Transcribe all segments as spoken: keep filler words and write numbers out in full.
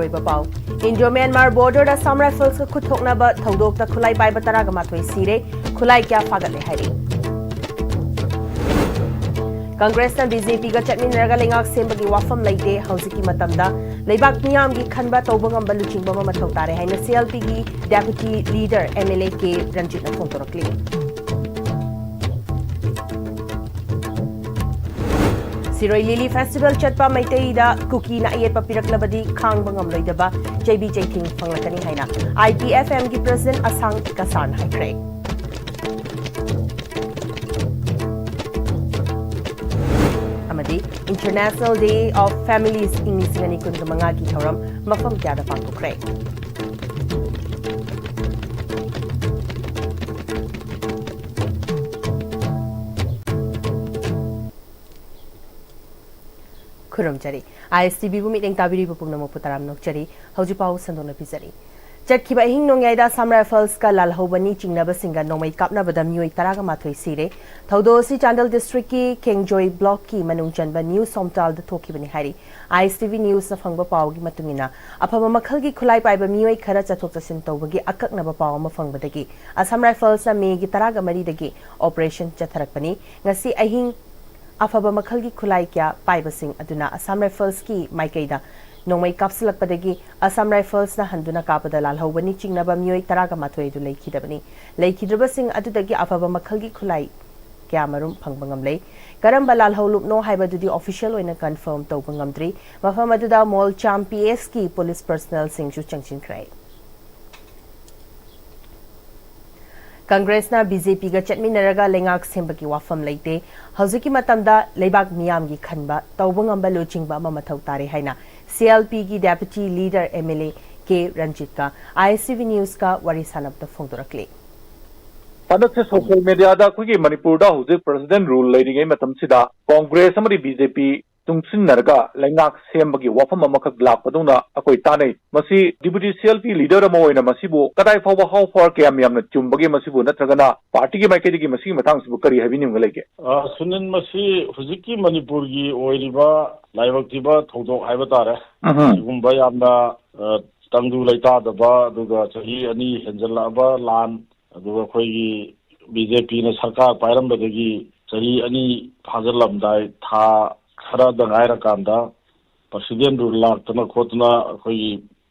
ꯑꯣꯏꯕ ꯄꯥꯎ꯫ Indo Myanmar ꯕꯣꯔꯗꯔꯗ Assam ꯔꯥꯏꯐꯜꯁꯀ ꯈꯨꯠ ꯊꯣꯛꯅꯕ ꯊꯧꯗꯣꯛꯇ ꯈꯨꯠꯂꯥꯏ ꯄꯥꯏꯕ ꯇꯔꯥꯒ ꯃꯥꯊꯣꯏ ꯁꯤꯔꯦ, ꯈꯨꯠꯂꯥꯏ ꯀꯌꯥ ꯐꯥꯒꯠꯂꯦ ꯍꯥꯏꯔꯤ꯫ ꯀꯪꯒ꯭ꯔꯦꯁꯅ ꯕꯤ ꯖꯦ ꯄꯤꯒ ꯆꯠꯃꯤꯟꯅꯔꯒ ꯂꯩꯉꯥꯛ ꯁꯦꯝꯕꯒꯤ ꯋꯥꯐꯝ ꯂꯩꯇꯦ꯫ ꯍꯧꯖꯤꯛꯀꯤ ꯃꯇꯝꯗ ꯂꯩꯕꯥꯛ ꯃꯤꯌꯥꯝꯒꯤ ꯈꯟꯕ ꯇꯧꯕ ꯉꯝꯕ ꯂꯨꯆꯤꯡꯕ ꯑꯃ ꯃꯊꯧ ꯇꯥꯔꯦ ꯍꯥꯏꯅ ꯁꯤ ꯑꯦꯜ ꯄꯤꯒꯤ deputy leader M L A K ꯔꯟꯖꯤꯠꯅ ꯐꯣꯡꯗꯣꯔꯛꯂꯤ꯫ ꯁꯤꯔꯣꯏ ꯂꯤꯂꯤ ꯐꯦꯁꯇꯤꯚꯦꯜ ꯆꯠꯄ ꯃꯩꯇꯩꯗ ꯀꯨꯀꯤꯅ ꯑꯌꯦꯠꯄ ꯄꯤꯔꯛꯂꯕꯗꯤ ꯈꯥꯡꯕ ꯉꯝꯂꯣꯏꯗꯕ ꯆꯩꯕꯤ ꯆꯩꯊꯦꯡ ꯐꯪꯂꯛꯀꯅꯤ ꯍꯥꯏꯅ ꯑꯥꯏ ꯄꯤ ꯑꯦꯐ ꯑꯦꯝꯒꯤ ꯄ꯭ꯔꯁꯤꯗꯦꯟ ꯑꯁꯥꯡ ꯀꯁꯥꯔꯅ ꯍꯥꯏꯈ꯭ꯔꯦ꯫ ꯑꯃꯗꯤ International Day of Families ꯏꯪ ꯂꯤꯁꯤꯡ ꯑꯅꯤ ꯀꯨꯟꯒ ꯃꯉꯥꯒꯤ ꯊꯧꯔꯝ ꯃꯐꯝ ꯀꯌꯥꯗ ꯄꯥꯡꯊꯣꯛꯈ꯭ꯔꯦ꯫ ꯈꯨꯔꯨꯝꯖꯔꯤ꯫ ꯑꯥꯏ ꯑꯦꯁ ꯇꯤ ꯚꯤꯕꯨ ꯃꯤꯠꯌꯦꯡ ꯇꯥꯕꯤꯔꯤꯕ ꯄꯨꯝꯅꯃꯛꯄꯨ ꯇꯔꯥꯝꯅ ꯑꯣꯛꯆꯔꯤ꯫ ꯍꯧꯖꯤꯛ ꯄꯥꯎ ꯁꯟꯗꯣꯛꯅ ꯄꯤꯖꯔꯤ꯫ ꯆꯠꯈꯤꯕ ꯑꯍꯤꯡ ꯅꯣꯡꯌꯥꯏꯗ ꯑꯁꯥꯝ ꯔꯥꯏꯐꯜꯁꯀ ꯂꯥꯜꯍꯧꯕꯅꯤ ꯆꯤꯡꯅꯕꯁꯤꯡꯒ ꯅꯣꯡꯃꯩ ꯀꯥꯞꯅꯕꯗ ꯃꯤꯑꯣꯏ ꯇꯔꯥꯒ ꯃꯥꯊꯣꯏ ꯁꯤꯔꯦ꯫ ꯊꯧꯗꯣꯛ ꯑꯁꯤ ꯆꯥꯟꯗꯦꯜ ꯗꯤꯁꯇ꯭ꯔꯤꯛꯀꯤ ꯀꯦꯡꯖꯣꯏ ꯕ꯭ꯂꯣꯛꯀꯤ ꯃꯅꯨꯡ ꯆꯟꯕ ꯅ꯭ꯌꯨ ꯁꯣꯝꯇꯥꯜꯗ ꯊꯣꯛꯈꯤꯕꯅꯤ ꯍꯥꯏꯔꯤ꯫ ꯑꯥꯏ ꯑꯦꯁ ꯇꯤ ꯚꯤ ꯅ꯭ꯌꯨꯁꯅ ꯐꯪꯕ ꯄꯥꯎꯒꯤ ꯃꯇꯨꯡ ꯏꯟꯅ, ꯑꯐꯕ ꯃꯈꯜꯒꯤ ꯈꯨꯠꯂꯥꯏ ꯄꯥꯏꯕ ꯃꯤꯑꯣꯏ ꯈꯔ ꯆꯠꯊꯣꯛ ꯆꯠꯁꯤꯟ ꯇꯧꯕꯒꯤ ꯑꯀꯛꯅꯕ ꯄꯥꯎ ꯑꯃ ꯐꯪꯕꯗꯒꯤ ꯑꯁꯥꯝ ꯔꯥꯏꯐꯜꯁꯅ ꯃꯦꯒꯤ ꯇꯔꯥꯒ ꯃꯔꯤꯗꯒꯤ ꯑꯣꯄꯔꯦꯁꯟ ꯆꯠꯊꯔꯛꯄꯅꯤ꯫ ꯉꯁꯤ ꯑꯍꯤꯡ ꯑꯐꯕ ꯃꯈꯜꯒꯤ ꯈꯨꯠꯂꯥꯏ ꯀꯌꯥ ꯄꯥꯏꯕꯁꯤꯡ ꯑꯗꯨꯅ ꯑꯁꯥꯝ ꯔꯥꯏꯐꯜꯁꯀꯤ ꯃꯥꯏꯀꯩꯗ ꯅꯣꯡꯃꯩ ꯀꯥꯞꯁꯤꯜꯂꯛꯄꯗꯒꯤ ꯑꯁꯥꯝ ꯔꯥꯏꯐꯜꯁꯅ ꯍꯟꯗꯨꯅ ꯀꯥꯞꯄꯗ ꯂꯥꯜꯍꯧꯕꯅꯤ ꯆꯤꯡꯅꯕ ꯃꯤꯑꯣꯏ ꯇꯔꯥꯒ ꯃꯥꯊꯣꯏ ꯑꯗꯨ ꯂꯩꯈꯤꯗꯕꯅꯤ꯫ ꯂꯩꯈꯤꯗ꯭ꯔꯕꯁꯤꯡ ꯑꯗꯨꯗꯒꯤ ꯑꯐꯕ ꯃꯈꯜꯒꯤ ꯈꯨꯠꯂꯥꯏ ꯀꯌꯥꯃꯔꯨꯝ ꯐꯪꯕ ꯉꯝꯂꯦ꯫ ꯀꯔꯝꯕ ꯂꯥꯜꯍꯧꯂꯨꯞꯅꯣ ꯍꯥꯏꯕꯗꯨꯗꯤ ꯑꯣꯐꯤꯁꯤꯌꯦꯜ ꯑꯣꯏꯅ ꯀꯟꯐꯥꯔꯝ ꯇꯧꯕ ꯉꯝꯗ꯭ꯔꯤ꯫ ꯃꯐꯝ ꯑꯗꯨꯗ ꯃꯣꯜꯆꯥꯝ ꯄꯤ ꯑꯦꯁꯀꯤ ꯄꯨꯂꯤꯁ ꯄꯔꯁꯅꯦꯜꯁꯤꯡꯁꯨ ꯆꯪꯁꯤꯟꯈ꯭ꯔꯦ꯫ ꯀꯪꯒ꯭ꯔꯦꯁꯅ ꯕꯤ ꯖꯦ ꯄꯤꯒ ꯆꯠꯃꯤꯟꯅꯔꯒ ꯂꯩꯉꯥꯛ ꯁꯦꯝꯕꯒꯤ ꯋꯥꯐꯝ ꯂꯩꯇꯦ꯫ ꯍꯧꯖꯤꯛꯀꯤ ꯃꯇꯝꯗ ꯂꯩꯕꯥꯛ ꯃꯤꯌꯥꯝꯒꯤ ꯈꯟꯕ ꯇꯧꯕ ꯉꯝꯕ ꯂꯨꯆꯤꯡꯕ ꯑꯃ ꯃꯊꯧ ꯇꯥꯔꯦ ꯍꯥꯏꯅ ꯁꯤ ꯑꯦꯜ ꯄꯤꯒꯤ deputy leader M L A K ꯔꯟꯖꯤꯠꯀ ꯑꯥꯏ ꯑꯦꯁ ꯇꯤ ꯚꯤ ꯅ꯭ꯌꯨꯁꯀ ꯋꯥꯔꯤ ꯁꯥꯟꯅꯕꯗ ꯐꯣꯡꯗꯣꯔꯛꯂꯤ꯫ ꯍꯟꯗꯛꯁꯦ ꯁꯣꯁꯤꯌꯦꯜ ꯃꯦꯗꯤꯌꯥꯗ ꯑꯩꯈꯣꯏꯒꯤ ꯃꯅꯤꯄꯨꯔꯗ ꯍꯧꯖꯤꯛ ꯄ꯭ꯔꯁꯤꯗꯦꯟ ꯔꯨꯜ ꯂꯩꯔꯤꯉꯩ ꯃꯇꯝꯁꯤꯗ ꯀꯣꯡꯒ꯭ꯔꯦꯁ ꯑꯃꯗꯤ ꯕꯤ ꯖꯦ ꯄꯤ ꯇꯨꯡꯁꯤꯟꯅꯔꯒ ꯂꯩꯉꯥꯛ ꯁꯦꯝꯕꯒꯤ ꯋꯥꯐꯝ ꯑꯃꯈꯛ ꯂꯥꯛꯄꯗꯧꯅ ꯑꯩꯈꯣꯏ ꯇꯥꯅꯩ꯫ ꯃꯁꯤ deputy CLP leader ꯑꯃ ꯑꯣꯏꯅ ꯃꯁꯤꯕꯨ ꯀꯗꯥꯏ ꯐꯥꯎꯕ, how far, ꯀꯌꯥꯝ ꯌꯥꯝꯅ ꯆꯨꯝꯕꯒꯦ ꯃꯁꯤꯕꯨ, ꯅꯠꯇ꯭ꯔꯒꯅ partyꯒꯤ ꯃꯥꯏꯀꯩꯗꯒꯤ ꯃꯁꯤꯒꯤ ꯃꯇꯥꯡꯁꯤꯕꯨ ꯀꯔꯤ ꯍꯥꯏꯕꯤꯅꯤꯡꯕ ꯂꯩꯒꯦ? ꯑ, ꯁꯨꯅꯤꯜ, ꯃꯁꯤ ꯍꯧꯖꯤꯛꯀꯤ ꯃꯅꯤꯄꯨꯔꯒꯤ ꯑꯣꯏꯔꯤꯕ ꯂꯥꯏꯕꯛ ꯊꯤꯕ ꯊꯧꯗꯣꯛ ꯍꯥꯏꯕ ꯇꯥꯔꯦ꯫ ꯎꯝ꯫ ꯁꯤꯒꯨꯝꯕ ꯌꯥꯝꯅ, ꯑ, ꯇꯪꯗꯨ ꯂꯩꯇꯥꯗꯕ, ꯑꯗꯨꯒ ꯆꯍꯤ ꯑꯅꯤ ꯍꯦꯟꯖꯜꯂꯛꯑꯕ ꯂꯥꯟ, ꯑꯗꯨꯒ ꯑꯩꯈꯣꯏꯒꯤ BJPꯅ ꯁꯔꯀꯥꯔ ꯄꯥꯏꯔꯝꯕꯗꯒꯤ ꯆꯍꯤ ꯑꯅꯤ ꯐꯥꯖꯤꯜꯂꯝꯗꯥꯏ ꯊꯥ ꯈꯔꯗ ꯉꯥꯏꯔꯀꯥꯟꯗ presidentꯗꯨ ꯂꯥꯛꯇꯅ ꯈꯣꯠꯇꯅ ꯑꯩꯈꯣꯏꯒꯤ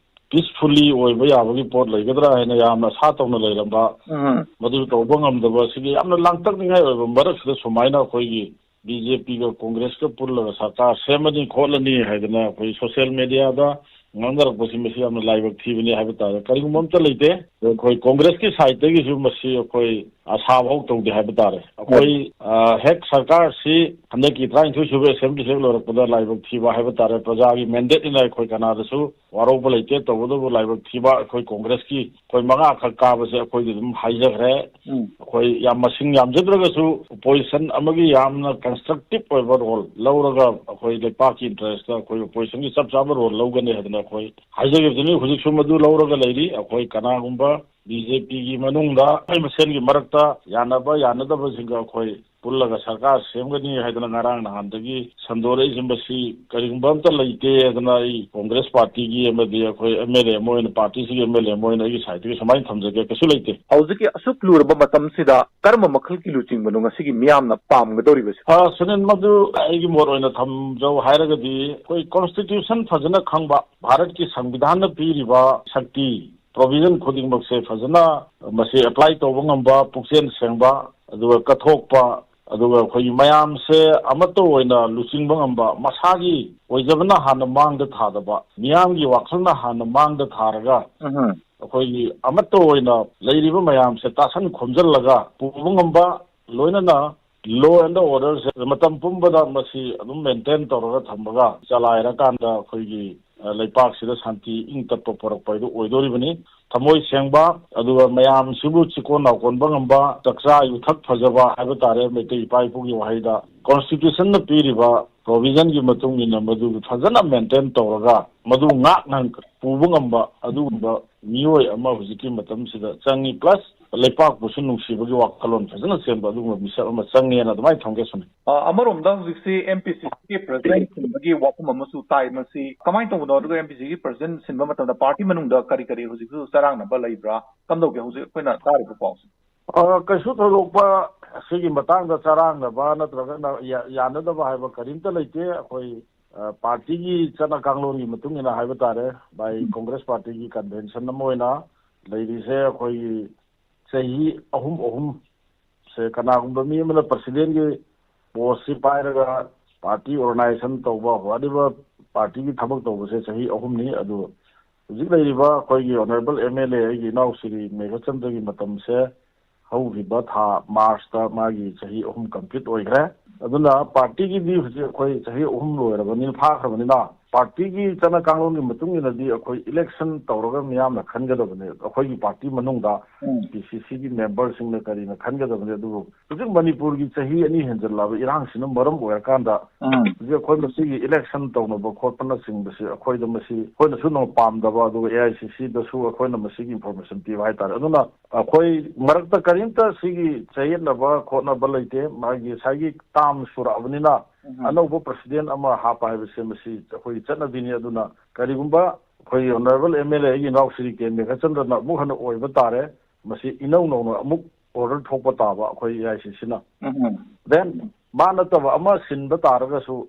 peacefully ꯑꯣꯏꯕ ꯌꯥꯕꯒꯤ ꯄꯣꯠ ꯂꯩꯒꯗ꯭ꯔꯥ ꯍꯥꯏꯅ ꯌꯥꯝꯅ ꯑꯁꯥ ꯇꯧꯅ ꯂꯩꯔꯝꯕ, ꯎꯝ꯫ ꯃꯗꯨ ꯇꯧꯕ ꯉꯝꯗꯕ ꯑꯁꯤꯒꯤ ꯌꯥꯝꯅ ꯂꯥꯡꯇꯛꯅꯤꯡꯉꯥꯏ ꯑꯣꯏꯕ ꯃꯔꯛꯁꯤꯗ ꯁꯨꯃꯥꯏꯅ ꯑꯩꯈꯣꯏꯒꯤ BJPꯒ Congressꯀ ꯄꯨꯜꯂꯒ ꯁꯔꯀꯥꯔ ꯁꯦꯝꯃꯅꯤ ꯈꯣꯠꯂꯅꯤ ꯍꯥꯏꯗꯅ ꯑꯩꯈꯣꯏ social mediaꯗ ꯉꯥꯡꯅꯔꯛꯄꯁꯤ ꯃꯁꯤ ꯌꯥꯝꯅ ꯂꯥꯏꯕꯛ ꯊꯤꯕꯅꯤ ꯍꯥꯏꯕ ꯇꯥꯔꯦ꯫ ꯀꯔꯤꯒꯨꯝꯕ ꯑꯝꯇ ꯂꯩꯇꯦ꯫ ꯑꯩꯈꯣꯏ Congressꯀꯤ sideꯇꯒꯤꯁꯨ ꯃꯁꯤ ꯑꯩꯈꯣꯏ ꯑꯁꯥ ꯐꯥꯎ ꯇꯧꯗꯦ ꯍꯥꯏꯕ ꯇꯥꯔꯦ꯫ ꯑꯩꯈꯣꯏ, ꯑ, ꯍꯦꯛ ꯁꯔꯀꯥꯔꯁꯤ ꯍꯟꯗꯛꯀꯤ ꯇꯔꯥꯅꯤꯊꯣꯏ ꯁꯨꯕ assembly ꯍꯦꯛ ꯂꯣꯏꯔꯛꯄꯗ ꯂꯥꯏꯕꯛ ꯊꯤꯕ ꯍꯥꯏꯕ ꯇꯥꯔꯦ꯫ ꯄ꯭ꯔꯖꯥꯒꯤ mandateꯅꯤꯅ ꯑꯩꯈꯣꯏ ꯀꯅꯥꯗꯁꯨ ꯋꯥꯔꯧꯕ ꯂꯩꯇꯦ꯫ ꯇꯧꯕꯇꯕꯨ ꯂꯥꯏꯕꯛ ꯊꯤꯕ ꯑꯩꯈꯣꯏ Congressꯀꯤ ꯑꯩꯈꯣꯏ ꯃꯉꯥꯈꯛ ꯀꯥꯕꯁꯦ ꯑꯩꯈꯣꯏꯗꯤ ꯑꯗꯨꯝ ꯍꯥꯏꯖꯈ꯭ꯔꯦ꯫ ꯎꯝ꯫ ꯑꯩꯈꯣꯏ ꯌꯥꯝ ꯃꯁꯤꯡ ꯌꯥꯝꯖꯗ꯭ꯔꯒꯁꯨ opposition ꯑꯃꯒꯤ ꯌꯥꯝꯅ constructive ꯑꯣꯏꯕ role ꯂꯧꯔꯒ ꯑꯩꯈꯣꯏ ꯂꯩꯄꯥꯛꯀꯤ interestꯇ ꯑꯩꯈꯣꯏ oppositionꯒꯤ ꯆꯞ ꯆꯥꯕ role ꯂꯧꯒꯅꯤ ꯍꯥꯏꯗꯅ ꯑꯩꯈꯣꯏ ꯍꯥꯏꯖꯈꯤꯕꯗꯨꯅꯤ꯫ ꯍꯧꯖꯤꯛꯁꯨ ꯃꯗꯨ ꯂꯧꯔꯒ ꯂꯩꯔꯤ꯫ ꯑꯩꯈꯣꯏ ꯀꯅꯥꯒꯨꯝꯕ BJPꯒꯤ ꯃꯅꯨꯡꯗ ꯑꯩ ꯃꯁꯦꯟꯒꯤ ꯃꯔꯛꯇ ꯌꯥꯅꯕ ꯌꯥꯅꯗꯕꯁꯤꯡꯒ ꯑꯩꯈꯣꯏ ꯄꯨꯜꯂꯒ ꯁꯔꯀꯥꯔ ꯁꯦꯝꯒꯅꯤ ꯍꯥꯏꯗꯅ ꯉꯔꯥꯡ ꯅꯍꯥꯟꯗꯒꯤ ꯁꯟꯗꯣꯔꯛꯏꯁꯤ꯫ ꯃꯁꯤ ꯀꯔꯤꯒꯨꯝꯕ ꯑꯝꯇ ꯂꯩꯇꯦ꯫ ꯑꯗꯨꯅ ꯑꯩ Congress partyꯒꯤ ꯑꯃꯗꯤ ꯑꯩꯈꯣꯏ MLA ꯑꯃ ꯑꯣꯏꯅ, partyꯁꯤꯒꯤ MLA ꯑꯃ ꯑꯣꯏꯅ ꯑꯩꯒꯤ sideꯇꯒꯤ ꯁꯨꯃꯥꯏꯅ ꯊꯝꯖꯒꯦ, ꯀꯩꯁꯨ ꯂꯩꯇꯦ꯫ ꯍꯧꯖꯤꯛꯀꯤ ꯑꯁꯨꯛ ꯂꯨꯔꯕ ꯃꯇꯝꯁꯤꯗ ꯀꯔꯝꯕ ꯃꯈꯜꯒꯤ ꯂꯨꯆꯤꯡꯕꯅꯣ ꯉꯁꯤꯒꯤ ꯃꯤꯌꯥꯝꯅ ꯄꯥꯝꯒꯗꯧꯔꯤꯕꯁꯦ? ꯑ, ꯁꯨꯅꯤꯜ, ꯃꯗꯨ ꯑꯩꯒꯤ ꯃꯣꯠ ꯑꯣꯏꯅ ꯊꯝꯖꯧ ꯍꯥꯏꯔꯒꯗꯤ ꯑꯩꯈꯣꯏ constitution ꯐꯖꯅ ꯈꯪꯕ, ꯚꯥꯔꯠꯀꯤ ꯁꯪꯕꯤꯙꯥꯟꯅ ꯄꯤꯔꯤꯕ ꯁꯛꯇꯤ, provision ꯈꯨꯗꯤꯡꯃꯛꯁꯦ ꯐꯖꯅ ꯃꯁꯤ apply ꯇꯧꯕ ꯉꯝꯕ, ꯄꯨꯛꯆꯦꯜ ꯁꯦꯡꯕ, ꯑꯗꯨꯒ ꯀꯠꯊꯣꯛꯄ, ꯑꯗꯨꯒ ꯑꯩꯈꯣꯏꯒꯤ ꯃꯌꯥꯝꯁꯦ ꯑꯃꯠꯇ ꯑꯣꯏꯅ ꯂꯨꯆꯤꯡꯕ ꯉꯝꯕ, ꯃꯁꯥꯒꯤ ꯑꯣꯏꯖꯕꯅ ꯍꯥꯟꯅ ꯃꯥꯡꯗ ꯊꯥꯗꯕ, ꯃꯤꯌꯥꯝꯒꯤ ꯋꯥꯈꯜꯅ ꯍꯥꯟꯅ ꯃꯥꯡꯗ ꯊꯥꯔꯒ ꯎꯝ꯫ ꯑꯩꯈꯣꯏꯒꯤ ꯑꯃꯠꯇ ꯑꯣꯏꯅ ꯂꯩꯔꯤꯕ ꯃꯌꯥꯝꯁꯦ ꯇꯥꯁꯟ ꯈꯣꯝꯖꯤꯜꯂꯒ ꯄꯨꯕ ꯉꯝꯕ, ꯂꯣꯏꯅꯅ law and orderꯁꯦ ꯃꯇꯝ ꯄꯨꯝꯕꯗ ꯃꯁꯤ ꯑꯗꯨꯝ maintain ꯇꯧꯔꯒ ꯊꯝꯃꯒ ꯆꯂꯥꯏꯔꯀꯥꯟꯗ ꯑꯩꯈꯣꯏꯒꯤ ꯑ, ꯂꯩꯄꯥꯛꯁꯤꯗ ꯁꯥꯟꯇꯤ ꯏꯪ ꯇꯞꯄ ꯄꯨꯔꯛꯄ ꯍꯥꯏꯗꯨ ꯑꯣꯏꯗꯣꯔꯤꯕꯅꯤ꯫ ꯊꯃꯣꯏ ꯁꯦꯡꯕ, ꯑꯗꯨꯒ ꯃꯌꯥꯝꯁꯤꯕꯨ ꯆꯤꯀꯣꯟ ꯅꯥꯎꯀꯣꯟꯕ ꯉꯝꯕ, ꯆꯥꯛꯆꯥ ꯌꯨꯊꯛ ꯐꯖꯕ ꯍꯥꯏꯕ ꯇꯥꯔꯦ, ꯃꯩꯇꯩ ꯏꯄꯥ ꯏꯄꯨꯒꯤ ꯋꯥꯍꯩꯗ, ꯀꯣꯟꯁꯇꯤꯇ꯭ꯌꯨꯁꯟꯅ ꯄꯤꯔꯤꯕ ꯄ꯭ꯔꯣꯚꯤꯖꯟꯒꯤ ꯃꯇꯨꯡ ꯏꯟꯅ ꯃꯗꯨ ꯐꯖꯅ ꯃꯦꯟꯇꯦꯟ ꯇꯧꯔꯒ ꯃꯗꯨ ꯉꯥꯛꯅ ꯄꯨꯕ ꯉꯝꯕ ꯑꯗꯨꯒꯨꯝꯕ ꯃꯤꯑꯣꯏ ꯑꯃ ꯍꯧꯖꯤꯛꯀꯤ ꯃꯇꯝꯁꯤꯗ ꯆꯪꯉꯤ꯫ ꯄ꯭ꯂꯁ ꯂꯩꯄꯥꯛꯄꯨꯁꯨ ꯅꯨꯡꯁꯤꯕꯒꯤ ꯋꯥꯈꯜꯂꯣꯟ ꯐꯖꯅ ꯁꯦꯝꯕ ꯑꯗꯨꯒꯨꯝꯕ ꯃꯤꯁꯛ ꯑꯃ ꯆꯪꯉꯦꯅ ꯑꯗꯨꯃꯥꯏꯅ ꯊꯝꯒꯦ ꯁꯨꯝ꯫ ꯑ, ꯑꯃꯔꯣꯝꯗ ꯍꯧꯖꯤꯛꯁꯤ M P C C ꯒꯤ president ꯁꯤꯟꯕꯒꯤ ꯋꯥꯐꯝ ꯑꯃꯁꯨ ꯇꯥꯏ꯫ ꯃꯁꯤ ꯀꯃꯥꯏꯅ ꯇꯧꯕꯅꯣ? ꯑꯗꯨꯒ M P C C ꯒꯤ president ꯁꯤꯟꯕ ꯃꯇꯝꯗ party ꯃꯅꯨꯡꯗ ꯀꯔꯤ ꯀꯔꯤ ꯍꯧꯖꯤꯛꯁꯨ ꯆꯔꯥꯡꯅꯕ ꯂꯩꯕ꯭ꯔꯥ? ꯀꯝꯗꯧꯒꯦ ꯍꯧꯖꯤꯛ ꯑꯩꯈꯣꯏꯅ ꯇꯥꯔꯤꯕ ꯄꯥꯎꯁꯦ? ꯑ, ꯀꯩꯁꯨ ꯊꯣꯏꯗꯣꯛꯄ ꯁꯤꯒꯤ ꯃꯇꯥꯡꯗ ꯆꯔꯥꯡꯅꯕ ꯅꯠꯇ꯭ꯔꯒꯅ ꯌꯥ-, ꯌꯥꯅꯗꯕ ꯍꯥꯏꯕ ꯀꯔꯤꯝꯇ ꯂꯩꯇꯦ꯫ ꯑꯩꯈꯣꯏ, ꯑ, party ꯒꯤ ꯆꯠꯅ ꯀꯥꯡꯂꯣꯟꯒꯤ ꯃꯇꯨꯡ ꯏꯟꯅ ꯍꯥꯏꯕ ꯇꯥꯔꯦ, ꯚꯥꯏ, ꯎꯝ꯫ Congress party ꯒꯤ convention ꯑꯃ ꯑꯣꯏꯅ ꯂꯩꯔꯤꯁꯦ ꯑꯩꯈꯣꯏꯒꯤ ꯆꯍꯤ ꯑꯍꯨꯝ ꯑꯍꯨꯝ ꯁꯦ ꯀꯅꯥꯒꯨꯝꯕ ꯃꯤ ꯑꯃꯅ president ꯀꯤ post ꯁꯤ ꯄꯥꯏꯔꯒ party organization ꯇꯧꯕ, whatever party ꯒꯤ ꯊꯕꯛ ꯇꯧꯕꯁꯦ ꯆꯍꯤ ꯑꯍꯨꯝꯅꯤ꯫ ꯑꯗꯨ ꯍꯧꯖꯤꯛ ꯂꯩꯔꯤꯕ ꯑꯩꯈꯣꯏꯒꯤ honourable M L A ꯑꯩꯒꯤ ꯏꯅꯥꯎ ꯁ꯭ꯔꯤ ꯃꯦꯘꯆꯟꯗ꯭ꯔꯒꯤ ꯃꯇꯝꯁꯦ ꯍꯧꯈꯤꯕ ꯊꯥ March ꯇ ꯃꯥꯒꯤ ꯆꯍꯤ ꯑꯍꯨꯝ complete ꯑꯣꯏꯈ꯭ꯔꯦ꯫ ꯑꯗꯨꯅ party ꯒꯤꯗꯤ ꯍꯧꯖꯤꯛ ꯑꯩꯈꯣꯏ ꯆꯍꯤ ꯑꯍꯨꯝ ꯂꯣꯏꯔꯕꯅꯤꯅ, ꯐꯥꯈ꯭ꯔꯕꯅꯤꯅ, party ꯒꯤ ꯆꯠꯅ ꯀꯥꯡꯂꯣꯟꯒꯤ ꯃꯇꯨꯡ ꯏꯟꯅꯗꯤ ꯑꯩꯈꯣꯏ election ꯇꯧꯔꯒ ꯃꯤꯌꯥꯝꯅ ꯈꯟꯒꯗꯕꯅꯦ꯫ ꯑꯩꯈꯣꯏꯒꯤ party ꯃꯅꯨꯡꯗ ꯎꯝ꯫ P C C ꯒꯤ member ꯁꯤꯡꯅ ꯀꯔꯤꯅ ꯈꯟꯒꯗꯕꯅꯦ꯫ ꯑꯗꯨꯕꯨ ꯍꯧꯖꯤꯛ ꯃꯅꯤꯄꯨꯔꯒꯤ ꯆꯍꯤ ꯑꯅꯤ ꯍꯦꯟꯖꯜꯂꯛꯂꯕ ꯏꯔꯥꯡꯁꯤꯅ ꯃꯔꯝ ꯑꯣꯏꯔꯀꯥꯟꯗ ꯎꯝ꯫ ꯍꯧꯖꯤꯛ ꯑꯩꯈꯣꯏ ꯃꯁꯤꯒꯤ election ꯇꯧꯅꯕ ꯈꯣꯠꯄꯅꯆꯤꯡꯕꯁꯤ ꯑꯩꯈꯣꯏꯗ ꯃꯁꯤ ꯑꯩꯈꯣꯏꯅꯁꯨ ꯅꯣꯡ ꯄꯥꯝꯗꯕ, ꯑꯗꯨꯒ A I C C ꯗꯁꯨ ꯑꯩꯈꯣꯏꯅ ꯃꯁꯤꯒꯤ information ꯄꯤꯕ ꯍꯥꯏꯇꯥꯔꯦ꯫ ꯑꯗꯨꯅ ꯑꯩꯈꯣꯏ ꯃꯔꯛꯇ ꯀꯔꯤꯝꯇ ꯁꯤꯒꯤ ꯆꯌꯦꯠꯅꯕ ꯈꯣꯠꯅꯕ ꯂꯩꯇꯦ꯫ ꯃꯥꯒꯤ ꯉꯁꯥꯏꯒꯤ term ꯁꯨꯔꯛꯑꯕꯅꯤꯅ ꯎꯝ꯫ ꯑꯅꯧꯕ president ꯑꯃ ꯍꯥꯞꯄ ꯍꯥꯏꯕꯁꯦ ꯃꯁꯤ ꯑꯩꯈꯣꯏꯒꯤ ꯆꯠꯅꯕꯤꯅꯤ꯫ ꯑꯗꯨꯅ ꯀꯔꯤꯒꯨꯝꯕ ꯑꯩꯈꯣꯏꯒꯤ honourable M L A ꯑꯩꯒꯤ ꯏꯅꯥꯎ ꯁ꯭ꯔꯤ ꯀꯦ ꯃꯦꯘꯆꯟꯗ꯭ꯔꯅ ꯑꯃꯨꯛ ꯍꯟꯅ ꯑꯣꯏꯕ ꯇꯥꯔꯦ, ꯃꯁꯤ ꯏꯅꯧ ꯅꯧꯅ ꯑꯃꯨꯛ order ꯊꯣꯛꯄ ꯇꯥꯕ ꯑꯩꯈꯣꯏ A I C C ꯅ꯫ ꯎꯝ꯫ Then ꯃꯥ ꯅꯠꯇꯕ ꯑꯃ ꯁꯤꯟꯕ ꯇꯥꯔꯒꯁꯨ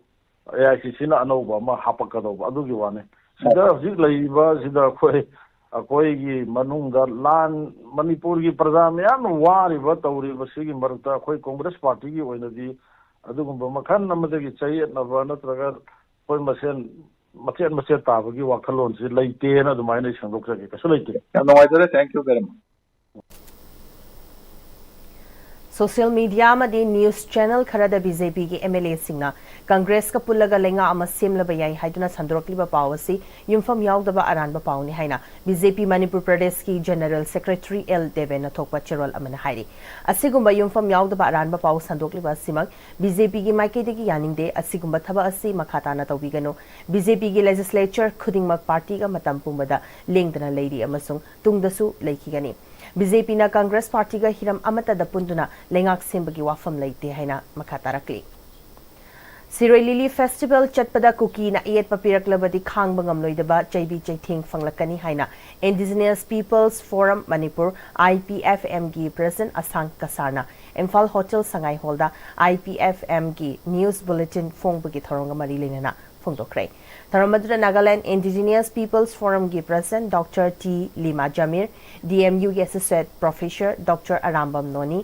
A I C C ꯅ ꯑꯅꯧꯕ ꯑꯃ ꯍꯥꯞꯄꯛꯀꯗꯧꯕ ꯑꯗꯨꯒꯤ ꯋꯥꯅꯤ꯫ ꯁꯤꯗ ꯍꯧꯖꯤꯛ ꯂꯩꯔꯤꯕ ꯁꯤꯗ ꯑꯩꯈꯣꯏ, ꯑꯩꯈꯣꯏꯒꯤ ꯃꯅꯨꯡꯗ ꯂꯥꯟ, ꯃꯅꯤꯄꯨꯔꯒꯤ ꯄ꯭ꯔꯖꯥ ꯃꯌꯥꯝꯅ ꯋꯥꯔꯤꯕ ꯇꯧꯔꯤꯕ ꯁꯤꯒꯤ ꯃꯔꯛꯇ ꯑꯩꯈꯣꯏ Congress party ꯒꯤ ꯑꯣꯏꯅꯗꯤ ꯑꯗꯨꯒꯨꯝꯕ ꯃꯈꯜ ꯑꯃꯗꯒꯤ ꯆꯌꯦꯠꯅꯕ ꯅꯠꯇ꯭ꯔꯒ ꯑꯩꯈꯣꯏ ꯃꯁꯦꯟ ꯃꯆꯦꯠ ꯃꯆꯦꯠ ꯇꯥꯕꯒꯤ ꯋꯥꯈꯜꯂꯣꯟꯁꯤ ꯂꯩꯇꯦꯅ ꯑꯗꯨꯃꯥꯏꯅ ꯑꯩ ꯁꯦꯝꯗꯣꯛꯆꯒꯦ꯫ ꯀꯩꯁꯨ ꯂꯩꯇꯦ꯫ ꯌꯥꯝ ꯅꯨꯡꯉꯥꯏꯖꯔꯦ꯫ Thank you very much꯫ Social media ꯑꯃꯗꯤ news channel ꯈꯔꯗ B J P ꯒꯤ M L A ꯁꯤꯡꯅ ꯀꯪꯒ꯭ꯔꯦꯁꯀ ꯄꯨꯜꯂꯒ ꯂꯩꯉꯥꯛ ꯑꯃ ꯁꯦꯝꯂꯕ ꯌꯥꯏ ꯍꯥꯏꯗꯨꯅ ꯁꯟꯗꯣꯔꯛꯂꯤꯕ ꯄꯥꯎ ꯑꯁꯤ ꯌꯨꯝꯐꯝ ꯌꯥꯎꯗꯕ ꯑꯔꯥꯟꯕ ꯄꯥꯎꯅꯤ ꯍꯥꯏꯅ ꯕꯤ ꯖꯦ ꯄꯤ ꯃꯅꯤꯄꯨꯔ ꯄ꯭ꯔꯗꯦꯁꯀꯤ ꯖꯦꯅꯔꯦꯜ ꯁꯦꯀ꯭ꯔꯦꯇꯔꯤ ꯑꯦꯜ ꯗꯦꯕꯦꯟꯅ ꯊꯣꯛꯄ ꯆꯦꯔꯣꯜ ꯑꯃꯅ ꯍꯥꯏꯔꯤ꯫ ꯑꯁꯤꯒꯨꯝꯕ ꯌꯨꯝꯐꯝ ꯌꯥꯎꯗꯕ ꯑꯔꯥꯟꯕ ꯄꯥꯎ ꯁꯟꯗꯣꯛꯂꯤꯕ ꯑꯁꯤꯃꯛ ꯕꯤ ꯖꯦ ꯄꯤꯒꯤ ꯃꯥꯏꯀꯩꯗꯒꯤ ꯌꯥꯅꯤꯡꯗꯦ꯫ ꯑꯁꯤꯒꯨꯝꯕ ꯊꯕꯛ ꯑꯁꯤ ꯃꯈꯥ ꯇꯥꯅ ꯇꯧꯕꯤꯒꯅꯨ꯫ ꯕꯤ ꯖꯦ ꯄꯤꯒꯤ ꯂꯦꯖꯤꯁꯂꯦꯆꯔ ꯈꯨꯗꯤꯡꯃꯛ ꯄꯥꯔꯇꯤꯒ ꯃꯇꯝ ꯄꯨꯝꯕꯗ ꯂꯦꯡꯗꯅ ꯂꯩꯔꯤ ꯑꯃꯁꯨꯡ ꯇꯨꯡꯗꯁꯨ ꯂꯩꯈꯤꯒꯅꯤ꯫ ꯕꯤ ꯖꯦ ꯄꯤꯅ ꯀꯪꯒ꯭ꯔꯦꯁ ꯄꯥꯔꯇꯤꯒ ꯍꯤꯔꯝ ꯑꯃꯠꯇꯗ ꯄꯨꯟꯗꯨꯅ ꯂꯩꯉꯥꯛ ꯁꯦꯝꯕꯒꯤ ꯋꯥꯐꯝ ꯂꯩꯇꯦ ꯍꯥꯏꯅ ꯃꯈꯥ ꯇꯥꯔꯛꯂꯤ꯫ ꯁꯤꯔꯣꯏ ꯂꯤꯂꯤ ꯐꯦꯁꯇꯤꯚꯦꯜ ꯆꯠꯄꯗ ꯀꯨꯀꯤꯅ ꯑꯌꯦꯠꯄ ꯄꯤꯔꯛꯂꯕꯗꯤ ꯈꯥꯡꯕ ꯉꯝꯂꯣꯏꯗꯕ ꯆꯩꯕꯤ ꯆꯩꯊꯦꯡ ꯐꯪꯂꯛꯀꯅꯤ ꯍꯥꯏꯅ Indigenous Peoples Forum Manipur, I P F M ꯒꯤ ꯄ꯭ꯔꯦꯁꯤꯗꯦꯟꯠ ꯑꯁꯥꯡ ꯀꯁꯥꯔꯅ ꯏꯝꯐꯥꯜ ꯍꯣꯇꯦꯜ ꯁꯉꯥꯏ ꯍꯣꯜꯗ I P F M ꯒꯤ ꯅ꯭ꯌꯨꯁ ꯕꯨꯂꯦꯇꯤꯟ ꯐꯣꯡꯕꯒꯤ ꯊꯧꯔꯝꯒ ꯃꯔꯤ ꯂꯩꯅꯅ ꯐꯣꯡꯗꯣꯛꯈ꯭ꯔꯦ꯫ ꯊꯧꯔꯝ ꯑꯗꯨꯗ Nagaland Indigenous Peoples Forum ꯒꯤ president doctor T Lima Jamir, D M ꯌꯨꯒꯤ associate professor doctor Arambam Noni,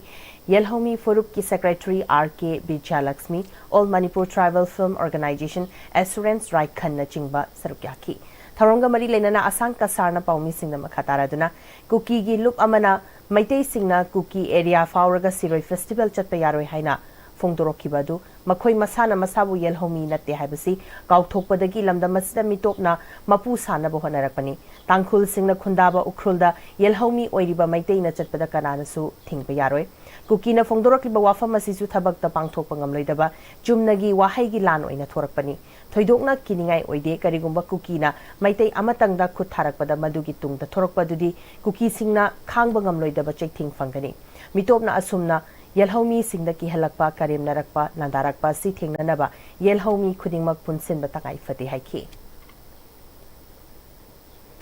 ꯌꯦꯜꯍꯧꯃꯤ ꯐꯨꯔꯨꯞꯀꯤ secretary R K Bijaylakshmi, All Manipur Tribal Film Organization, assurance ꯔꯥꯏꯈꯟꯅꯆꯤꯡꯕ ꯁꯔꯨꯛ ꯌꯥꯈꯤ꯫ ꯊꯧꯔꯝꯒ ꯃꯔꯤ ꯂꯩꯅꯅ ꯑꯁꯥꯡ ꯀꯁꯥꯔꯅ ꯄꯥꯎꯃꯤꯁꯤꯡꯗ ꯃꯈꯥ ꯇꯥꯔꯗꯨꯅ, ꯀꯨꯀꯤꯒꯤ ꯂꯨꯞ ꯑꯃꯅ ꯃꯩꯇꯩꯁꯤꯡꯅ ꯀꯨꯀꯤ ꯑꯦꯔꯤꯌꯥ ꯐꯥꯎꯔꯒ ꯁꯤꯔꯣꯏ ꯐꯦꯁꯇꯤꯚꯦꯜ ꯆꯠꯄ ꯌꯥꯔꯣꯏ ꯍꯥꯏꯅ ꯐꯣꯡꯗꯣꯔꯛꯈꯤꯕ ꯑꯗꯨ ꯃꯈꯣꯏ ꯃꯁꯥꯅ ꯃꯁꯥꯕꯨ ꯌꯦꯜꯍꯧꯃꯤ ꯅꯠꯇꯦ ꯍꯥꯏꯕꯁꯤ ꯀꯥꯎꯊꯣꯛꯄꯗꯒꯤ ꯂꯝꯗꯝ ꯑꯁꯤꯗ ꯃꯤꯇꯣꯞꯅ ꯃꯄꯨ ꯁꯥꯅꯕ ꯍꯣꯠꯅꯔꯛꯄꯅꯤ꯫ ꯇꯥꯡꯈꯨꯜꯁꯤꯡꯅ ꯈꯨꯟꯗꯥꯕ ꯎꯈ꯭ꯔꯨꯜꯗ ꯌꯦꯜꯍꯧꯃꯤ ꯑꯣꯏꯔꯤꯕ ꯃꯩꯇꯩꯅ ꯆꯠꯄꯗ ꯀꯅꯥꯅꯁꯨ ꯊꯤꯡꯕ ꯌꯥꯔꯣꯏ꯫ ꯀꯨꯀꯤꯅ ꯐꯣꯡꯗꯣꯔꯛꯂꯤꯕ ꯋꯥꯐꯝ ꯑꯁꯤꯁꯨ ꯊꯕꯛꯇ ꯄꯥꯡꯊꯣꯛꯄ ꯉꯝꯂꯣꯏꯗꯕ ꯆꯨꯝꯅꯒꯤ ꯋꯥꯍꯩꯒꯤ ꯂꯥꯟ ꯑꯣꯏꯅ ꯊꯣꯔꯛꯄꯅꯤ꯫ ꯊꯣꯏꯗꯣꯛꯅ ꯀꯤꯅꯤꯡꯉꯥꯏ ꯑꯣꯏꯗꯦ꯫ ꯀꯔꯤꯒꯨꯝꯕ ꯀꯨꯀꯤꯅ ꯃꯩꯇꯩ ꯑꯃꯇꯪꯗ ꯈꯨꯠ ꯊꯥꯔꯛꯄꯗ ꯃꯗꯨꯒꯤ ꯇꯨꯡꯗ ꯊꯣꯔꯛꯄ ꯑꯗꯨꯗꯤ ꯀꯨꯀꯤꯁꯤꯡꯅ ꯈꯥꯡꯕ ꯉꯝꯂꯣꯏꯗꯕ ꯆꯩꯊꯦꯡ ꯐꯪꯒꯅꯤ꯫ ꯃꯤꯇꯣꯞꯅ ꯑꯁꯨꯝꯅ ꯌꯦꯜꯍꯧꯃꯤꯁꯤꯡꯗ ꯀꯤꯍꯜꯂꯛꯄ, ꯀꯔꯦꯝꯅꯔꯛꯄ, ꯂꯥꯟꯗꯥꯔꯛꯄ ꯑꯁꯤ ꯊꯦꯡꯅꯅꯕ ꯌꯦꯜꯍꯧꯃꯤ ꯈꯨꯗꯤꯡꯃꯛ ꯄꯨꯟꯁꯤꯟꯕ ꯇꯉꯥꯏ ꯐꯗꯦ ꯍꯥꯏꯈꯤ꯫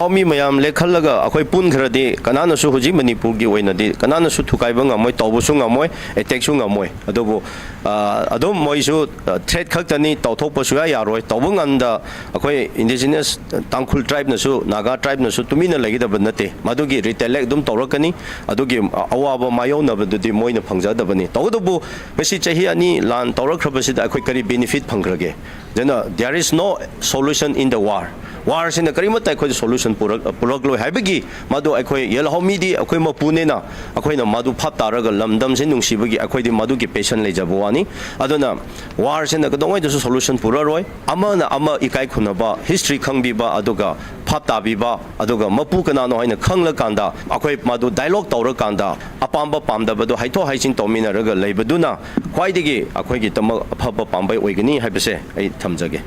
ꯃꯤ ꯃꯌꯥꯝ ꯂꯦꯛꯈꯠꯂꯒ ꯑꯩꯈꯣꯏ ꯄꯨꯟꯈ꯭ꯔꯗꯤ ꯀꯅꯥꯅꯁꯨ ꯍꯧꯖꯤꯛ ꯃꯅꯤꯄꯨꯔꯒꯤ ꯑꯣꯏꯅꯗꯤ ꯀꯅꯥꯅꯁꯨ ꯊꯨꯒꯥꯏꯕ ꯉꯝꯃꯣꯏ, ꯇꯧꯕꯁꯨ ꯉꯝꯃꯣꯏ, ꯑꯦꯇꯦꯛꯁꯨ ꯉꯝꯃꯣꯏ꯫ ꯑꯗꯨꯕꯨ ꯑ, ꯑꯗꯨꯝ ꯃꯣꯏꯁꯨ ꯊ꯭ꯔꯦꯠ ꯈꯛꯇꯅꯤ, ꯇꯧꯊꯣꯛꯄ ꯁꯨꯌꯥ ꯌꯥꯔꯣꯏ꯫ ꯇꯧꯕ ꯉꯝꯗ ꯑꯩꯈꯣꯏ ꯏꯟꯗꯤꯖꯤꯅꯁ ꯇꯥꯡꯈꯨꯜ ꯇ꯭ꯔꯥꯏꯕꯅꯁꯨ, ꯅꯥꯒꯥ ꯇ꯭ꯔꯥꯏꯕꯅꯁꯨ ꯇꯨꯃꯤꯟꯅ ꯂꯩꯒꯗꯕ ꯅꯠꯇꯦ꯫ ꯃꯗꯨꯒꯤ ꯔꯤꯇꯦꯂꯦꯛ ꯑꯗꯨꯝ ꯇꯧꯔꯛꯀꯅꯤ꯫ ꯑꯗꯨꯒꯤ ꯑꯋꯥꯕ ꯃꯥꯌꯣꯛꯅꯕꯗꯨꯗꯤ ꯃꯣꯏꯅ ꯐꯪꯖꯗꯕꯅꯤ꯫ ꯇꯧꯕꯇꯕꯨ ꯉꯁꯤ ꯆꯍꯤ ꯑꯅꯤ ꯂꯥꯟ ꯇꯧꯔꯛꯈ꯭ꯔꯕꯁꯤꯗ ꯑꯩꯈꯣꯏ ꯀꯔꯤ ꯕꯦꯅꯤꯐꯤꯠ ꯐꯪꯈ꯭ꯔꯒꯦ? ꯑꯗꯨꯅ there is no solution in the war꯫ ꯋꯥꯔꯁꯤꯅ ꯀꯔꯤꯃꯠꯇ ꯑꯩꯈꯣꯏꯗ ꯁꯣꯂꯨꯁꯟ ꯄꯨꯔꯛ ꯄꯨꯔꯛꯂꯣꯏ ꯍꯥꯏꯕꯒꯤ, ꯃꯗꯨ ꯑꯩꯈꯣꯏ ꯌꯦꯜꯍꯧꯃꯤꯗꯤ ꯑꯩꯈꯣꯏ ꯃꯄꯨꯅꯦꯅ ꯑꯩꯈꯣꯏꯅ ꯃꯗꯨ ꯚꯥꯞ ꯇꯥꯔꯒ ꯂꯝꯗꯝꯁꯤ ꯅꯨꯡꯁꯤꯕꯒꯤ ꯑꯩꯈꯣꯏꯗꯤ ꯃꯗꯨꯒꯤ ꯄꯦꯁꯟ ꯂꯩꯖꯕ ꯋꯥꯅꯤ꯫ ꯑꯗꯨꯅ ꯋꯥꯔꯁꯤꯅ ꯀꯩꯗꯧꯉꯩꯗꯁꯨ ꯁꯣꯂꯨꯁꯟ ꯄꯨꯔꯛꯑꯔꯣꯏ꯫ ꯑꯃꯅ ꯑꯃ ꯏꯀꯥꯏ ꯈꯨꯝꯅꯕ, ꯍꯤꯁꯇ꯭ꯔꯤ ꯈꯪꯕꯤꯕ, ꯑꯗꯨꯒ ꯚꯥꯞ ꯇꯥꯕꯤꯕ, ꯑꯗꯨꯒ ꯃꯄꯨ ꯀꯅꯥꯅꯣ ꯍꯥꯏꯅ ꯈꯪꯂꯀꯥꯟꯗ ꯑꯩꯈꯣꯏ ꯃꯗꯨ ꯗꯥꯏꯂꯣꯒ ꯇꯧꯔꯀꯥꯟꯗ ꯑꯄꯥꯝꯕ ꯄꯥꯝꯗꯕꯗꯨ ꯍꯥꯏꯊꯣꯛ ꯍꯥꯏꯖꯤꯟ ꯇꯧꯃꯤꯟꯅꯔꯒ ꯂꯩꯕꯗꯨꯅ ꯈ꯭ꯋꯥꯏꯗꯒꯤ ꯑꯩꯈꯣꯏꯒꯤꯗꯃꯛ ꯑꯐꯕ ꯄꯥꯝꯕꯩ ꯑꯣꯏꯒꯅꯤ ꯍꯥꯏꯕꯁꯦ ꯑꯩ ꯊꯝꯖꯒꯦ꯫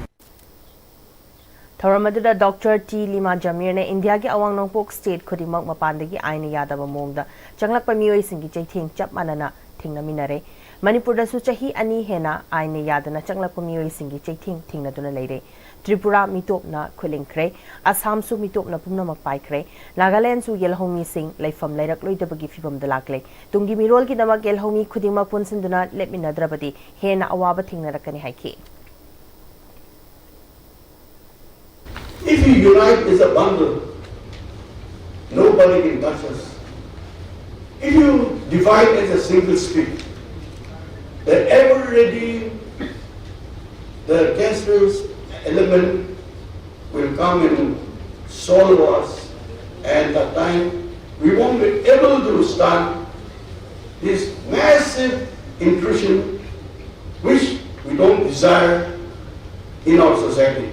ꯊꯧꯔꯝ ꯑꯗꯨꯗ ꯗꯣꯛꯇꯔ ꯇꯤ ꯂꯤꯃꯥ ꯖꯃꯤꯔꯅ ꯏꯟꯗꯤꯌꯥꯒꯤ ꯑꯋꯥꯡ ꯅꯣꯡꯄꯣꯛ ꯁ꯭ꯇꯦꯠ ꯈꯨꯗꯤꯡꯃꯛ ꯃꯄꯥꯟꯗꯒꯤ ꯑꯥꯏꯟꯅ ꯌꯥꯗꯕ ꯃꯑꯣꯡꯗ ꯆꯪꯂꯛꯄ ꯃꯤꯑꯣꯏꯁꯤꯡꯒꯤ ꯆꯩꯊꯦꯡ ꯆꯞ ꯃꯥꯟꯅꯅ ꯊꯦꯡꯅꯃꯤꯟꯅꯔꯦ꯫ ꯃꯅꯤꯄꯨꯔꯗꯁꯨ ꯆꯍꯤ ꯑꯅꯤ ꯍꯦꯟꯅ ꯑꯥꯏꯟꯅ ꯌꯥꯗꯅ ꯆꯪꯂꯛꯄ ꯃꯤꯑꯣꯏꯁꯤꯡꯒꯤ ꯆꯩꯊꯦꯡ ꯊꯦꯡꯅꯗꯨꯅ ꯂꯩꯔꯦ꯫ ꯇ꯭ꯔꯤꯄꯨꯔꯥ ꯃꯤꯇꯣꯞꯅ ꯈꯨꯠꯂꯤꯡꯈ꯭ꯔꯦ꯫ ꯑꯁꯥꯝꯁꯨ ꯃꯤꯇꯣꯞꯅ ꯄꯨꯝꯅꯃꯛ ꯄꯥꯏꯈ꯭ꯔꯦ꯫ ꯅꯥꯒꯥꯂꯦꯟꯗꯁꯨ ꯌꯦꯜꯍꯧꯃꯤꯁꯤꯡ ꯂꯩꯐꯝ ꯂꯩꯔꯛꯂꯣꯏꯗꯕꯒꯤ ꯐꯤꯚꯝꯗ ꯂꯥꯛꯂꯦ꯫ ꯇꯨꯡꯒꯤ ꯃꯤꯔꯣꯜꯒꯤꯗꯃꯛ ꯌꯦꯜꯍꯧꯃꯤ ꯈꯨꯗꯤꯡꯃꯛ ꯄꯨꯟꯁꯤꯟꯗꯨꯅ ꯂꯦꯞꯃꯤꯟꯅꯗ꯭ꯔꯕꯗꯤ ꯍꯦꯟꯅ ꯑꯋꯥꯕ ꯊꯦꯡꯅꯔꯛꯀꯅꯤ ꯍꯥꯏꯈꯤ꯫ If you unite as a bundle, nobody can touch us. If you divide as a single stick, the ever ready, the cancerous element will come and swallow us, and that time we won't be able to stand this massive intrusion which we don't desire in our society.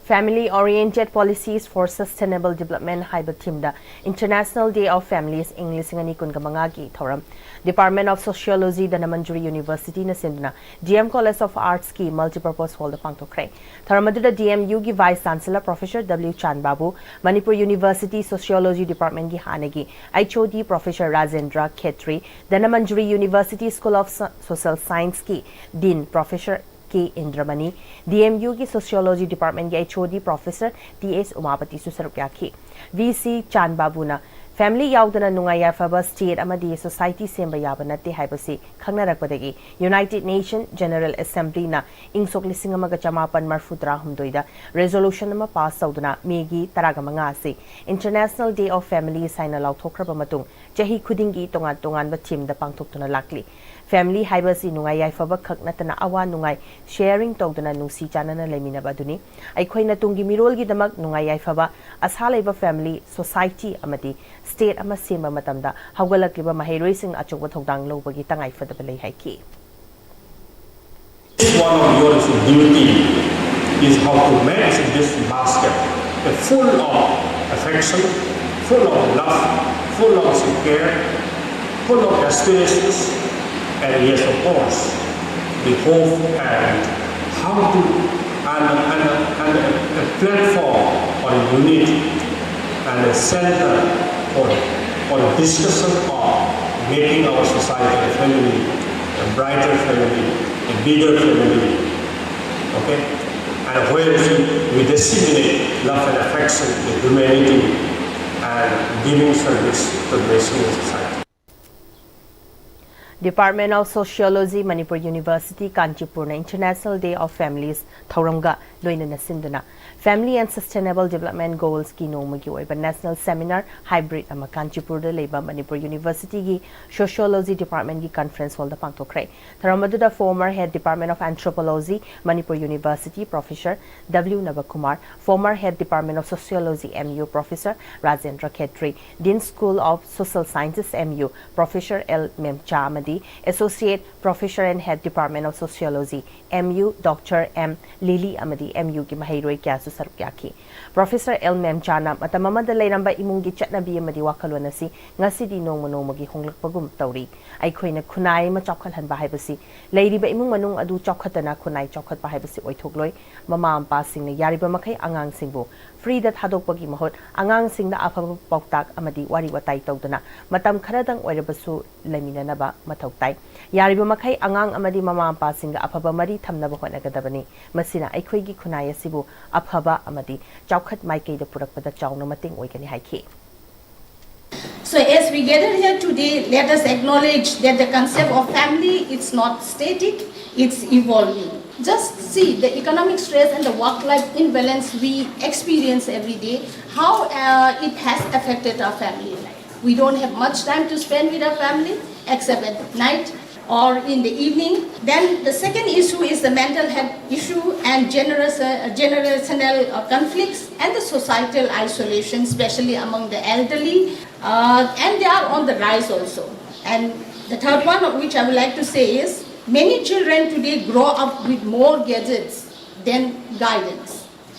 Family Oriented Policies for Sustainable Development ꯍꯥꯏꯕ ꯊꯤꯝꯗ International Day of Families ꯏꯪ ꯂꯤꯁꯤꯡ ꯑꯅꯤ ꯀꯨꯟꯒ ꯃꯉꯥꯒꯤ ꯊꯧꯔꯝ Department of Sociology Dhanamanjuri ꯌꯨꯅꯤꯚꯔꯁꯤꯇꯤꯅ ꯁꯤꯟꯗꯨꯅ D M College of Artsꯀꯤ Multipurpose Hallꯗ ꯄꯥꯡꯊꯣꯛꯈ꯭ꯔꯦ꯫ ꯊꯧꯔꯝ ꯑꯗꯨꯗ D M Uꯒꯤ Vice Chancellor Professor W ꯆꯥꯟꯕꯥꯕꯨ, Manipur University Sociology Departmentꯀꯤ ꯍꯥꯟꯅꯒꯤ H O D Professor Rajendra Khetri, Dhanamanjuri University School of Social Scienceꯀꯤ Dean Professor K ꯏꯟꯗ꯭ꯔꯃꯅꯤ, D M Uꯒꯤ Sociology Departmentꯀꯤ H O D Professor T S ꯎꯃꯥꯄꯇꯤꯁꯨ ꯁꯔꯨꯛ ꯌꯥꯈꯤ꯫ V C ꯆꯥꯟꯕꯥꯕꯨꯅ family ꯌꯥꯎꯗꯅ ꯅꯨꯡꯉꯥꯏ ꯌꯥꯏꯐꯕ state ꯑꯃꯗꯤ society ꯁꯦꯝꯕ ꯌꯥꯕ ꯅꯠꯇꯦ ꯍꯥꯏꯕꯁꯤ ꯈꯪꯅꯔꯛꯄꯗꯒꯤ United Nation General Assemblyꯅ ꯏꯪ ꯁꯣꯛ ꯂꯤꯁꯤꯡ ꯑꯃꯒ ꯆꯃꯥꯄꯟ ꯃꯔꯐꯨ ꯇꯔꯥꯍꯨꯝꯗꯣꯏꯗ resolution ꯑꯃ pass ꯇꯧꯗꯨꯅ Mayꯒꯤ ꯇꯔꯥꯒ ꯃꯉꯥ ꯑꯁꯤ International Day of Families ꯍꯥꯏꯅ ꯂꯥꯎꯊꯣꯛꯈ꯭ꯔꯕ ꯃꯇꯨꯡ ꯆꯍꯤ ꯈꯨꯗꯤꯡꯒꯤ ꯇꯣꯉꯥꯟ ꯇꯣꯉꯥꯟꯕ themeꯗ ꯄꯥꯡꯊꯣꯛꯇꯨꯅ ꯂꯥꯛꯂꯤ꯫ Family ꯍꯥꯏꯕꯁꯤ ꯅꯨꯡꯉꯥꯏ ꯌꯥꯏꯐꯕ ꯈꯛ ꯅꯠꯇꯅ ꯑꯋꯥ ꯅꯨꯡꯉꯥꯏ sharing ꯇꯧꯗꯨꯅ ꯅꯨꯡꯁꯤ ꯆꯥꯟꯅꯅ ꯂꯩꯃꯤꯟꯅꯕ ꯑꯗꯨꯅꯤ꯫ ꯑꯩꯈꯣꯏꯅ ꯇꯨꯡꯒꯤ ꯃꯤꯔꯣꯜꯒꯤꯗꯃꯛ ꯅꯨꯡꯉꯥꯏ ꯌꯥꯏꯐꯕ, ꯑꯁꯥ ꯂꯩꯕ family, society ꯑꯃꯗꯤ state ꯑꯃ ꯁꯦꯝꯕ ꯃꯇꯝꯗ ꯍꯧꯒꯠꯂꯛꯂꯤꯕ ꯃꯍꯩꯔꯣꯏꯁꯤꯡꯅ ꯑꯆꯧꯕ ꯊꯧꯗꯥꯡ ꯂꯧꯕꯒꯤ ꯇꯉꯥꯏ ꯐꯗꯕ ꯂꯩ ꯍꯥꯏꯈꯤ꯫ One of your duty is how to manage this basket, uh, full of affection, full of love, full of care, full of aspirations, and yes, of course, the hope and how to and, and, and a platform or a unit and a center for, for discussion of making our society a family, a brighter family, a bigger family, okay? And where we, we disseminate love and affection, the humanity, and giving service to the rest of the society. Department of Sociology, Manipur University, ꯀꯥꯟꯆꯤꯄꯨꯔꯅ International Day of Families ꯊꯧꯔꯝꯒ ꯂꯣꯏꯅꯅ ꯁꯤꯟꯗꯨꯅ Family and Sustainable Development Goals ꯀꯤ ꯅꯣꯡꯃꯒꯤ ꯑꯣꯏꯕ national seminar hybrid ꯑꯃ ꯀꯥꯟꯆꯤꯄꯨꯔꯗ ꯂꯩꯕ Manipur University ꯒꯤ Sociology Department ꯒꯤ conference hall ꯗ ꯄꯥꯡꯊꯣꯛꯈ꯭ꯔꯦ꯫ ꯊꯧꯔꯝ ꯑꯗꯨꯗ former head Department of Anthropology, Manipur University, Professor W ꯅꯕꯀꯨꯃꯥꯔ, former head Department of Sociology, M U, Professor Rajendra Khetri, Dean School of Social Sciences, M U, Professor L ꯃꯦꯝꯆꯥ ꯑꯃꯗꯤ Associate Professor and Head Department of Sociology, M U, Doctor M ꯂꯤꯂꯤ ꯑꯃꯗꯤ M U ꯒꯤ ꯃꯍꯩꯔꯣꯏ ꯀꯌꯥꯁꯨ ꯁꯔꯨꯛ ꯌꯥꯈꯤ꯫ Professor L ꯃꯦꯝꯆꯥꯅ ꯃꯇꯝ ꯑꯃꯗ ꯂꯩꯔꯝꯕ ꯏꯃꯨꯡꯒꯤ ꯆꯠꯅꯕꯤ ꯑꯃꯗꯤ ꯋꯥꯈꯜꯂꯣꯟ ꯑꯁꯤ ꯉꯁꯤꯗꯤ ꯅꯣꯡꯃ ꯅꯣꯡꯃꯒꯤ ꯍꯣꯡꯂꯛꯄꯒꯨꯝ ꯇꯧꯔꯤ꯫ ꯑꯩꯈꯣꯏꯅ ꯈꯨꯟꯅꯥꯏ ꯑꯃ ꯆꯥꯎꯈꯠꯍꯟꯕ ꯍꯥꯏꯕꯁꯤ ꯂꯩꯔꯤꯕ ꯏꯃꯨꯡ ꯃꯅꯨꯡ ꯑꯗꯨ ꯆꯥꯎꯈꯠꯇꯅ ꯈꯨꯟꯅꯥꯏ ꯆꯥꯎꯈꯠꯄ ꯍꯥꯏꯕꯁꯤ ꯑꯣꯏꯊꯣꯛꯂꯣꯏ꯫ ꯃꯃꯥ ꯃꯄꯥꯁꯤꯡꯅ ꯌꯥꯔꯤꯕ ꯃꯈꯩ ꯑꯉꯥꯡꯁꯤꯡꯕꯨ free ꯗ ꯊꯥꯗꯣꯛꯄꯒꯤ ꯃꯍꯨꯠ ꯑꯉꯥꯡꯁꯤꯡꯗ ꯑꯐꯕ ꯄꯥꯎꯇꯥꯛ ꯑꯃꯗꯤ ꯋꯥꯔꯤ ꯋꯥꯇꯥꯏ ꯇꯧꯗꯨꯅ ꯃꯇꯝ ꯈꯔꯗꯪ ꯑꯣꯏꯔꯕꯁꯨ ꯂꯩꯃꯤꯟꯅꯅꯕ ꯃꯊꯧ ꯇꯥꯏ꯫ ꯌꯥꯔꯤꯕ ꯃꯈꯩ ꯑꯉꯥꯡ ꯑꯃꯗꯤ ꯃꯃꯥ ꯃꯄꯥꯁꯤꯡꯒ ꯑꯐꯕ ꯃꯔꯤ ꯊꯝꯅꯕ ꯍꯣꯠꯅꯒꯗꯕꯅꯤ꯫ ꯃꯁꯤꯅ ꯑꯩꯈꯣꯏꯒꯤ ꯈꯨꯟꯅꯥꯏ ꯑꯁꯤꯕꯨ ꯑꯐꯕ ꯑꯃꯗꯤ ꯆꯥꯎꯈꯠ ꯃꯥꯏꯀꯩꯗ ꯄꯨꯔꯛꯄꯗ ꯆꯥꯎꯅ ꯃꯇꯦꯡ ꯑꯣꯏꯒꯅꯤ ꯍꯥꯏꯈꯤ꯫ So as we gather here today, let us acknowledge that the concept of family is not static, it's evolving. Just see the economic stress and the work-life imbalance we experience every day, how uh, it has affected our family life. We don't have much time to spend with our family except at night. or in the evening. Then the second issue is the mental health issue and generational, uh, generational uh, conflicts and the societal isolation, especially among the elderly. Uh, and they are on the rise also. And the third one, which I would like to say, is many children today grow up with more gadgets than guidance.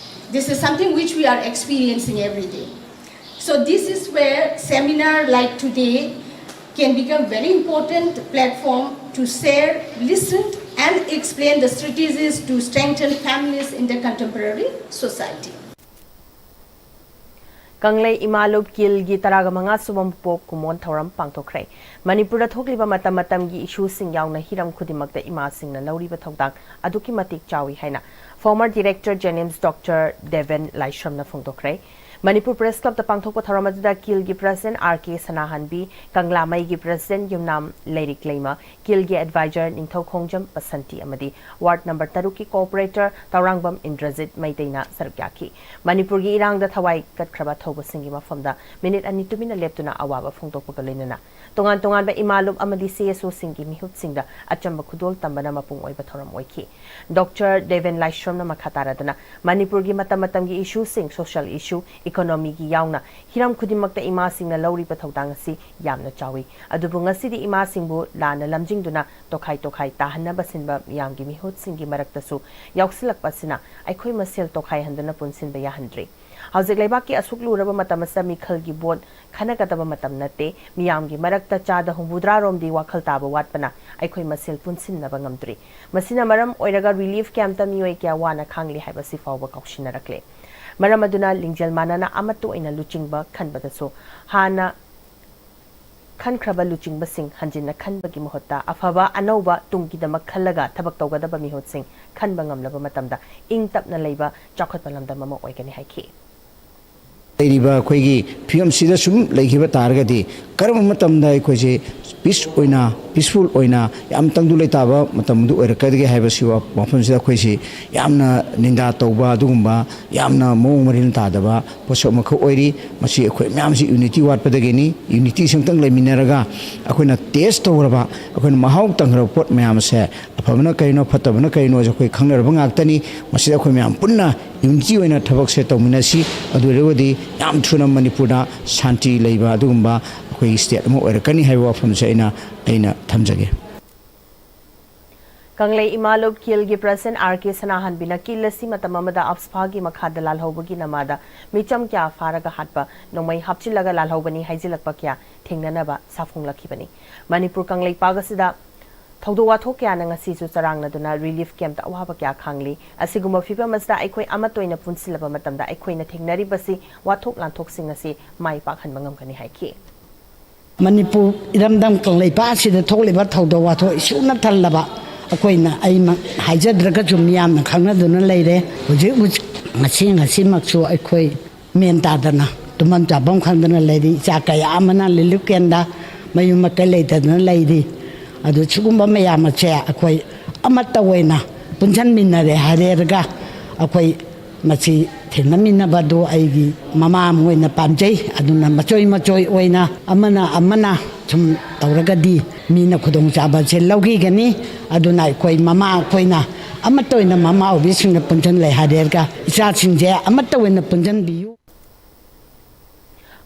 This is something which we are experiencing every day. So this is where seminar like today can become very important platform to share, listen, and explain the strategies to strengthen families in the contemporary society. ꯀꯪꯂꯩ ꯏꯃꯥꯂꯨꯞ ꯀꯤꯜꯒꯤ ꯇꯔꯥꯒ ꯃꯉꯥ ꯁꯨꯕ ꯃꯄꯣꯛ ꯀꯨꯝꯑꯣꯟ ꯊꯧꯔꯝ ꯄꯥꯡꯊꯣꯛꯈ꯭ꯔꯦ꯫ ꯃꯅꯤꯄꯨꯔꯗ ꯊꯣꯛꯂꯤꯕ ꯃꯇꯝ ꯃꯇꯝꯒꯤ ꯏꯁꯨꯁꯤꯡ ꯌꯥꯎꯅ ꯍꯤꯔꯝ ꯈꯨꯗꯤꯡꯃꯛꯇ ꯏꯃꯥꯁꯤꯡꯅ ꯂꯧꯔꯤꯕ ꯊꯧꯗꯥꯡ ꯑꯗꯨꯛꯀꯤ ꯃꯇꯤꯛ ꯆꯥꯎꯏ ꯍꯥꯏꯅ former director JNIMS Doctor Deven Laishramꯅ ꯐꯣꯡꯗꯣꯛꯈ꯭ꯔꯦ꯫ ꯃꯅꯤꯄꯨꯔ ꯄ꯭ꯔꯦꯁ ꯀ꯭ꯂꯕꯇ ꯄꯥꯡꯊꯣꯛꯄ ꯊꯧꯔꯝ ꯑꯗꯨꯗ ꯀꯤꯜꯒꯤ ꯄ꯭ꯔꯁꯤꯗꯦꯟꯠ ꯑꯥꯔ ꯀꯦ ꯁꯅꯥꯍꯟꯕꯤ, ꯀꯪꯂꯥꯃꯩꯒꯤ ꯄ꯭ꯔꯁꯤꯗꯦꯟꯠ ꯌꯨꯝꯅꯥꯝ ꯂꯩꯔꯤꯛꯂꯩꯃ, ꯀꯤꯜꯒꯤ ꯑꯦꯗꯚꯥꯏꯖꯔ ꯅꯤꯡꯊꯧ ꯈꯣꯡꯖꯝ ꯕꯁꯟꯇꯤ ꯑꯃꯗꯤ ꯋꯥꯔꯗ ꯅꯝꯕꯔ ꯇꯔꯨꯛꯀꯤ ꯀꯣꯑꯣꯄꯔꯦꯇꯔ ꯇꯧꯔꯥꯡꯕꯝ ꯏꯟꯗ꯭ꯔꯖꯤꯠ ꯃꯩꯇꯩꯅ ꯁꯔꯨꯛ ꯌꯥꯈꯤ꯫ ꯃꯅꯤꯄꯨꯔꯒꯤ ꯏꯔꯥꯡꯗ ꯊꯋꯥꯏ ꯀꯠꯈ꯭ꯔꯕ ꯊꯧꯕꯁꯤꯡꯒꯤ ꯃꯐꯝꯗ ꯃꯤꯅꯤꯠ ꯑꯅꯤ ꯇꯨꯃꯤꯟꯅ ꯂꯦꯞꯇꯨꯅ ꯑꯋꯥꯕ ꯐꯣꯡꯗꯣꯛꯄꯒ ꯂꯣꯏꯅꯅ ꯇꯣꯉꯥꯟ ꯇꯣꯉꯥꯟꯕ ꯏꯃꯥꯂꯨꯞ ꯑꯃꯗꯤ CSOꯁꯤꯡꯒꯤ ꯃꯤꯍꯨꯠꯁꯤꯡꯗ ꯑꯆꯝꯕ ꯈꯨꯗꯣꯜ ꯇꯝꯕꯅ ꯃꯄꯨꯡ ꯑꯣꯏꯕ ꯊꯧꯔꯝ ꯑꯣꯏꯈꯤ꯫ ꯗꯣꯛꯇꯔ ꯗꯦꯕꯦꯟ ꯂꯥꯏꯁ꯭ꯔꯝꯅ ꯃꯈꯥ ꯇꯥꯔꯗꯨꯅ ꯃꯅꯤꯄꯨꯔꯒꯤ ꯃꯇꯝ ꯃꯇꯝꯒꯤ ꯏꯁꯨꯁꯤꯡ, ꯁꯣꯁꯤꯌꯦꯜ ꯏꯁꯨ, ꯏꯀꯣꯅꯣꯃꯤꯒꯤ ꯌꯥꯎꯅ ꯍꯤꯔꯝ ꯈꯨꯗꯤꯡꯃꯛꯇ ꯏꯃꯥꯁꯤꯡꯅ ꯂꯧꯔꯤꯕ ꯊꯧꯗꯥꯡ ꯑꯁꯤ ꯌꯥꯝꯅ ꯆꯥꯎꯏ꯫ ꯑꯗꯨꯕꯨ ꯉꯁꯤꯗꯤ ꯏꯃꯥꯁꯤꯡꯕꯨ ꯂꯥꯟꯅ ꯂꯝꯖꯤꯡꯗꯨꯅ ꯇꯣꯈꯥꯏ ꯇꯣꯈꯥꯏ ꯇꯥꯍꯟꯅꯕ ꯁꯤꯟꯕ ꯃꯤꯌꯥꯝꯒꯤ ꯃꯤꯍꯨꯠꯁꯤꯡꯒꯤ ꯃꯔꯛꯇꯁꯨ ꯌꯥꯎꯁꯤꯜꯂꯛꯄ ꯑꯁꯤꯅ ꯑꯩꯈꯣꯏ ꯃꯁꯦꯜ ꯇꯣꯈꯥꯏꯍꯟꯗꯨꯅ ꯄꯨꯟꯁꯤꯟꯕ ꯌꯥꯍꯟꯗ꯭ꯔꯤ꯫ ꯍꯧꯖꯤꯛ ꯂꯩꯕꯥꯛꯀꯤ ꯑꯁꯨꯛ ꯂꯨꯔꯕ ꯃꯇꯝ ꯑꯁꯤꯗ ꯃꯤꯈꯜꯒꯤ ꯚꯣꯠ ꯈꯟꯅꯒꯗꯕ ꯃꯇꯝ ꯅꯠꯇꯦ꯫ ꯃꯤꯌꯥꯝꯒꯤ ꯃꯔꯛꯇ ꯆꯥꯗ ꯍꯨꯝꯐꯨꯇꯔꯥ ꯔꯣꯝꯗꯤ ꯋꯥꯈꯜ ꯇꯥꯕ ꯋꯥꯠꯄꯅ ꯑꯩꯈꯣꯏ ꯃꯁꯦꯜ ꯄꯨꯟꯁꯤꯟꯅꯕ ꯉꯝꯗ꯭ꯔꯤ꯫ ꯃꯁꯤꯅ ꯃꯔꯝ ꯑꯣꯏꯔꯒ ꯔꯤꯂꯤꯐ ꯀꯦꯝꯞꯇ ꯃꯤꯑꯣꯏ ꯀꯌꯥ ꯋꯥꯅ ꯈꯥꯡꯂꯤ ꯍꯥꯏꯕꯁꯤ ꯐꯥꯎꯕ ꯀꯥꯎꯁꯤꯟꯅꯔꯛꯂꯦ꯫ ꯃꯔꯝ ꯑꯗꯨꯅ ꯂꯤꯡꯖꯦꯜ ꯃꯥꯟꯅꯅ ꯑꯃꯠꯇ ꯑꯣꯏꯅ ꯂꯨꯆꯤꯡꯕ ꯈꯟꯕꯗꯁꯨ ꯍꯥꯟꯅ ꯈꯟꯈ꯭ꯔꯕ ꯂꯨꯆꯤꯡꯕꯁꯤꯡ ꯍꯟꯖꯤꯟꯅ ꯈꯟꯕꯒꯤ ꯃꯍꯨꯠꯇ ꯑꯐꯕ ꯑꯅꯧꯕ ꯇꯨꯡꯒꯤꯗꯃꯛ ꯈꯜꯂꯒ ꯊꯕꯛ ꯇꯧꯒꯗꯕ ꯃꯤꯍꯨꯠꯁꯤꯡ ꯈꯟꯕ ꯉꯝꯂꯕ ꯃꯇꯝꯗ ꯏꯪ ꯇꯞꯅ ꯂꯩꯕ ꯆꯥꯎꯈꯠꯄ ꯂꯝꯗꯝ ꯑꯃ ꯑꯣꯏꯒꯅꯤ ꯍꯥꯏꯈꯤ꯫ ꯂꯩꯔꯤꯕ ꯑꯩꯈꯣꯏꯒꯤ ꯐꯤꯕꯝꯁꯤꯗ ꯁꯨꯝ ꯂꯩꯈꯤꯕ ꯇꯥꯔꯒꯗꯤ ꯀꯔꯝꯕ ꯃꯇꯝꯗ ꯑꯩꯈꯣꯏꯁꯦ ꯄꯤꯁ ꯑꯣꯏꯅ, ꯄꯤꯁꯐꯨꯜ ꯑꯣꯏꯅ ꯌꯥꯝ ꯇꯪꯗꯨ ꯂꯩꯇꯥꯕ ꯃꯇꯝꯗꯨ ꯑꯣꯏꯔꯛꯀꯗꯒꯦ ꯍꯥꯏꯕꯁꯤ ꯋꯥ-, ꯋꯥꯐꯝꯁꯤꯗ ꯑꯩꯈꯣꯏꯁꯤ ꯌꯥꯝꯅ ꯅꯤꯟꯗꯥ ꯇꯧꯕ, ꯑꯗꯨꯒꯨꯝꯕ ꯌꯥꯝꯅ ꯃꯑꯣꯡ ꯃꯔꯤꯜ ꯇꯥꯗꯕ ꯄꯣꯠꯁꯛ ꯑꯃꯈꯛ ꯑꯣꯏꯔꯤ꯫ ꯃꯁꯤ ꯑꯩꯈꯣꯏ ꯃꯌꯥꯝꯁꯤ ꯌꯨꯅꯤꯇꯤ ꯋꯥꯠꯄꯗꯒꯤꯅꯤ꯫ ꯌꯨꯅꯤꯇꯤꯁꯤ ꯑꯃꯇꯪ ꯂꯩꯃꯤꯟꯅꯔꯒ ꯑꯩꯈꯣꯏꯅ ꯇꯦꯁ ꯇꯧꯔꯕ, ꯑꯩꯈꯣꯏꯅ ꯃꯍꯥꯎ ꯇꯪꯈ꯭ꯔꯕ ꯄꯣꯠ ꯃꯌꯥꯝ ꯑꯁꯦ ꯑꯐꯕꯅ ꯀꯔꯤꯅꯣ, ꯐꯠꯇꯕꯅ ꯀꯔꯤꯅꯣ ꯍꯥꯏꯁꯦ ꯑꯩꯈꯣꯏ ꯈꯪꯅꯔꯕ ꯉꯥꯛꯇꯅꯤ꯫ ꯃꯁꯤꯗ ꯑꯩꯈꯣꯏ ꯃꯌꯥꯝ ꯄꯨꯟꯅ ꯌꯨꯅꯤꯇꯤ ꯑꯣꯏꯅ ꯊꯕꯛꯁꯦ ꯇꯧꯃꯤꯟꯅꯁꯤ꯫ ꯑꯗꯨ ꯑꯣꯏꯔꯒꯗꯤ ꯌꯥꯝ ꯊꯨꯅ ꯃꯅꯤꯄꯨꯔꯗ ꯁꯥꯟꯇꯤ ꯂꯩꯕ ꯑꯗꯨꯒꯨꯝꯕ ꯑꯩꯈꯣꯏꯒꯤ ꯁ꯭ꯇꯦꯠ ꯑꯃ ꯑꯣꯏꯔꯛꯀꯅꯤ ꯍꯥꯏꯕ ꯋꯥꯐꯝꯁꯦ ꯑꯩꯅ, ꯑꯩꯅ ꯊꯝꯖꯒꯦ꯫ ꯀꯪꯂꯩ ꯏꯃꯥ ꯂꯨꯞ ꯀꯤꯜꯒꯤ ꯄ꯭ꯔꯁꯤꯗꯦꯟꯠ ꯑꯥꯔ ꯀꯦ ꯁꯅꯥꯍꯟꯕꯤꯅ ꯀꯤꯜ ꯑꯁꯤ ꯃꯇꯝ ꯑꯃꯗ ꯑꯞꯁꯐꯥꯒꯤ ꯃꯈꯥꯗ ꯂꯥꯜꯍꯧꯕꯒꯤ ꯅꯃꯥꯗ ꯃꯤꯆꯝ ꯀꯌꯥ ꯐꯥꯔꯒ ꯍꯥꯠꯄ, ꯅꯣꯡꯃꯩ ꯍꯥꯞꯆꯤꯜꯂꯒ ꯂꯥꯜꯍꯧꯕꯅꯤ ꯍꯥꯏꯖꯤꯜꯂꯛꯄ ꯀꯌꯥ ꯊꯦꯡꯅꯅꯕ ꯁꯥꯐꯣꯡꯂꯛꯈꯤꯕꯅꯤ꯫ ꯃꯅꯤꯄꯨꯔ ꯀꯪꯂꯩꯄꯥꯛ ꯑꯁꯤꯗ ꯊꯧꯗꯣꯛ ꯋꯥꯊꯣꯛ ꯀꯌꯥꯅ ꯉꯁꯤꯁꯨ ꯆꯔꯥꯡꯅꯗꯨꯅ ꯔꯤꯂꯤꯐ ꯀꯦꯝꯞꯇ ꯑꯋꯥꯕ ꯀꯌꯥ ꯈꯥꯡꯂꯤ꯫ ꯑꯁꯤꯒꯨꯝꯕ ꯐꯤꯚꯝ ꯑꯁꯤꯗ ꯑꯩꯈꯣꯏ ꯑꯃꯠꯇ ꯑꯣꯏꯅ ꯄꯨꯟꯁꯤꯜꯂꯕ ꯃꯇꯝꯗ ꯑꯩꯈꯣꯏꯅ ꯊꯦꯡꯅꯔꯤꯕꯁꯤ ꯋꯥꯊꯣꯛ ꯂꯥꯟꯊꯣꯛꯁꯤꯡ ꯑꯁꯤ ꯃꯥꯏ ꯄꯥꯛꯍꯟꯕ ꯉꯝꯒꯅꯤ ꯍꯥꯏꯈꯤ꯫ ꯃꯅꯤꯄꯨꯔ ꯏꯔꯝꯗꯝ ꯀꯪꯂꯩꯄꯥꯛ ꯑꯁꯤꯗ ꯊꯣꯛꯂꯤꯕ ꯊꯧꯗꯣꯛ ꯋꯥꯊꯣꯛ ꯏꯁꯨꯅ ꯊꯜꯂꯕ ꯑꯩꯈꯣꯏꯅ, ꯑꯩꯃꯛ ꯍꯥꯏꯖꯗ꯭ꯔꯒꯁꯨ ꯃꯤꯌꯥꯝꯅ ꯈꯪꯅꯗꯨꯅ ꯂꯩꯔꯦ꯫ ꯍꯧꯖꯤꯛ ꯍꯧꯖꯤꯛ ꯉꯁꯤ ꯉꯁꯤꯃꯛꯁꯨ ꯑꯩꯈꯣꯏ ꯃꯦꯟ ꯇꯥꯗꯅ ꯇꯨꯝꯐꯝ ꯆꯥꯐꯝ ꯈꯪꯗꯅ ꯂꯩꯔꯤ꯫ ꯏꯆꯥ ꯀꯌꯥ ꯑꯃꯅ ꯔꯤꯂꯤꯐ ꯀꯦꯝꯞꯇ ꯃꯌꯨꯝ ꯃꯀꯩ ꯂꯩꯇꯗꯅ ꯂꯩꯔꯤ꯫ ꯑꯗꯨ ꯁꯤꯒꯨꯝꯕ ꯃꯌꯥꯝ ꯑꯁꯦ ꯑꯩꯈꯣꯏ ꯑꯃꯠꯇ ꯑꯣꯏꯅ ꯄꯨꯟꯁꯤꯟꯃꯤꯟꯅꯔꯦ ꯍꯥꯏꯔꯒ ꯑꯩꯈꯣꯏ ꯃꯁꯤ ꯊꯦꯡꯅꯃꯤꯟꯅꯕꯗꯨ ꯑꯩꯒꯤ ꯃꯃꯥ ꯑꯃ ꯑꯣꯏꯅ ꯄꯥꯝꯖꯩ꯫ ꯑꯗꯨꯅ ꯃꯆꯣꯏ ꯃꯆꯣꯏ ꯑꯣꯏꯅ ꯑꯃꯅ ꯑꯃꯅ ꯁꯨꯝ ꯇꯧꯔꯒꯗꯤ ꯃꯤꯅ ꯈꯨꯗꯣꯡꯆꯥꯕꯁꯦ ꯂꯧꯈꯤꯒꯅꯤ꯫ ꯑꯗꯨꯅ ꯑꯩꯈꯣꯏ ꯃꯃꯥ ꯑꯩꯈꯣꯏꯅ ꯑꯃꯠꯇ ꯑꯣꯏꯅ ꯃꯃꯥ ꯑꯣꯏꯕꯤꯁꯤꯡꯅ ꯄꯨꯟꯁꯤꯜꯂꯦ ꯍꯥꯏꯔꯒ ꯏꯆꯥꯁꯤꯡꯁꯦ ꯑꯃꯠꯇ ꯑꯣꯏꯅ ꯄꯨꯟꯁꯤꯟꯕꯤꯌꯨ꯫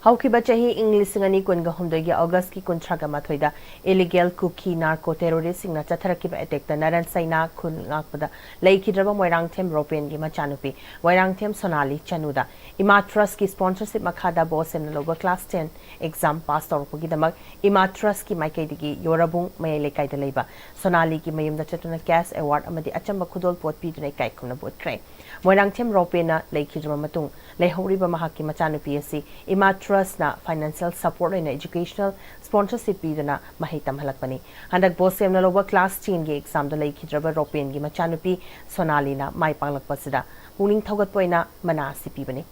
ꯍꯧꯈꯤꯕ ꯆꯍꯤ ꯏꯪ ꯂꯤꯁꯤꯡ ꯑꯅꯤ ꯀꯨꯟꯒ ꯍꯨꯝꯗꯣꯏꯒꯤ ꯑꯣꯒꯁꯀꯤ ꯀꯨꯟꯊ꯭ꯔꯥꯒ ꯃꯥꯊꯣꯏꯗ ꯏꯂꯤꯒꯦꯜ ꯀꯨꯀꯤ ꯅꯥꯔꯀꯣ ꯇꯦꯔꯣꯔꯤꯁ꯭ꯠꯁꯤꯡꯅ ꯆꯠꯊꯔꯛꯈꯤꯕ ꯑꯦꯇꯦꯛꯇ ꯅꯥꯔꯥꯟ ꯁꯥꯏꯅꯥ ꯈꯨꯟ ꯉꯥꯛꯄꯗ ꯂꯩꯈꯤꯗ꯭ꯔꯕ ꯃꯣꯏꯔꯥꯡꯊꯦꯝ ꯔꯣꯄꯦꯟꯒꯤ ꯃꯆꯥꯅꯨꯄꯤ ꯃꯣꯏꯔꯥꯡꯊꯦꯝ ꯁꯣꯅꯥꯂꯤ ꯆꯅꯨꯗ ꯏꯃꯥ ꯇ꯭ꯔꯁꯀꯤ ꯁ꯭ꯄꯣꯟꯁꯔꯁꯤꯞ ꯃꯈꯥꯗ ꯕꯣꯁ ꯁꯦꯝꯅ ꯂꯧꯕ ꯀ꯭ꯂꯥꯁ ꯇꯦꯟ ꯑꯦꯛꯖꯥꯝ ꯄꯥꯁ ꯇꯧꯔꯛꯄꯒꯤꯗꯃꯛ ꯏꯃꯥ ꯇ꯭ꯔꯁꯀꯤ ꯃꯥꯏꯀꯩꯗꯒꯤ ꯌꯣꯔꯕꯨꯡ ꯃꯌꯥꯏ ꯂꯩꯀꯥꯏꯗ ꯂꯩꯕ ꯁꯣꯅꯥꯂꯤꯒꯤ ꯃꯌꯨꯝꯗ ꯆꯠꯇꯨꯅ ꯀꯦꯁ ꯑꯦꯋꯥꯔꯗ ꯑꯃꯗꯤ ꯑꯆꯝꯕ ꯈꯨꯗꯣꯜꯄꯣꯠ ꯄꯤꯗꯨꯅ ꯏꯀꯥꯏ ꯈꯨꯝꯅꯕ ꯎꯠꯈ꯭ꯔꯦ꯫ ꯃꯣꯏꯔꯥꯡꯊꯦꯝ ꯔꯣꯄꯦꯅ ꯂꯩꯈꯤꯗ꯭ꯔꯕ ꯃꯇꯨꯡ ꯂꯩꯍꯧꯔꯤꯕ ꯃꯍꯥꯛꯀꯤ ꯃꯆꯥꯅꯨꯄꯤ ꯑꯁꯤ ꯏꯃꯥ ꯇ꯭ꯔꯁꯅ ꯐꯥꯏꯅꯥꯟꯁꯤꯌꯦꯜ ꯁꯄꯣꯔꯠ ꯑꯣꯏꯅ ꯏꯖꯨꯀꯦꯁꯅꯦꯜ ꯁ꯭ꯄꯣꯟꯁꯔꯁꯤꯞ ꯄꯤꯗꯨꯅ ꯃꯍꯩ ꯇꯝꯍꯜꯂꯛꯄꯅꯤ꯫ ꯍꯟꯗꯛ ꯕꯣꯁ ꯁꯦꯝꯅ ꯂꯧꯕ ꯀ꯭ꯂꯥꯁ ꯇꯦꯟꯒꯤ ꯑꯦꯛꯖꯥꯝꯗ ꯂꯩꯈꯤꯗ꯭ꯔꯕ ꯔꯣꯄꯦꯟꯒꯤ ꯃꯆꯥꯅꯨꯄꯤ ꯁꯣꯅꯥꯂꯤꯅ ꯃꯥꯏ ꯄꯥꯛꯂꯛꯄꯁꯤꯗ ꯄꯨꯛꯅꯤꯡ ꯊꯧꯒꯠꯄ ꯑꯣꯏꯅ ꯃꯅꯥ ꯑꯁꯤ ꯄꯤꯕꯅꯤ꯫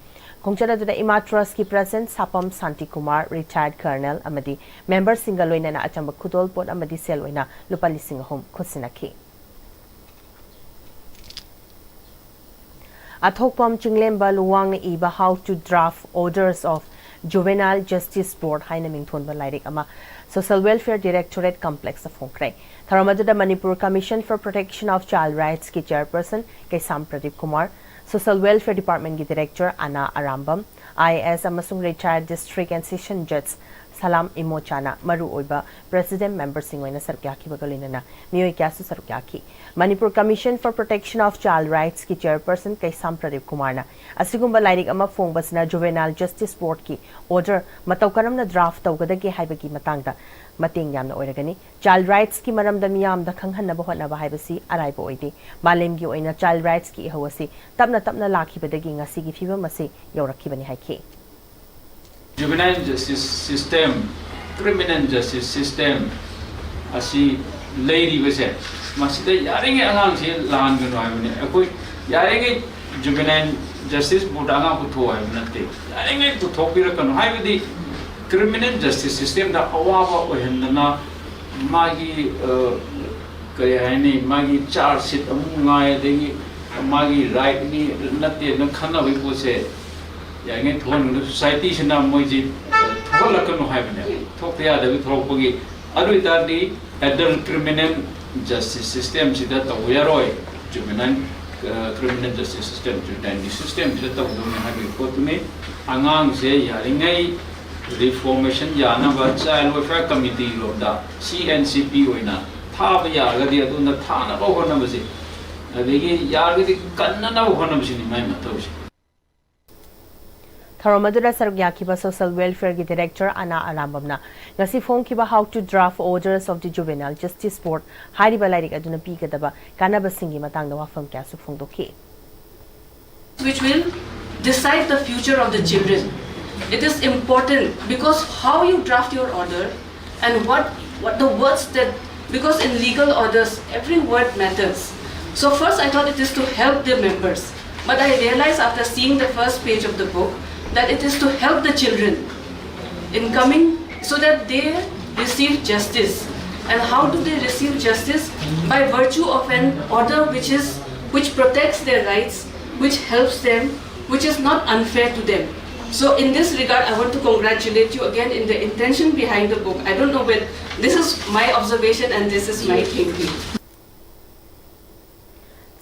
ꯈꯣꯡꯆꯠ ꯑꯗꯨꯗ ꯏꯃꯥ ꯇ꯭ꯔꯁꯀꯤ ꯄ꯭ꯔꯁꯤꯗꯦꯟꯠ ꯁꯥꯄꯝ ꯁꯥꯟꯇꯤ ꯀꯨꯃꯥꯔ, ꯔꯤꯇꯥꯌꯔꯗ ꯀꯔꯅꯦꯜ ꯑꯃꯗꯤ ꯃꯦꯝꯕꯔꯁꯤꯡꯒ ꯂꯣꯏꯅꯅ ꯑꯆꯝꯕ ꯈꯨꯗꯣꯜꯄꯣꯠ ꯑꯃꯗꯤ ꯁꯦꯜ ꯑꯣꯏꯅ ꯂꯨꯄꯥ ꯂꯤꯁꯤꯡ ꯑꯍꯨꯝ ꯈꯨꯠꯁꯤꯟꯅꯈꯤ꯫ ꯑꯊꯣꯛꯄꯝ ꯆꯤꯡꯂꯦꯝꯕ ꯂꯨꯋꯥꯡꯅ ꯏꯕ How to Draft Orders of Juvenile Justice Board ꯍꯥꯏꯅ ꯃꯤꯡꯊꯣꯟꯕ ꯂꯥꯏꯔꯤꯛ ꯑꯃ Social Welfare Directorate Complexꯇ ꯐꯣꯡꯈ꯭ꯔꯦ꯫ ꯊꯧꯔꯝ ꯑꯗꯨꯗ Manipur Commission for Protection of Child Rightsꯀꯤ chairperson Keisham Pradip Kumar, Social Welfare Departmentꯀꯤ ꯗꯤꯔꯦꯛꯇꯔ ꯑꯅꯥ ꯑꯔꯥꯝꯕꯝ, IAS ꯑꯃꯁꯨꯡ retired District and Session Judge ꯁꯂꯥꯝ ꯏꯃꯣꯆꯥꯅ ꯃꯔꯨꯑꯣꯏꯕ ꯄ꯭ꯔꯦꯁꯤꯗꯦꯟꯠ ꯃꯦꯝꯕꯔꯁꯤꯡ ꯑꯣꯏꯅ ꯁꯔꯨꯛ ꯌꯥꯈꯤꯕꯒ ꯂꯣꯏꯅꯅ ꯃꯤꯑꯣꯏ ꯀꯌꯥꯁꯨ ꯁꯔꯨꯛ ꯌꯥꯈꯤ꯫ Manipur Commission for Protection of Child Rightsꯀꯤ ꯆꯦꯌꯔꯄꯔꯁꯟ ꯀꯩꯁꯥꯝ ꯄ꯭ꯔꯗꯤꯞ ꯀꯨꯃꯥꯔꯅ ꯑꯁꯤꯒꯨꯝꯕ ꯂꯥꯏꯔꯤꯛ ꯑꯃ ꯐꯣꯡꯕꯁꯤꯅ Juvenile Justice Boardꯀꯤ order ꯃꯇꯧ ꯀꯔꯝꯅ draft ꯇꯧꯒꯗꯒꯦ ꯍꯥꯏꯕꯒꯤ ꯃꯇꯥꯡꯗ ꯃꯇꯦꯡ ꯌꯥꯝꯅ ꯑꯣꯏꯔꯒꯅꯤ꯫ Child rightsꯀꯤ ꯃꯔꯝꯗ ꯃꯤꯌꯥꯝꯗ ꯈꯪꯍꯟꯅꯕ ꯍꯣꯠꯅꯕ ꯍꯥꯏꯕꯁꯤ ꯑꯔꯥꯏꯕ ꯑꯣꯏꯗꯦ꯫ ꯃꯥꯂꯦꯝꯒꯤ ꯑꯣꯏꯅ child rightsꯀꯤ ꯏꯍꯧ ꯑꯁꯤ ꯇꯞꯅ ꯇꯞꯅ ꯂꯥꯛꯈꯤꯕꯗꯒꯤ ꯉꯁꯤꯒꯤ ꯐꯤꯕꯝ ꯑꯁꯤ ꯌꯧꯔꯛꯈꯤꯕꯅꯤ ꯍꯥꯏꯈꯤ꯫ Juvenile justice system, criminal justice system ꯑꯁꯤ ꯂꯩꯔꯤꯕꯁꯦ, ꯃꯁꯤꯗ ꯌꯥꯔꯤꯉꯩ ꯑꯉꯥꯡꯁꯦ ꯂꯥꯟꯒꯅꯨ ꯍꯥꯏꯕꯅꯤ꯫ ꯑꯩꯈꯣꯏ ꯌꯥꯔꯤꯉꯩ Juvenile Justice Boardꯇ ꯑꯉꯥꯡ ꯄꯨꯊꯣꯛꯑꯣ ꯍꯥꯏꯕ ꯅꯠꯇꯦ, ꯌꯥꯔꯤꯉꯩ ꯄꯨꯊꯣꯛꯄꯤꯔꯛꯀꯅꯨ꯫ ꯍꯥꯏꯕꯗꯤ criminal justice systemꯗ ꯑꯋꯥꯕ ꯑꯣꯏꯍꯟꯗꯅ, ꯃꯥꯒꯤ ꯑ, ꯀꯔꯤ ꯍꯥꯏꯅꯤ, ꯃꯥꯒꯤ charge sheet ꯑꯃꯨꯛ ꯉꯥꯏ, ꯑꯗꯒꯤ ꯃꯥꯒꯤ rightꯅꯤ ꯅꯠꯇꯦꯅ ꯈꯟꯅꯕꯒꯤ ꯄꯣꯠꯁꯦ ꯌꯥꯔꯤꯉꯩ ꯊꯣꯛꯍꯟꯒꯅꯨ꯫ Societyꯁꯤꯅ ꯃꯣꯏꯁꯤ ꯊꯣꯛꯍꯜꯂꯛꯀꯅꯨ ꯍꯥꯏꯕꯅꯦ, ꯊꯣꯛꯄ ꯌꯥꯗꯕꯒꯤ ꯊꯣꯛꯂꯛꯄꯒꯤ꯫ ꯑꯗꯨ ꯑꯣꯏꯇꯥꯔꯗꯤ adult criminal justice systemꯁꯤꯗ ꯇꯧꯕ ꯌꯥꯔꯣꯏ꯫ Juvenile ꯑ, criminal justice system, juvenile systemꯁꯤꯗ ꯇꯧꯗꯧꯅꯤ ꯍꯥꯏꯕꯒꯤ ꯄꯣꯠꯇꯨꯅꯤ꯫ ꯑꯉꯥꯡꯁꯦ ꯌꯥꯔꯤꯉꯩ reformation ꯌꯥꯅꯕ Child Welfare Committeeꯔꯣꯝꯗ, CNCP ꯑꯣꯏꯅ ꯊꯥꯕ ꯌꯥꯔꯒꯗꯤ ꯑꯗꯨꯅ ꯊꯥꯅꯕ ꯍꯣꯠꯅꯕꯁꯦ, ꯑꯗꯒꯤ ꯌꯥꯔꯒꯗꯤ ꯀꯟꯅꯅꯕ ꯍꯣꯠꯅꯕꯁꯤꯅꯤ ꯃꯥꯏ ꯃꯊꯧꯁꯦ꯫ ꯊꯧꯔꯝ ꯑꯗꯨꯗ ꯁꯔꯨꯛ ꯌꯥꯈꯤꯕ Social Welfareꯒꯤ ꯗꯤꯔꯦꯛꯇꯔ ꯑꯅꯥ ꯑꯔꯥꯝꯕꯝꯅ ꯉꯁꯤ ꯐꯣꯡꯈꯤꯕ How to Draft Orders of the Juvenile Justice Board ꯍꯥꯏꯔꯤꯕ ꯂꯥꯏꯔꯤꯛ ꯑꯗꯨꯅ ꯄꯤꯒꯗꯕ ꯀꯥꯟꯅꯕꯁꯤꯡꯒꯤ ꯃꯇꯥꯡꯗ ꯋꯥꯐꯝ ꯀꯌꯥꯁꯨ ꯐꯣꯡꯗꯣꯛꯈꯤ꯫ Which will decide the future of the children. It is important because how you draft your order and what, what the words that, because in legal orders, every word matters. So first I thought it is to help the members. But I realized after seeing the first page of the book that it is to help the children in coming so that they receive justice. And how do they receive justice? By virtue of an order which is which protects their rights, which helps them, which is not unfair to them. So in this regard, I want to congratulate you again in the intention behind the book. I don't know, but this is my observation and this is my thinking.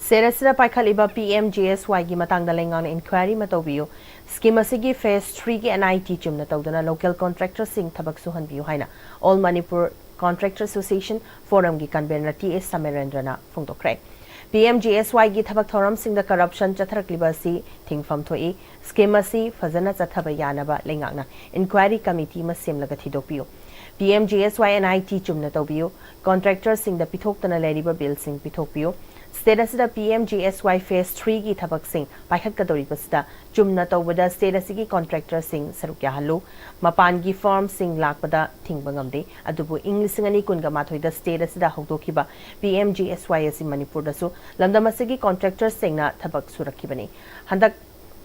ꯁꯦꯔꯦꯁꯤꯗ ꯄꯥꯏꯈꯠꯂꯤꯕ P M G S ꯋꯥꯏꯒꯤ ꯃꯇꯥꯡꯗ ꯂꯩꯉꯥꯛꯅ enquiry ꯑꯃ ꯇꯧꯕꯤꯌꯨ, scheme ꯑꯁꯤꯒꯤ face ꯊ꯭ꯔꯤꯒꯤ and I T ꯆꯨꯝꯅ ꯇꯧꯗꯅ ꯂꯣꯀꯦꯜ ꯀꯣꯟꯇ꯭ꯔꯦꯛꯇꯔꯁꯤꯡ ꯊꯕꯛ ꯁꯨꯍꯟꯕꯤꯌꯨ ꯍꯥꯏꯅ ꯑꯣꯜ ꯃꯅꯤꯄꯨꯔ ꯀꯣꯟꯇ꯭ꯔꯦꯛꯇꯔ ꯑꯦꯁꯣꯁꯤꯌꯦꯁꯟ ꯐꯣꯔꯝꯒꯤ ꯀꯟꯚꯦꯅꯔ ꯇꯤ ꯑꯦꯁ ꯁꯃꯤꯔꯦꯟꯗ꯭ꯔꯅ ꯐꯣꯡꯗꯣꯛꯈ꯭ꯔꯦ꯫ ꯄꯤ ꯑꯦꯝ ꯖꯤ ꯑꯦꯁ ꯋꯥꯏꯒꯤ ꯊꯕꯛ ꯊꯧꯔꯝꯁꯤꯡꯗ ꯀꯔꯞꯁꯟ ꯆꯠꯊꯔꯛꯂꯤꯕ ꯑꯁꯤ ꯊꯤꯡꯐꯝ ꯊꯣꯛꯏ꯫ ꯁ꯭ꯀꯤꯝ ꯑꯁꯤ ꯐꯖꯅ ꯆꯠꯊꯕ ꯌꯥꯅꯕ ꯂꯩꯉꯥꯛꯅ ꯏꯟꯀ꯭ꯋꯥꯏꯔꯤ ꯀꯃꯤꯇꯤ ꯑꯃ ꯁꯦꯝꯂꯒ ꯊꯤꯗꯣꯛꯄꯤꯌꯨ꯫ P M G S Y N I T ꯆꯨꯝꯅ ꯇꯧꯕꯤꯌꯨ꯫ ꯀꯣꯟꯇ꯭ꯔꯦꯛꯇꯔꯁꯤꯡꯗ ꯄꯤꯊꯣꯛꯇꯅ ꯂꯩꯔꯤꯕ ꯕꯤꯜꯁꯤꯡ ꯄꯤꯊꯣꯛꯄꯤꯌꯨ꯫ ꯁ꯭ꯇꯦꯠ ꯑꯁꯤꯗ P M G S Y phase ꯊ꯭ꯔꯤꯒꯤ ꯊꯕꯛꯁꯤꯡ ꯄꯥꯏꯈꯠꯀꯗꯧꯔꯤꯕꯁꯤꯗ ꯆꯨꯝꯅ ꯇꯧꯕꯗ ꯁ꯭ꯇꯦꯠ ꯑꯁꯤꯒꯤ ꯀꯣꯟꯇ꯭ꯔꯦꯛꯇꯔꯁꯤꯡ ꯁꯔꯨꯛ ꯌꯥꯍꯜꯂꯨ꯫ ꯃꯄꯥꯟꯒꯤ ꯐꯥꯔꯝꯁꯤꯡ ꯂꯥꯛꯄꯗ ꯊꯤꯡꯕ ꯉꯝꯗꯦ꯫ ꯑꯗꯨꯕꯨ ꯏꯪ ꯂꯤꯁꯤꯡ ꯑꯅꯤ ꯀꯨꯟꯒ ꯃꯥꯊꯣꯏꯗ ꯁ꯭ꯇꯦꯠ ꯑꯁꯤꯗ ꯍꯧꯗꯣꯛꯈꯤꯕ ꯄꯤ ꯑꯦꯝ ꯖꯤ ꯑꯦꯁ ꯋꯥꯏ ꯑꯁꯤ ꯃꯅꯤꯄꯨꯔꯗꯁꯨ ꯂꯝꯗꯝ ꯑꯁꯤꯒꯤ ꯀꯣꯟꯇ꯭ꯔꯦꯛꯇꯔꯁꯤꯡꯅ ꯊꯕꯛ ꯁꯨꯔꯛꯈꯤꯕꯅꯤ꯫ ꯍꯟꯗꯛ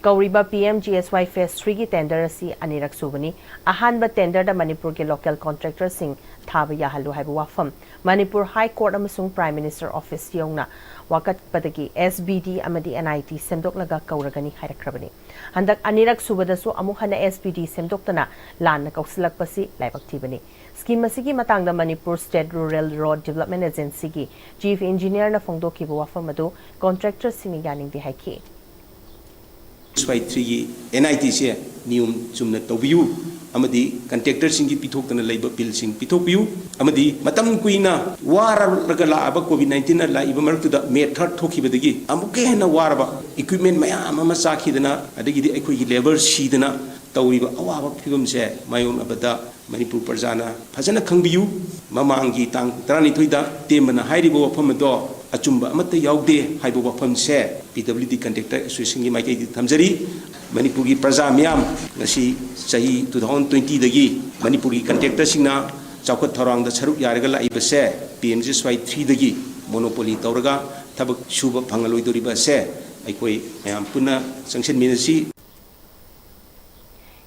ꯀꯧꯔꯤꯕ ꯄꯤ M G S Y phase ꯊ꯭ꯔꯤꯒꯤ ꯇꯦꯟꯗꯔ ꯑꯁꯤ ꯑꯅꯤꯔꯛ ꯁꯨꯕꯅꯤ꯫ ꯑꯍꯥꯟꯕ ꯇꯦꯟꯗꯔꯗ ꯃꯅꯤꯄꯨꯔꯒꯤ ꯂꯣꯀꯦꯜ ꯀꯣꯟꯇ꯭ꯔꯦꯛꯇꯔꯁꯤꯡ ꯊꯥꯕ ꯌꯥꯍꯜꯂꯨ ꯍꯥꯏꯕ ꯋꯥꯐꯝ ꯃꯅꯤꯄꯨꯔ ꯍꯥꯏ ꯀꯣꯔꯠ ꯑꯃꯁꯨꯡ ꯄ꯭ꯔꯥꯏꯝ ꯃꯤꯅꯤꯁꯇꯔ ꯑꯣꯐꯤꯁ ꯌꯧꯅ ꯋꯥꯀꯠꯄꯗꯒꯤ ꯑꯦꯁ ꯕꯤ ꯗꯤ ꯑꯃꯗꯤ ꯑꯦꯟ ꯑꯥꯏ ꯇꯤ ꯁꯦꯝꯗꯣꯛꯂꯒ ꯀꯧꯔꯒꯅꯤ ꯍꯥꯏꯔꯛꯈ꯭ꯔꯕꯅꯤ꯫ ꯍꯟꯗꯛ ꯑꯅꯤꯔꯛ ꯁꯨꯕꯗꯁꯨ ꯑꯃꯨꯛ ꯍꯟꯅ ꯑꯦꯁ ꯕꯤ ꯗꯤ ꯁꯦꯝꯗꯣꯛꯇꯅ ꯂꯥꯟꯅ ꯀꯧꯁꯤꯜꯂꯛꯄꯁꯤ ꯂꯥꯏꯕꯛ ꯊꯤꯕꯅꯤ꯫ ꯁ꯭ꯀꯤꯝ ꯑꯁꯤꯒꯤ ꯃꯇꯥꯡꯗ Manipur state rural road development ꯑꯦꯖꯦꯟꯁꯤꯒꯤ ꯆꯤꯐ ꯏꯟꯖꯤꯅꯤꯌꯔꯅ ꯐꯣꯡꯗꯣꯛꯈꯤꯕ ꯋꯥꯐꯝ ꯑꯗꯨ ꯀꯣꯟꯇ꯭ꯔꯦꯛꯇꯔꯁꯤꯡꯅ ꯌꯥꯅꯤꯡꯗꯦ ꯍꯥꯏꯈꯤ꯫ ꯑꯦꯁ ꯋꯥꯏ ꯊ꯭ꯔꯤꯒꯤ ꯑꯦꯟ ꯑꯥꯏ ꯇꯤꯁꯦ ꯅꯤꯌꯣꯝ ꯆꯨꯝꯅ ꯇꯧꯕꯤꯌꯨ ꯑꯃꯗꯤ ꯀꯟꯇ꯭ꯔꯦꯛꯇꯔꯁꯤꯡꯒꯤ ꯄꯤꯊꯣꯛꯇꯅ ꯂꯩꯕ ꯕꯤꯜꯁꯤꯡ ꯄꯤꯊꯣꯛꯄꯤꯌꯨ ꯑꯃꯗꯤ ꯃꯇꯝ ꯀꯨꯏꯅ ꯋꯥꯔꯒ ꯂꯥꯛꯑꯕ ꯀꯣꯚꯤꯗ ꯅꯥꯏꯟꯇꯤꯟꯅ ꯂꯥꯛꯏꯕ ꯃꯔꯛꯇꯨꯗ ꯃꯦ ꯊꯥꯔꯠ ꯊꯣꯛꯈꯤꯕꯗꯒꯤ ꯑꯃꯨꯛꯀ ꯍꯦꯟꯅ ꯋꯥꯔꯕ ꯏꯀ꯭ꯋꯤꯞꯃꯦꯟ ꯃꯌꯥꯝ ꯑꯃ ꯆꯥꯈꯤꯗꯅ ꯑꯗꯒꯤꯗꯤ ꯑꯩꯈꯣꯏꯒꯤ ꯂꯦꯕꯔ ꯁꯤꯗꯅ ꯇꯧꯔꯤꯕ ꯑꯋꯥꯕ ꯐꯤꯕꯝꯁꯦ ꯃꯥꯌꯣꯛꯅꯕꯗ ꯃꯅꯤꯄꯨꯔ ꯄ꯭ꯔꯖꯥꯅ ꯐꯖꯅ ꯈꯪꯕꯤꯌꯨ꯫ ꯃꯃꯥꯡꯒꯤ ꯇꯥꯡ ꯇꯔꯥꯅꯤꯊꯣꯏꯗ ꯇꯦꯝꯕꯅ ꯍꯥꯏꯔꯤꯕ ꯋꯥꯐꯝ ꯑꯗꯣ ꯑꯆꯨꯝꯕ ꯑꯃꯠꯇ ꯌꯥꯎꯗꯦ ꯍꯥꯏꯕ ꯋꯥꯐꯝꯁꯦ ꯄꯤ ꯗꯕ꯭ꯂꯤꯎ ꯗꯤ ꯀꯟꯇ꯭ꯔꯦꯛꯇꯔ ꯑꯦꯁꯣꯁꯤꯌꯦꯁꯟꯒꯤ ꯃꯥꯏꯀꯩꯗꯒꯤ ꯊꯝꯖꯔꯤ꯫ ꯃꯅꯤꯄꯨꯔꯒꯤ ꯄ꯭ꯔꯖꯥ ꯃꯤꯌꯥꯝ ꯉꯁꯤ ꯆꯍꯤ ꯇꯨ ꯊꯥꯎꯖꯟ ꯇ꯭ꯋꯦꯟꯇꯤꯗꯒꯤ ꯃꯅꯤꯄꯨꯔꯒꯤ ꯀꯟꯇ꯭ꯔꯦꯛꯇꯔꯁꯤꯡꯅ ꯆꯥꯎꯈꯠ ꯊꯧꯔꯥꯡꯗ ꯁꯔꯨꯛ ꯌꯥꯔꯒ ꯂꯥꯛꯏꯕꯁꯦ ꯄꯤ ꯑꯦꯝ ꯖꯤ ꯑꯦꯁ ꯋꯥꯏ ꯊ꯭ꯔꯤꯗꯒꯤ ꯃꯣꯅꯣꯄꯣꯂꯤ ꯇꯧꯔꯒ ꯊꯕꯛ ꯁꯨꯕ ꯐꯪꯍꯜꯂꯣꯏꯗꯧꯔꯤꯕ ꯑꯁꯦ ꯑꯩꯈꯣꯏ ꯃꯌꯥꯝ ꯄꯨꯟꯅ ꯆꯪꯁꯤꯟꯃꯤꯟꯅꯁꯤ꯫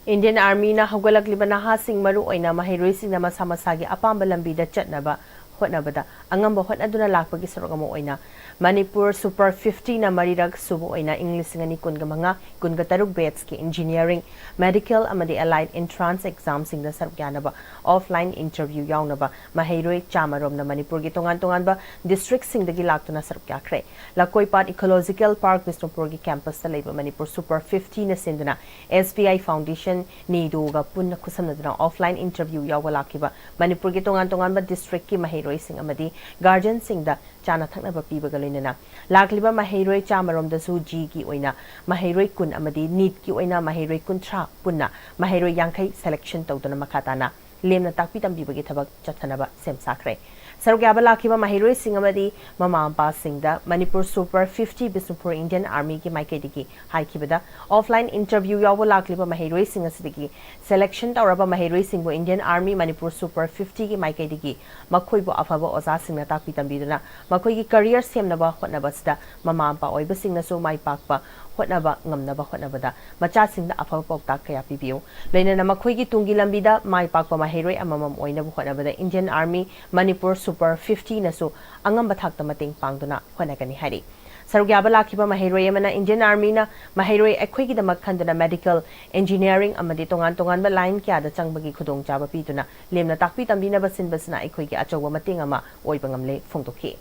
Indian Armyꯅ ꯍꯧꯒꯠꯂꯛꯂꯤꯕ ꯅꯍꯥꯁꯤꯡ, ꯃꯔꯨ ꯑꯣꯏꯅ ꯃꯍꯩꯔꯣꯏꯁꯤꯡꯅ ꯃꯁꯥ ꯃꯁꯥꯒꯤ ꯑꯄꯥꯝꯕ ꯂꯝꯕꯤꯗ ꯆꯠꯅꯕ ꯍꯣꯠꯅꯕꯗ ꯑꯉꯝꯕ ꯍꯣꯠꯅꯗꯨꯅ ꯂꯥꯛꯄꯒꯤ ꯁꯔꯨꯛ ꯑꯃ ꯑꯣꯏꯅ ꯃꯅꯤꯄꯨꯔ Super fiftyꯅ ꯃꯔꯤꯔꯛ ꯁꯨꯕ ꯑꯣꯏꯅ ꯏꯪ ꯂꯤꯁꯤꯡ ꯑꯅꯤ ꯀꯨꯟꯒ ꯃꯉꯥ ꯀꯨꯟꯒ ꯇꯔꯨꯛ batchꯀꯤ engineering, medical ꯑꯃꯗꯤ allied entrance examꯁꯤꯡꯗ ꯁꯔꯨꯛ ꯌꯥꯅꯕ offline interview ꯌꯥꯎꯅꯕ ꯃꯍꯩꯔꯣꯏ ꯆꯥꯃꯔꯣꯝꯅ ꯃꯅꯤꯄꯨꯔꯒꯤ ꯇꯣꯉꯥꯟ ꯇꯣꯉꯥꯟꯕ districtꯁꯤꯡꯗꯒꯤ ꯂꯥꯛꯇꯨꯅ ꯁꯔꯨꯛ ꯌꯥꯈ꯭ꯔꯦ꯫ ꯂꯀꯣꯏꯄꯥꯠ Ecological Park ꯕꯤꯁꯅꯨꯄꯨꯔꯒꯤ campusꯇ ꯂꯩꯕ ꯃꯅꯤꯄꯨꯔ Super fiftyꯅ ꯁꯤꯟꯗꯨꯅ S B I Foundation, NEDOꯒ ꯄꯨꯟꯅ ꯈꯨꯠꯁꯝꯅꯗꯨꯅ offline interview ꯌꯥꯎꯕ ꯂꯥꯛꯈꯤꯕ ꯃꯅꯤꯄꯨꯔꯒꯤ ꯇꯣꯉꯥꯟ ꯇꯣꯉꯥꯟꯕ districtꯀꯤ ꯃꯍꯩꯔꯣꯏꯁꯤꯡ ꯑꯃꯗꯤ guardianꯁꯤꯡꯗ ꯆꯥꯅ ꯊꯛꯅꯕ ꯄꯤꯕꯒ ꯂꯣꯏꯅꯅ ꯂꯥꯛꯂꯤꯕ ꯃꯍꯩꯔꯣꯏ ꯆꯥꯃꯔꯣꯝꯗꯁꯨ JEEꯒꯤ ꯑꯣꯏꯅ ꯃꯍꯩꯔꯣꯏ ꯀꯨꯟ ꯑꯃꯗꯤ NEETꯀꯤ ꯑꯣꯏꯅ ꯃꯍꯩꯔꯣꯏ ꯀꯨꯟꯊ꯭ꯔꯥ ꯄꯨꯟꯅ ꯃꯍꯩꯔꯣꯏ ꯌꯥꯡꯈꯩ selection ꯇꯧꯗꯨꯅ ꯃꯈꯥ ꯇꯥꯅ ꯂꯦꯝꯅ ꯇꯥꯛꯄꯤ ꯇꯝꯕꯤꯕꯒꯤ ꯊꯕꯛ ꯆꯠꯊꯅꯕ ꯁꯦꯝ ꯁꯥꯈ꯭ꯔꯦ꯫ ꯁꯔꯨꯛ ꯌꯥꯕ ꯂꯥꯛꯈꯤꯕ ꯃꯍꯩꯔꯣꯏꯁꯤꯡ ꯑꯃꯗꯤ ꯃꯃꯥ ꯃꯄꯥꯁꯤꯡꯗ Manipur Super fifty Bishnupur Indian Armyꯒꯤ ꯃꯥꯏꯀꯩꯗꯒꯤ ꯍꯥꯏꯈꯤꯕꯗ, offline interview ꯌꯥꯎꯕ ꯂꯥꯛꯂꯤꯕ ꯃꯍꯩꯔꯣꯏꯁꯤꯡ ꯑꯁꯤꯗꯒꯤ selection ꯇꯧꯔꯕ ꯃꯍꯩꯔꯣꯏꯁꯤꯡꯕꯨ Indian Army ꯃꯅꯤꯄꯨꯔ Super fiftyꯒꯤ ꯃꯥꯏꯀꯩꯗꯒꯤ ꯃꯈꯣꯏꯕꯨ ꯑꯐꯕ ꯑꯣꯖꯥꯁꯤꯡꯅ ꯇꯥꯛꯄꯤ ꯇꯝꯕꯤꯗꯨꯅ ꯃꯈꯣꯏꯒꯤ career ꯁꯦꯝꯅꯕ ꯍꯣꯠꯅꯕꯁꯤꯗ ꯃꯃꯥ ꯃꯄꯥ ꯑꯣꯏꯕꯁꯤꯡꯅꯁꯨ ꯃꯥꯏ ꯄꯥꯛꯄ ꯍꯣꯠꯅꯕ ꯉꯝꯅꯕ ꯍꯣꯠꯅꯕꯗ ꯃꯆꯥꯁꯤꯡꯗ ꯑꯐꯕ ꯄꯥꯎꯇꯥꯛ ꯀꯌꯥ ꯄꯤꯕꯤꯌꯨ꯫ ꯂꯣꯏꯅꯅ ꯃꯈꯣꯏꯒꯤ ꯇꯨꯡꯒꯤ ꯂꯝꯕꯤꯗ ꯃꯥꯏ ꯄꯥꯛꯄ ꯃꯍꯩꯔꯣꯏ ꯑꯃꯃꯝ ꯑꯣꯏꯅꯕ ꯍꯣꯠꯅꯕꯗ Indian Army ꯃꯅꯤꯄꯨꯔ Super fiftyꯅꯁꯨ ꯑꯉꯝꯕ ꯊꯥꯛꯇ ꯃꯇꯦꯡ ꯄꯥꯡꯗꯨꯅ ꯍꯣꯠꯅꯒꯅꯤ ꯍꯥꯏꯔꯤ꯫ ꯁꯔꯨꯛ ꯌꯥꯕ ꯂꯥꯛꯈꯤꯕ ꯃꯍꯩꯔꯣꯏ ꯑꯃꯅ Indian Armyꯅ ꯃꯍꯩꯔꯣꯏ ꯑꯩꯈꯣꯏꯒꯤꯗꯃꯛ ꯈꯟꯗꯨꯅ medical, engineering ꯑꯃꯗꯤ ꯇꯣꯉꯥꯟ ꯇꯣꯉꯥꯟꯕ line ꯀꯌꯥꯗ ꯆꯪꯕꯒꯤ ꯈꯨꯗꯣꯡꯆꯥꯕ ꯄꯤꯗꯨꯅ ꯂꯦꯝꯅ ꯇꯥꯛꯄꯤ ꯇꯝꯕꯤꯅꯕ ꯁꯤꯟꯕꯁꯤꯅ ꯑꯩꯈꯣꯏꯒꯤ ꯑꯆꯧꯕ ꯃꯇꯦꯡ ꯑꯃ ꯑꯣꯏꯕ ꯉꯝꯂꯦ ꯐꯣꯡꯗꯣꯛꯈꯤ꯫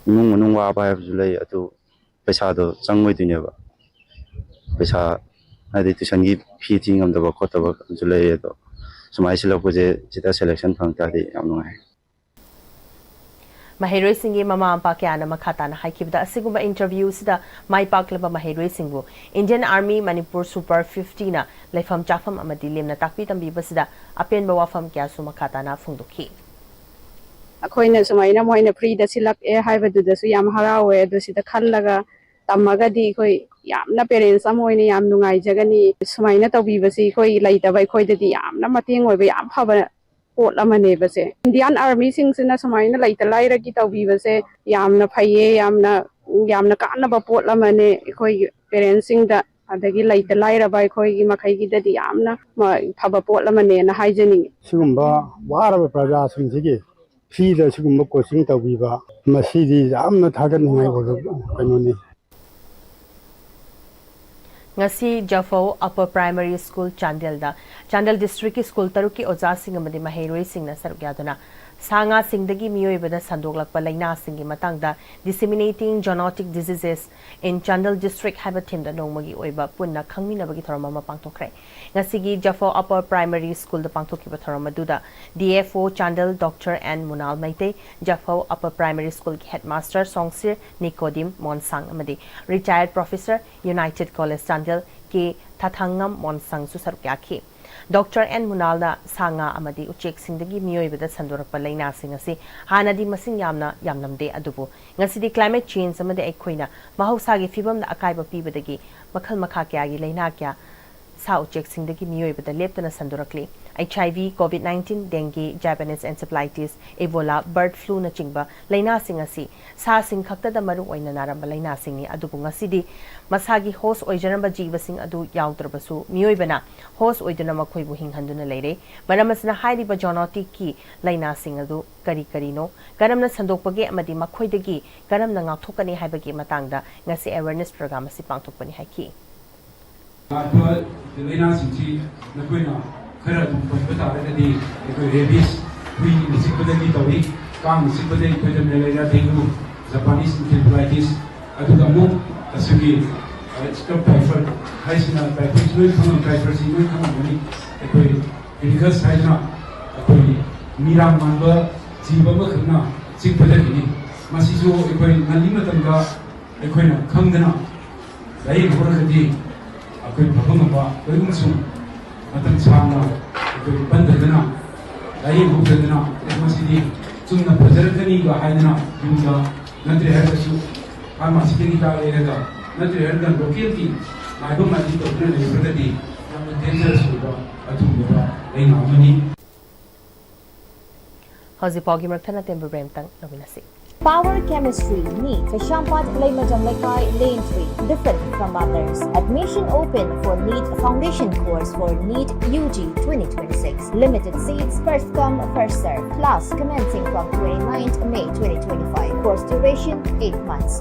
ꯏꯃꯨꯡ ꯃꯅꯨꯡ ꯋꯥꯕ ꯍꯥꯏꯕꯁꯨ ꯂꯩ, ꯑꯗꯨ ꯄꯩꯁꯥꯗꯣ ꯆꯪꯉꯣꯏꯗꯣꯏꯅꯦꯕ꯫ ꯄꯩꯁꯥ ꯍꯥꯏꯗꯤ tuitionꯒꯤ fee ꯊꯤ ꯉꯝꯗꯕ ꯈꯣꯠꯇꯕꯁꯨ ꯂꯩ, ꯑꯗꯣ ꯁꯨꯃꯥꯏꯅ ꯁꯤꯜꯂꯛꯄꯁꯦ ꯁꯤꯗ selection ꯐꯪ ꯇꯥꯔꯗꯤ ꯌꯥꯝ ꯅꯨꯡꯉꯥꯏ꯫ ꯃꯍꯩꯔꯣꯏꯁꯤꯡꯒꯤ ꯃꯃꯥ ꯃꯄꯥ ꯀꯌꯥꯅ ꯃꯈꯥ ꯇꯥꯅ ꯍꯥꯏꯈꯤꯕꯗ, ꯑꯁꯤꯒꯨꯝꯕ interviewꯁꯤꯗ ꯃꯥꯏ ꯄꯥꯛꯂꯕ ꯃꯍꯩꯔꯣꯏꯁꯤꯡꯕꯨ Indian Army ꯃꯅꯤꯄꯨꯔ Super fiftyꯅ ꯂꯩꯐꯝ ꯆꯥꯐꯝ ꯑꯃꯗꯤ ꯂꯦꯝꯅ ꯇꯥꯛꯄꯤ ꯇꯝꯕꯤꯕꯁꯤꯗ ꯑꯄꯦꯟꯕ ꯋꯥꯐꯝ ꯀꯌꯥꯁꯨ ꯃꯈꯥ ꯇꯥꯅ ꯐꯣꯡꯗꯣꯛꯈꯤ꯫ ꯑꯩꯈꯣꯏꯅ ꯁꯨꯃꯥꯏꯅ ꯃꯣꯏꯅ freeꯗ ꯁꯤꯜꯂꯛꯑꯦ ꯍꯥꯏꯕꯗꯨꯗꯁꯨ ꯌꯥꯝ ꯍꯔꯥꯎꯋꯦ꯫ ꯑꯗꯨ ꯁꯤꯗ ꯈꯜꯂꯒ ꯇꯝꯃꯒꯗꯤ ꯑꯩꯈꯣꯏ ꯌꯥꯝꯅ parents ꯑꯃ ꯑꯣꯏꯅ ꯌꯥꯝ ꯅꯨꯡꯉꯥꯏꯖꯒꯅꯤ꯫ ꯁꯨꯃꯥꯏꯅ ꯇꯧꯕꯤꯕꯁꯤ ꯑꯩꯈꯣꯏ ꯂꯩꯇꯕ ꯑꯩꯈꯣꯏꯗꯗꯤ ꯌꯥꯝꯅ ꯃꯇꯦꯡ ꯑꯣꯏꯕ ꯌꯥꯝ ꯐꯕ ꯄꯣꯠ ꯑꯃꯅꯦꯕꯁꯦ꯫ ꯏꯟꯗꯤꯌꯥꯟ ꯑꯥꯔꯃꯤꯁꯤꯡꯁꯤꯅ ꯁꯨꯃꯥꯏꯅ ꯂꯩꯇ ꯂꯥꯏꯔꯒꯤ ꯇꯧꯕꯤꯕꯁꯦ ꯌꯥꯝꯅ ꯐꯩꯌꯦ, ꯌꯥꯝꯅ, ꯌꯥꯝꯅ ꯀꯥꯟꯅꯕ ꯄꯣꯠ ꯑꯃꯅꯦ ꯑꯩꯈꯣꯏꯒꯤ ꯄꯦꯔꯦꯟꯁꯁꯤꯡꯗ, ꯑꯗꯒꯤ ꯂꯩꯇ ꯂꯥꯏꯔꯕ ꯑꯩꯈꯣꯏꯒꯤ ꯃꯈꯩꯒꯤꯗꯗꯤ ꯌꯥꯝꯅ ꯃ-, ꯐꯕ ꯄꯣꯠ ꯑꯃꯅꯦꯅ ꯍꯥꯏꯖꯅꯤꯡꯉꯤ꯫ ꯁꯤꯒꯨꯝꯕ ꯋꯥꯔꯕ ꯄ꯭ꯔꯖꯥꯁꯤꯡꯁꯤꯒꯤ ꯐ꯭ꯔꯤꯗ ꯁꯤꯒꯨꯝꯕ ꯀꯣꯆꯤꯡ ꯇꯧꯕꯤꯕ, ꯃꯁꯤꯗꯤ ꯌꯥꯝꯅ ꯊꯥꯒꯠꯅꯤꯡꯉꯥꯏ ꯑꯣꯏꯕ ꯀꯩꯅꯣꯅꯤ꯫ ꯉꯁꯤ ꯖꯐꯧ ꯑꯞꯄꯔ ꯄ꯭ꯔꯥꯏꯃꯥꯔꯤ ꯁ꯭ꯀꯨꯜ ꯆꯥꯟꯗꯦꯜꯗ ꯆꯥꯟꯗꯦꯜ ꯗꯤꯁꯇ꯭ꯔꯤꯛꯀꯤ ꯁ꯭ꯀꯨꯜ ꯇꯔꯨꯛꯀꯤ ꯑꯣꯖꯥꯁꯤꯡ ꯑꯃꯗꯤ ꯃꯍꯩꯔꯣꯏꯁꯤꯡꯅ ꯁꯔꯨꯛ ꯌꯥꯗꯨꯅ ꯁꯥ ꯉꯥꯁꯤꯡꯗꯒꯤ ꯃꯤꯑꯣꯏꯕꯗ ꯁꯟꯗꯣꯛꯂꯛꯄ ꯂꯥꯏꯅꯥꯁꯤꯡꯒꯤ ꯃꯇꯥꯡꯗ Disseminating Zoonotic Diseases in Chandel District ꯍꯥꯏꯕ ꯊꯤꯝꯗ ꯅꯣꯡꯃꯒꯤ ꯑꯣꯏꯕ ꯄꯨꯟꯅ ꯈꯪꯃꯤꯟꯅꯕꯒꯤ ꯊꯧꯔꯝ ꯑꯃ ꯄꯥꯡꯊꯣꯛꯈ꯭ꯔꯦ꯫ ꯉꯁꯤꯒꯤ ꯖꯐꯧ ꯑꯞꯄꯔ ꯄ꯭ꯔꯥꯏꯃꯥꯔꯤ ꯁ꯭ꯀꯨꯜꯗ ꯄꯥꯡꯊꯣꯛꯈꯤꯕ ꯊꯧꯔꯝ ꯑꯗꯨꯗ D F O Chandel doctor N Munal Meitei, Japhou upper primary ꯁ꯭ꯀꯨꯜꯒꯤ ꯍꯦꯗꯃꯥꯁꯇꯔ ꯁꯣꯡꯁꯤꯔ ꯅꯤꯀꯣꯗꯤꯝ ꯃꯣꯟꯁꯥꯡ ꯑꯃꯗꯤ retired professor, united college Chandel, K ꯊꯥꯊꯥꯡꯉꯝ ꯃꯣꯟꯁꯪꯁꯨ ꯁꯔꯨꯛ ꯌꯥꯈꯤ꯫ ꯗꯣꯛꯇꯔ ꯑꯦꯟ ꯃꯨꯅꯥꯜꯅ ꯁꯥ ꯉꯥ ꯑꯃꯗꯤ ꯎꯆꯦꯛꯁꯤꯡꯗꯒꯤ ꯃꯤꯑꯣꯏꯕꯗ ꯁꯟꯗꯣꯔꯛꯄ ꯂꯥꯏꯅꯥꯁꯤꯡ ꯑꯁꯤ ꯍꯥꯟꯅꯗꯤ ꯃꯁꯤꯡ ꯌꯥꯝꯅ ꯌꯥꯝꯂꯝꯗꯦ, ꯑꯗꯨꯕꯨ ꯉꯁꯤꯗꯤ ꯀ꯭ꯂꯥꯏꯃꯦꯠ ꯆꯦꯟꯖ ꯑꯃꯗꯤ ꯑꯩꯈꯣꯏꯅ ꯃꯍꯧꯁꯥꯒꯤ ꯐꯤꯕꯝꯗ ꯑꯀꯥꯏꯕ ꯄꯤꯕꯗꯒꯤ ꯃꯈꯜ ꯃꯈꯥ ꯀꯌꯥꯒꯤ ꯂꯥꯏꯅꯥ ꯀꯌꯥ ꯁꯥ ꯎꯆꯦꯛꯁꯤꯡꯗꯒꯤ ꯃꯤꯑꯣꯏꯕꯗ ꯂꯦꯞꯇꯅ ꯁꯟꯗꯣꯔꯛꯂꯤ꯫ ꯑꯩꯆ ꯑꯥꯏ ꯚꯤ, ꯀꯣꯚꯤꯗ ꯅꯥꯏꯟꯇꯤꯟ, ꯗꯦꯡꯒꯤ, ꯖꯥꯄꯥꯅꯤꯁ ꯑꯦꯟꯁꯦꯐꯦꯂꯥꯏꯇꯤꯁ, ꯏꯕꯣꯂꯥ, ꯕꯔꯗ ꯐ꯭ꯂꯨꯅꯆꯤꯡꯕ ꯂꯥꯏꯅꯥꯁꯤꯡ ꯑꯁꯤ ꯁꯥꯁꯤꯡ ꯈꯛꯇꯗ ꯃꯔꯨ ꯑꯣꯏꯅ ꯅꯥꯔꯝꯕ ꯂꯥꯏꯅꯥꯁꯤꯡꯅꯤ꯫ ꯑꯗꯨꯕꯨ ꯉꯁꯤꯗꯤ ꯃꯁꯥꯒꯤ ꯍꯣꯁ ꯑꯣꯏꯖꯔꯝꯕ ꯖꯤꯕꯁꯤꯡ ꯑꯗꯨ ꯌꯥꯎꯗ꯭ꯔꯕꯁꯨ ꯃꯤꯑꯣꯏꯕꯅ ꯍꯣꯁ ꯑꯣꯏꯗꯨꯅ ꯃꯈꯣꯏꯕꯨ ꯍꯤꯡꯍꯟꯗꯨꯅ ꯂꯩꯔꯦ꯫ ꯃꯔꯝ ꯑꯁꯤꯅ ꯍꯥꯏꯔꯤꯕ ꯖꯣꯅꯣꯇꯤꯛꯀꯤ ꯂꯥꯏꯅꯥꯁꯤꯡ ꯑꯗꯨ ꯀꯔꯤ ꯀꯔꯤꯅꯣ, ꯀꯔꯝꯅ ꯁꯟꯗꯣꯛꯄꯒꯦ ꯑꯃꯗꯤ ꯃꯈꯣꯏꯗꯒꯤ ꯀꯔꯝꯅ ꯉꯥꯛꯊꯣꯛꯀꯅꯤ ꯍꯥꯏꯕꯒꯤ ꯃꯇꯥꯡꯗ ꯉꯁꯤ ꯑꯦꯋꯦꯔꯅꯦꯁ ꯄ꯭ꯔꯣꯒ꯭ꯔꯥꯝ ꯑꯁꯤ ꯄꯥꯡꯊꯣꯛꯄꯅꯤ ꯍꯥꯏꯈꯤ꯫ ꯂꯥꯛꯄ ꯂꯥꯏꯅꯥꯁꯤꯡꯁꯤ ꯅꯈꯣꯏꯅ ꯈꯔ ꯑꯗꯨꯝ ꯄꯟꯕ ꯇꯥꯔꯒꯗꯤ ꯑꯩꯈꯣꯏ ꯔꯦꯕꯤꯁ, ꯍꯨꯏꯅ ꯆꯤꯛꯄꯗꯒꯤ ꯇꯧꯏ, ꯀꯥꯡꯅ ꯆꯤꯛꯄꯗꯒꯤ ꯑꯩꯈꯣꯏꯗ ꯃꯦꯂꯦꯔꯤꯌꯥ, ꯗꯦꯡꯒꯨ, ꯖꯄꯥꯅꯤꯁ ꯏꯟꯀꯦꯐꯦꯂꯥꯏꯇꯤꯁ, ꯑꯗꯨꯒ ꯑꯃꯨꯛ ꯑꯁꯤꯒꯤ ꯁ꯭ꯀꯔꯕ ꯇꯥꯏꯐꯔ ꯍꯥꯏꯁꯤꯅ, ꯇꯥꯏꯐꯔꯁꯤ ꯂꯣꯏ ꯈꯪꯉꯝ-, ꯇꯥꯏꯐꯔꯁꯤ ꯂꯣꯏ ꯈꯪꯉꯝꯒꯅꯤ꯫ ꯑꯩꯈꯣꯏ ꯄꯤꯔꯤꯀꯁ ꯍꯥꯏꯗꯅ ꯑꯩꯈꯣꯏ ꯃꯤꯔꯥꯡ ꯃꯥꯟꯕ ꯖꯤꯕ ꯑꯃꯈꯛꯅ ꯆꯤꯛꯄꯗꯒꯤꯅꯤ꯫ ꯃꯁꯤꯁꯨ ꯑꯩꯈꯣꯏ ꯉꯜꯂꯤ ꯃꯇꯝꯗ ꯑꯩꯈꯣꯏꯅ ꯈꯪꯗꯅ ꯂꯥꯏꯌꯦꯡꯍꯧꯔꯒꯗꯤ ꯑꯩꯈꯣꯏ ꯐꯕ ꯉꯝꯕ, ꯀꯔꯤꯒꯨꯝꯕꯁꯨ ꯃꯇꯝ ꯁꯥꯡꯅ ꯑꯩꯈꯣꯏ ꯄꯟꯗꯗꯅ ꯂꯥꯏꯌꯦꯡꯍꯧꯗꯗꯅ ꯃꯁꯤꯗꯤ ꯆꯨꯝꯅ ꯐꯖꯔꯛꯀꯅꯤꯒ ꯍꯥꯏꯗꯅ ꯌꯨꯝꯗ ꯅꯠꯇ꯭ꯔꯦ ꯍꯥꯏꯔꯒꯁꯨ ꯐꯥꯔꯃꯥꯁꯤꯗꯒꯤ ꯍꯤꯗꯥꯛ ꯂꯩꯔꯒ ꯅꯠꯇ꯭ꯔꯦ ꯍꯥꯏꯔꯒ ꯂꯣꯀꯦꯜꯒꯤ ꯃꯥꯏꯕ ꯃꯥꯏꯕꯤ ꯇꯧꯗꯨꯅ ꯂꯩꯔꯒꯗꯤ ꯌꯥꯝꯅ ꯗꯦꯟꯖꯔꯁ ꯑꯣꯏꯕ ꯑꯗꯨꯒꯨꯝꯂꯕ ꯂꯥꯏꯅꯥ ꯑꯃꯅꯤ꯫ ꯍꯧꯖꯤꯛꯐꯥꯎꯒꯤ ꯃꯔꯛ ꯊꯠꯅ ꯇꯦꯟꯕ ꯕ꯭ꯔꯦꯛ ꯑꯃꯇꯪ ꯂꯧꯃꯤꯟꯅꯁꯤ꯫ Power Chemistry, NEET, Kashyampad, Leimajem Lekai, Lane three. Different from others. Admission open for NEET foundation course for NEET U G twenty twenty-six. Limited seats, first come, first serve. Class commencing from twenty-ninth May twenty twenty-five. Course duration eight months.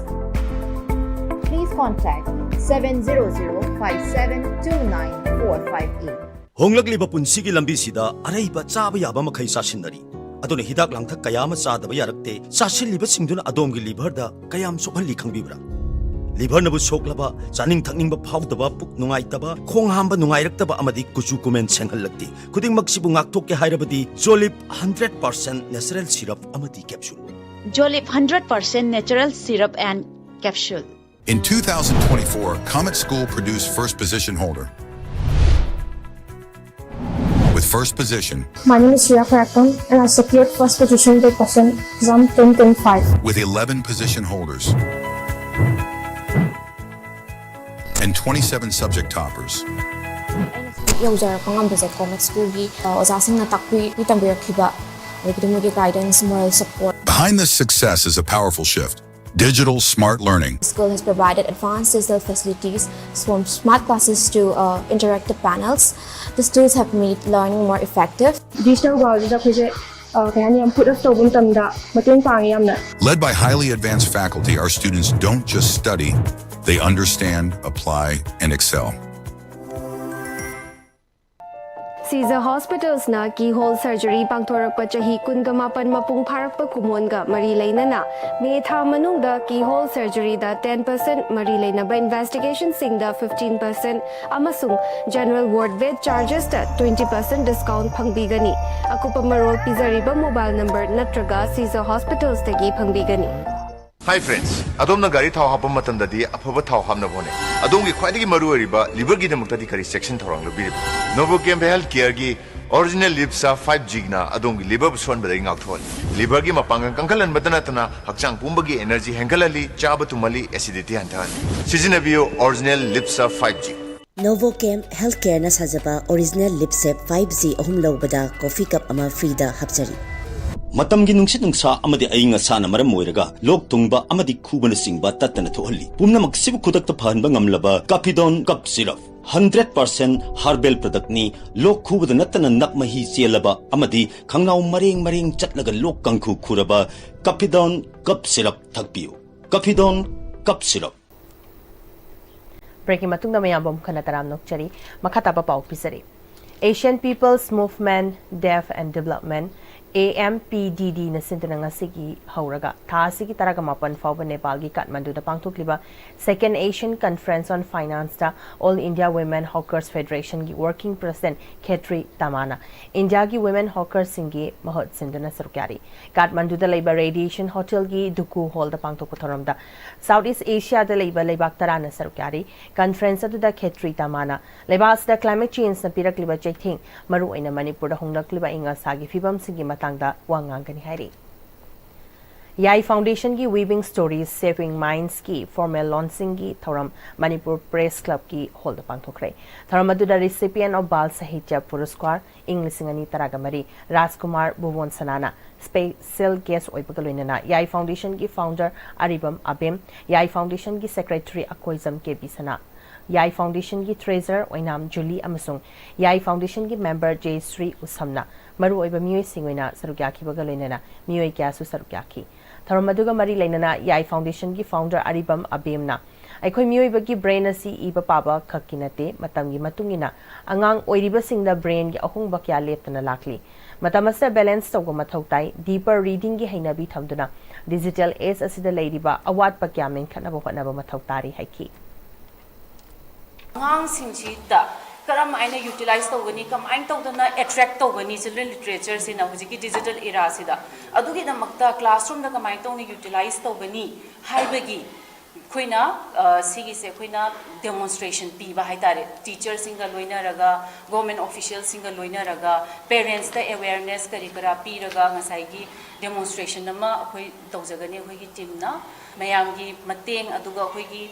Please contact seven zero zero five seven two nine four five eight. ꯍꯣꯡꯂꯛꯂꯤꯕ ꯄꯨꯟꯁꯤꯒꯤ ꯂꯝꯕꯤꯁꯤꯗ ꯑꯔꯩꯕ ꯆꯥꯕ ꯌꯥꯕ ꯃꯈꯩ ꯆꯥꯁꯤꯟꯅꯔꯤ꯫ ꯑꯗꯨꯅ ꯍꯤꯗꯥꯛ ꯂꯥꯡꯊꯛ ꯀꯌꯥ ꯑꯃ ꯆꯥꯗꯕ ꯌꯥꯔꯛꯇꯦ꯫ ꯆꯥꯁꯤꯜꯂꯤꯕꯁꯤꯡꯗꯨꯅ ꯑꯗꯣꯝꯒꯤ ꯂꯤꯚꯔꯗ ꯀꯌꯥꯝ ꯁꯣꯛꯍꯜꯂꯤ ꯈꯪꯕꯤꯕ꯭ꯔꯥ? ꯂꯤꯚꯔꯅꯕꯨ ꯁꯣꯛꯂꯕ, ꯆꯥꯅꯤꯡ ꯊꯛꯅꯤꯡꯕ ꯐꯥꯎꯗꯕ, ꯄꯨꯛ ꯅꯨꯡꯉꯥꯏꯇꯕ, ꯈꯣꯡ ꯍꯥꯝꯕ ꯅꯨꯡꯉꯥꯏꯔꯛꯇꯕ ꯑꯃꯗꯤ ꯀꯨꯆꯨ ꯀꯨꯃꯦꯟ ꯁꯦꯡꯍꯜꯂꯛꯇꯦ꯫ ꯈꯨꯗꯤꯡꯃꯛꯁꯤꯕꯨ ꯉꯥꯛꯊꯣꯛꯀꯦ ꯍꯥꯏꯔꯕꯗꯤ ꯖꯣꯂꯤꯞ ꯍꯟꯗ꯭ꯔꯦꯠ ꯄꯥꯔꯁꯦꯟ ꯅꯦꯆꯔꯦꯜ ꯁꯤꯔꯞ ꯑꯃꯗꯤ capsule. Jolip hundred percent natural syrup and capsule. In two thousand twenty-four, Comet School produced first position holder. With first position, My name is Shreya Karakam, and I secured first position by percent exam twenty twenty-five. With eleven position holders and twenty-seven subject toppers. ꯌꯧꯖꯔꯛꯄ ꯉꯝꯕꯁꯦ comet ꯁ꯭ꯀꯨꯜꯒꯤ ꯑꯣꯖꯥꯁꯤꯡꯅ ꯇꯥꯛꯄꯤ ꯇꯝꯕꯤꯔꯛꯈꯤꯕ, ꯑꯗꯒꯤꯗꯤ ꯃꯣꯏꯒꯤ guidance, moral support. Behind this success is a powerful shift. Digital smart learning. School has provided advanced digital facilities, from smart classes to uh, interactive panels. These tools have made learning more effective. Digital ꯋꯥꯔꯜꯗꯨꯗ ꯑꯩꯈꯣꯏꯁꯦ, ꯀꯩ ꯍꯥꯏꯅꯤ, ꯌꯥꯝ ꯄꯨꯠ up ꯇꯧꯕ ꯃꯇꯝꯗ ꯃꯇꯦꯡ ꯄꯥꯡꯉꯦ ꯌꯥꯝꯅ꯫ Led by highly advanced faculty, our students don't just study, they understand, apply, and excel. Shija ꯍꯣꯁꯄꯤꯇꯥꯜꯁꯅ ꯀꯤꯍꯣꯜ ꯁꯔꯖꯔꯤ ꯄꯥꯡꯊꯣꯔꯛꯄ ꯆꯍꯤ ꯀꯨꯟꯒ ꯃꯥꯄꯟ ꯃꯄꯨꯡ ꯐꯥꯔꯛꯄ ꯀꯨꯝꯑꯣꯟꯒ ꯃꯔꯤ ꯂꯩꯅꯅ ꯃꯦ ꯊꯥ ꯃꯅꯨꯡꯗ ꯀꯤꯍꯣꯜ ꯁꯔꯖꯔꯤꯗ ꯇꯦꯟ ꯄꯔꯁꯦꯟ, ꯃꯔꯤ ꯂꯩꯅꯕ ꯏꯟꯚꯦꯁꯇꯤꯒꯦꯁꯟꯁꯤꯡꯗ ꯐꯤꯐꯇꯤꯟ ꯄꯔꯁꯦꯟ ꯑꯃꯁꯨꯡ ꯖꯦꯅꯔꯦꯜ ꯋꯥꯔꯗ ꯕꯦꯗ ꯆꯥꯔꯖꯦꯁꯇ ꯇ꯭ꯋꯦꯟꯇꯤ ꯄꯔꯁꯦꯟ ꯗꯤꯁꯀꯥꯎꯟ ꯐꯪꯕꯤꯒꯅꯤ꯫ ꯑꯀꯨꯞꯄ ꯃꯔꯣꯜ ꯄꯤꯖꯔꯤꯕ ꯃꯣꯕꯥꯏꯜ ꯅꯝꯕꯔ ꯅꯠꯇ꯭ꯔꯒ ꯁꯤꯖ ꯍꯣꯁꯄꯤꯇꯥꯜꯁꯇꯒꯤ ꯐꯪꯕꯤꯒꯅꯤ꯫ ꯍꯥꯏ ꯐ꯭ꯔꯦꯟꯁ, ꯑꯗꯣꯝꯅ ꯒꯥꯔꯤ ꯊꯥꯎ ꯍꯥꯞꯄ ꯃꯇꯝꯗꯗꯤ ꯑꯐꯕ ꯊꯥꯎ ꯍꯥꯞꯅꯕ ꯍꯣꯠꯅꯩ꯫ ꯑꯗꯣꯝꯒꯤ ꯈ꯭ꯋꯥꯏꯗꯒꯤ ꯃꯔꯨ ꯑꯣꯏꯔꯤꯕ ꯂꯤꯚꯔꯒꯤꯗꯃꯛꯇꯗꯤ ꯀꯔꯤ ꯆꯦꯛꯁꯤꯟ ꯊꯧꯔꯥꯡ ꯂꯧꯕꯤꯔꯤꯕꯒꯦ? ꯅꯣꯚꯣꯀꯦꯝ ꯍꯦꯜꯊ ꯀꯦꯌꯔꯒꯤ ꯑꯣꯔꯤꯖꯤꯅꯦꯜ ꯂꯤꯞꯁꯥ ꯐꯥꯏꯚ ꯖꯤꯅ ꯑꯗꯣꯝꯒꯤ ꯂꯤꯚꯔꯕꯨ ꯁꯣꯛꯍꯟꯕꯗꯒꯤ ꯉꯥꯛꯊꯣꯛꯍꯜꯂꯤ꯫ ꯂꯤꯚꯔꯒꯤ ꯃꯄꯥꯡꯒꯜ ꯀꯟꯈꯠꯍꯟꯕꯇ ꯅꯠꯇꯅ ꯍꯛꯆꯥꯡ ꯄꯨꯝꯕꯒꯤ ꯑꯦꯅꯔꯖꯤ ꯍꯦꯟꯒꯠꯍꯜꯂꯤ, ꯆꯥꯕ ꯇꯨꯝꯍꯜꯂꯤ, ꯑꯦꯁꯤꯗꯤꯇꯤ ꯍꯟꯊꯍꯜꯂꯤ꯫ ꯁꯤꯖꯤꯟꯅꯕꯤꯌꯨ ꯑꯣꯔꯤꯖꯤꯅꯦꯜ ꯂꯤꯞꯁꯥ ꯐꯥꯏꯚ ꯖꯤ꯫ ꯅꯣꯚꯣꯀꯦꯝ ꯍꯦꯜꯊ ꯀꯦꯌꯔꯅ ꯁꯥꯖꯕ ꯑꯣꯔꯤꯖꯤꯅꯦꯜ ꯂꯤꯞꯁꯦꯞ ꯐꯥꯏꯚ ꯖꯤ ꯑꯍꯨꯝ ꯂꯧꯕꯗ ꯀꯣꯐꯤ ꯀꯞ ꯑꯃ ꯐ꯭ꯔꯤꯗ ꯍꯥꯞꯆꯔꯤ꯫ ꯃꯇꯝꯒꯤ ꯅꯨꯡꯁꯤꯠ ꯅꯨꯡꯁꯥ ꯑꯃꯗꯤ ꯑꯏꯪ ꯑꯁꯥꯅ ꯃꯔꯝ ꯑꯣꯏꯔꯒ ꯂꯣꯛ ꯊꯨꯡꯕ ꯑꯃꯗꯤ ꯈꯨꯕꯅꯆꯤꯡꯕ ꯇꯠꯇꯅ ꯊꯣꯛꯍꯜꯂꯤ꯫ ꯄꯨꯝꯅꯃꯛꯁꯤꯕꯨ ꯈꯨꯗꯛꯇ ꯐꯍꯟꯕ ꯉꯝꯂꯕ ꯀꯥꯐꯤꯗꯣꯟ ꯀꯞ ꯁꯤꯔꯞ, ꯍꯟꯗ꯭ꯔꯦꯠ ꯄꯥꯔꯁꯦꯟ ꯍꯥꯔꯕꯦꯜ ꯄ꯭ꯔꯗꯛꯅꯤ꯫ ꯂꯣꯛ ꯈꯨꯕꯗ ꯅꯠꯇꯅ ꯅꯞ ꯃꯍꯤ ꯆꯦꯜꯂꯕ ꯑꯃꯗꯤ ꯈꯪꯅꯥꯎ ꯃꯔꯦꯡ ꯃꯔꯦꯡ ꯆꯠꯂꯒ ꯂꯣꯛ ꯀꯥꯡꯈꯨ ꯈꯨꯔꯕ ꯀꯥꯐꯤꯗꯣꯟ ꯀꯞ ꯁꯤꯔꯞ ꯊꯛꯄꯤꯌꯨ꯫ ꯀꯥꯐꯤꯗꯣꯟ ꯀꯞ ꯁꯤꯔꯞ꯫ ꯕ꯭ꯔꯦꯛꯀꯤ ꯃꯇꯨꯡꯗ ꯃꯌꯥꯝꯕꯨ ꯑꯃꯨꯛ ꯍꯟꯅ ꯇꯔꯥꯝꯅ ꯑꯣꯛꯆꯔꯤ꯫ ꯃꯈꯥ ꯇꯥꯕ ꯄꯥꯎ ꯄꯤꯖꯔꯤ꯫ Asian People's Movement Deaf and Development, A M P D D ꯅ ꯁꯤꯟꯗꯨꯅ ꯉꯁꯤꯒꯤ ꯍꯧꯔꯒ ꯊꯥ ꯑꯁꯤꯒꯤ ꯇꯔꯥꯒ ꯃꯥꯄꯟ ꯐꯥꯎꯕ ꯅꯦꯄꯥꯜꯒꯤ ꯀꯥꯊꯃꯟꯗꯨꯗ ꯄꯥꯡꯊꯣꯛꯂꯤꯕ Second Asian Conference on Finance ꯇ All India Women Hawkers Federation ꯒꯤ Working President ꯈꯦꯇ꯭ꯔꯤ ꯇꯥꯃꯥꯅ ꯏꯟꯗꯤꯌꯥꯒꯤ Women Hawkers ꯁꯤꯡꯒꯤ ꯃꯍꯨꯠ ꯁꯤꯟꯗꯨꯅ ꯁꯔꯨꯛ ꯌꯥꯔꯤ꯫ ꯀꯥꯊꯃꯟꯗꯨꯗ ꯂꯩꯕ Radiation Hotel ꯒꯤ ꯙꯨꯀꯨ ꯍꯣꯜꯗ ꯄꯥꯡꯊꯣꯛꯄ ꯊꯧꯔꯝꯗ South East Asia ꯗ ꯂꯩꯕ ꯂꯩꯕꯥꯛ ꯇꯔꯥꯅ ꯁꯔꯨꯛ ꯌꯥꯔꯤ꯫ Conference ꯑꯗꯨꯗ ꯈꯦꯇ꯭ꯔꯤ ꯇꯥꯃꯥꯅ ꯂꯩꯕꯥꯛ ꯑꯁꯤꯗ climate change ꯅ ꯄꯤꯔꯛꯂꯤꯕ ꯆꯩꯊꯦꯡ, ꯃꯔꯨꯑꯣꯏꯅ ꯃꯅꯤꯄꯨꯔꯗ ꯍꯣꯡꯂꯛꯂꯤꯕ ꯑꯏꯪ ꯑꯁꯥꯒꯤ ꯐꯤꯕꯝꯁꯤꯡꯒꯤ ꯃꯇꯥꯡꯗ ꯋꯥ ꯉꯥꯡꯒꯅꯤ ꯍꯥꯏꯔꯤ꯫ ꯌꯥꯏ Foundation ꯒꯤ Weaving Stories Saving Minds ꯀꯤ formal launching ꯒꯤ ꯊꯧꯔꯝ ꯃꯅꯤꯄꯨꯔ Press Club ꯀꯤ ꯍꯣꯜꯗ ꯄꯥꯡꯊꯣꯛꯈ꯭ꯔꯦ꯫ ꯊꯧꯔꯝ ꯑꯗꯨꯗ recipient of ꯕꯥꯜ ꯁꯥꯍꯤꯇ꯭ꯌ ꯄꯨꯔꯁꯀꯥꯔ ꯏꯪ ꯂꯤꯁꯤꯡ ꯑꯅꯤ ꯇꯔꯥꯒ ꯃꯔꯤ ꯔꯥꯖꯀꯨꯃꯥꯔ ꯚꯨꯕꯣꯟ ꯁꯅꯥꯅ special guest ꯑꯣꯏꯕꯒ ꯂꯣꯏꯅꯅ ꯌꯥꯏ Foundation ꯒꯤ founder ꯑꯔꯤꯕꯝ ꯑꯕꯦꯝ, ꯌꯥꯏ Foundation ꯒꯤ secretary ꯑꯀꯣꯏꯖꯝ ꯀꯦ ꯕꯤ ꯁꯅꯥ, ꯌꯥꯏ Foundation ꯒꯤ treasurer ꯑꯣꯏꯅꯥꯝ ꯖꯨꯂꯤ ꯑꯃꯁꯨꯡ ꯌꯥꯏ Foundation ꯒꯤ member ꯖꯦꯁ꯭ꯔꯤ ꯎꯁꯝꯅ ꯃꯔꯨꯑꯣꯏꯕ ꯃꯤꯑꯣꯏꯁꯤꯡ ꯑꯣꯏꯅ ꯁꯔꯨꯛ ꯌꯥꯈꯤꯕꯒ ꯂꯣꯏꯅꯅ ꯃꯤꯑꯣꯏ ꯀꯌꯥꯁꯨ ꯁꯔꯨꯛ ꯌꯥꯈꯤ꯫ ꯊꯧꯔꯝ ꯑꯗꯨꯒ ꯃꯔꯤ ꯂꯩꯅꯅ ꯌꯥꯏ Foundation ꯒꯤ founder ꯑꯔꯤꯕꯝ ꯑꯕꯦꯝꯅ ꯑꯩꯈꯣꯏ ꯃꯤꯑꯣꯏꯕꯒꯤ brain ꯑꯁꯤ ꯏꯕ ꯄꯥꯕ ꯈꯛꯀꯤ ꯅꯠꯇꯦ, ꯃꯇꯝꯒꯤ ꯃꯇꯨꯡ ꯏꯟꯅ ꯑꯉꯥꯡ ꯑꯣꯏꯔꯤꯕꯁꯤꯡꯗ brain ꯒꯤ ꯑꯍꯣꯡꯕ ꯀꯌꯥ ꯂꯦꯞꯇꯅ ꯂꯥꯛꯂꯤ꯫ ꯃꯇꯝ ꯑꯁꯤꯗ balance ꯇꯧꯕ ꯃꯊꯧ ꯇꯥꯏ꯫ Deeper reading ꯒꯤ ꯍꯩꯅꯕꯤ ꯊꯝꯗꯨꯅ digital age ꯑꯁꯤꯗ ꯂꯩꯔꯤꯕ ꯑꯋꯥꯠꯄ ꯀꯌꯥ ꯃꯦꯟꯈꯠꯅꯕ ꯍꯣꯠꯅꯕ ꯃꯊꯧ ꯇꯥꯔꯤ ꯍꯥꯏꯈꯤ꯫ ꯑꯉꯥꯡꯁꯤꯡꯁꯤꯗ ꯀꯔꯝ ꯍꯥꯏꯅ utilize ꯇꯧꯒꯅꯤ, ꯀꯃꯥꯏꯅ ꯇꯧꯗꯅ attract ꯇꯧꯒꯅꯤ children literature ꯁꯤꯅ ꯍꯧꯖꯤꯛꯀꯤ digital era ꯁꯤꯗ? ꯑꯗꯨꯒꯤꯗꯃꯛꯇ classroom ꯗ ꯀꯃꯥꯏꯅ ꯇꯧꯅ utilize ꯇꯧꯒꯅꯤ ꯍꯥꯏꯕꯒꯤ ꯑꯩꯈꯣꯏꯅ, ꯑ, ꯁꯤꯒꯤꯁꯦ ꯑꯩꯈꯣꯏꯅ demonstration ꯄꯤꯕ ꯍꯥꯏꯇꯥꯔꯦ꯫ Teacher ꯁꯤꯡꯒ ꯂꯣꯏꯅꯔꯒ, government official ꯁꯤꯡꯒ ꯂꯣꯏꯅꯔꯒ, parents ꯇ awareness ꯀꯔꯤ ꯀꯔꯥ ꯄꯤꯔꯒ ꯉꯁꯥꯏꯒꯤ demonstration ꯑꯃ ꯑꯩꯈꯣꯏ ꯇꯧꯖꯒꯅꯤ ꯑꯩꯈꯣꯏꯒꯤ team ꯅ꯫ ꯃꯌꯥꯝꯒꯤ ꯃꯇꯦꯡ ꯑꯗꯨꯒ ꯑꯩꯈꯣꯏꯒꯤ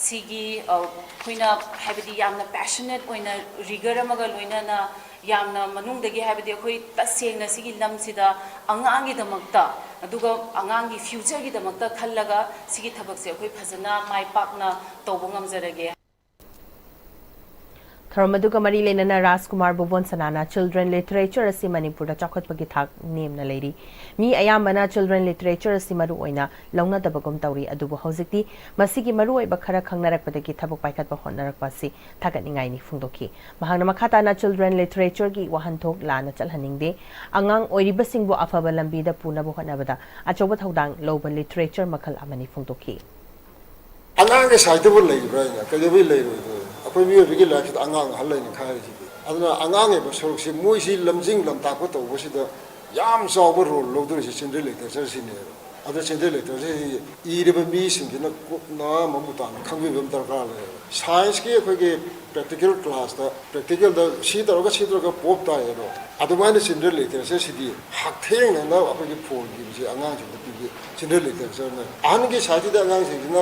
ꯁꯤꯒꯤ ꯑ, ꯑꯩꯈꯣꯏꯅ ꯍꯥꯏꯕꯗꯤ ꯌꯥꯝꯅ ꯄꯦꯁꯅꯦꯠ ꯑꯣꯏꯅ ꯔꯤꯒꯔ ꯑꯃꯒ ꯂꯣꯏꯅꯅ ꯌꯥꯝꯅ ꯃꯅꯨꯡꯗꯒꯤ ꯍꯥꯏꯕꯗꯤ ꯑꯩꯈꯣꯏ ꯇꯁꯦꯡꯅ ꯁꯤꯒꯤ ꯂꯝꯁꯤꯗ ꯑꯉꯥꯡꯒꯤꯗꯃꯛꯇ ꯑꯗꯨꯒ ꯑꯉꯥꯡꯒꯤ ꯐ꯭ꯌꯨꯆꯔꯒꯤꯗꯃꯛꯇ ꯈꯜꯂꯒ ꯁꯤꯒꯤ ꯊꯕꯛꯁꯦ ꯑꯩꯈꯣꯏ ꯐꯖꯅ ꯃꯥꯏ ꯄꯥꯛꯅ ꯇꯧꯕ ꯉꯝꯖꯔꯒꯦ꯫ ꯊꯧꯔꯝ ꯑꯗꯨꯒ ꯃꯔꯤ ꯂꯩꯅꯅ ꯔꯥꯖꯀꯨꯃꯥꯔ ꯕꯨꯕꯣꯟ ꯁꯅꯥꯅ ꯆꯤꯜꯗ꯭ꯔꯦꯟ ꯂꯤꯇꯔꯦꯆꯔ ꯑꯁꯤ ꯃꯅꯤꯄꯨꯔꯗ ꯆꯥꯎꯈꯠꯄꯒꯤ ꯊꯥꯛ ꯅꯦꯝꯅ ꯂꯩꯔꯤ꯫ ꯃꯤ ꯑꯌꯥꯝꯕꯅ ꯆꯤꯜꯗ꯭ꯔꯦꯟ ꯂꯤꯇꯔꯦꯆꯔ ꯑꯁꯤ ꯃꯔꯨ ꯑꯣꯏꯅ ꯂꯧꯅꯗꯕꯒꯨꯝ ꯇꯧꯔꯤ, ꯑꯗꯨꯕꯨ ꯍꯧꯖꯤꯛꯇꯤ ꯃꯁꯤꯒꯤ ꯃꯔꯨꯑꯣꯏꯕ ꯈꯔ ꯈꯪꯅꯔꯛꯄꯗꯒꯤ ꯊꯕꯛ ꯄꯥꯏꯈꯠꯄ ꯍꯣꯠꯅꯔꯛꯄ ꯑꯁꯤ ꯊꯥꯒꯠꯅꯤꯡꯉꯥꯏꯅꯤ ꯐꯣꯡꯗꯣꯛꯈꯤ꯫ ꯃꯍꯥꯛꯅ ꯃꯈꯥ ꯇꯥꯅ ꯆꯤꯜꯗ꯭ꯔꯦꯟ ꯂꯤꯇꯔꯦꯆꯔꯒꯤ ꯋꯥꯍꯟꯊꯣꯛ ꯂꯥꯟꯅ ꯆꯠꯍꯟꯅꯤꯡꯗꯦ, ꯑꯉꯥꯡ ꯑꯣꯏꯔꯤꯕꯁꯤꯡꯕꯨ ꯑꯐꯕ ꯂꯝꯕꯤꯗ ꯄꯨꯅꯕ ꯍꯣꯠꯅꯕꯗ ꯑꯆꯧꯕ ꯊꯧꯗꯥꯡ ꯂꯧꯕ ꯂꯤꯇꯔꯦꯆꯔ ꯃꯈꯜ ꯑꯃꯅꯤ ꯐꯣꯡꯗꯣꯛꯈꯤ꯫ ꯑꯉꯥꯡꯒꯤ ꯁꯥꯏꯠꯇꯕꯨ ꯂꯩꯕ꯭ꯔꯥ ꯍꯥꯏꯅ ꯀꯩꯗꯧꯕꯩ ꯂꯩꯔꯣꯏꯗꯣꯏꯅꯣ? ꯑꯩꯈꯣꯏ ꯃꯤꯑꯣꯏꯕꯒꯤ ꯂꯥꯏꯐꯁꯤꯗ ꯑꯉꯥꯡ ꯑꯍꯜ ꯂꯩꯅ ꯈꯥꯏꯔꯤꯁꯤꯗꯤ꯫ ꯑꯗꯨꯅ ꯑꯉꯥꯡ ꯍꯥꯏꯕ ꯁꯔꯨꯛꯁꯤ ꯃꯣꯏꯁꯤ ꯂꯝꯖꯤꯡ ꯂꯝꯇꯥꯛꯄ ꯇꯧꯕꯁꯤꯗ ꯌꯥꯝ ꯆꯥꯎꯕ ꯔꯣꯜ ꯂꯧꯗꯣꯔꯤꯁꯤ ꯆꯤꯜꯗ꯭ꯔꯦꯟ ꯂꯤꯇꯔꯦꯆꯔꯁꯤꯅꯦꯕ꯫ ꯑꯗꯨ ꯆꯤꯜꯗ꯭ꯔꯦꯟ ꯂꯤꯇꯔꯦꯆꯔꯁꯤ ꯏꯔꯤꯕ ꯃꯤꯁꯤꯡꯁꯤꯅ ꯀꯨꯞꯅ ꯃꯃꯨꯠ ꯇꯥꯅ ꯈꯪꯕꯤꯕ ꯑꯃ ꯗꯔꯀꯥꯔ ꯂꯩꯌꯦꯕ꯫ ꯁꯥꯏꯟꯁꯀꯤ ꯑꯩꯈꯣꯏꯒꯤ ꯄ꯭ꯔꯦꯛꯇꯤꯀꯦꯜ ꯀ꯭ꯂꯥꯁꯇ ꯄ꯭ꯔꯦꯛꯇꯤꯀꯦꯜꯗ ꯁꯤ ꯇꯧꯔꯒ ꯁꯤ ꯇꯧꯔꯒ ꯄꯣꯞ ꯇꯥꯏ ꯑꯗꯣ ꯑꯗꯨꯃꯥꯏꯅ ꯆꯤꯜꯗ꯭ꯔꯦꯟ ꯂꯤꯇꯔꯦꯆꯔꯁꯤꯗꯤ ꯍꯛꯊꯦꯡꯅꯅ ꯑꯩꯈꯣꯏꯒꯤ ꯐꯣꯟꯒꯤꯕꯁꯤ ꯑꯉꯥꯡꯁꯤꯡꯗ ꯄꯤꯕꯤ꯫ ꯆꯤꯜꯗ꯭ꯔꯦꯟ ꯂꯤꯇꯔꯦꯆꯔꯅ ꯑꯍꯟꯒꯤ ꯁꯥꯏꯠꯁꯤꯗ ꯑꯉꯥꯡꯁꯤꯡꯁꯤꯅ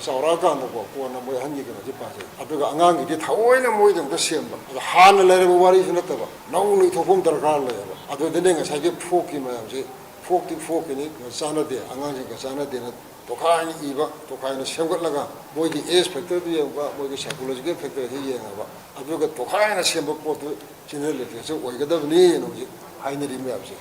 ꯆꯥꯎꯔꯛꯑꯀꯥꯟꯗꯀꯣ ꯀꯣꯟꯅ ꯃꯣꯏ ꯑꯍꯟꯒꯤ ꯀꯩꯅꯣꯁꯤ ꯄꯥꯖꯩ꯫ ꯑꯗꯨꯒ ꯑꯉꯥꯡꯒꯤꯗꯤ ꯊꯑꯣꯏꯅ ꯃꯣꯏꯗꯃꯛꯇ ꯁꯦꯝꯕ꯫ ꯑꯗꯣ ꯍꯥꯟꯅ ꯂꯩꯔꯕ ꯋꯥꯔꯤꯁꯨ ꯅꯠꯇꯕ ꯅꯧꯅ ꯏꯊꯣꯛꯄ ꯑꯃ ꯗꯔꯀꯥꯔ ꯂꯩꯌꯦꯕ꯫ ꯑꯗꯨꯗꯅꯦ ꯉꯁꯥꯏꯒꯤ ꯐꯣꯛꯀꯤ ꯃꯌꯥꯝꯁꯤ ꯐꯣꯛꯇꯤ ꯐꯣꯛꯀꯤꯅꯤ, ꯆꯥꯟꯅꯗꯦ, ꯑꯉꯥꯡꯁꯤꯡꯒ ꯆꯥꯟꯅꯗꯦꯅ ꯇꯣꯈꯥꯏꯅ ꯏꯕ, ꯇꯣꯈꯥꯏꯅ ꯁꯦꯝꯒꯠꯂꯒ ꯃꯣꯏꯒꯤ ꯑꯦꯖ ꯐꯦꯛꯇꯔꯗꯨ ꯌꯦꯡꯕ, ꯃꯣꯏꯒꯤ ꯁꯥꯏꯀꯣꯂꯣꯖꯤꯀꯦꯜ ꯐꯦꯛꯇꯔꯁꯤ ꯌꯦꯡꯉꯕ, ꯑꯗꯨꯒ ꯇꯣꯈꯥꯏꯅ ꯁꯦꯝꯕ ꯄꯣꯠꯇꯨ ꯆꯤꯜꯗ꯭ꯔꯦꯟ ꯂꯤꯇꯔꯦꯆꯔ ꯑꯣꯏꯒꯗꯕꯅꯤꯅ ꯍꯧꯖꯤꯛ ꯍꯥꯏꯅꯔꯤ ꯃꯌꯥꯝꯁꯦ꯫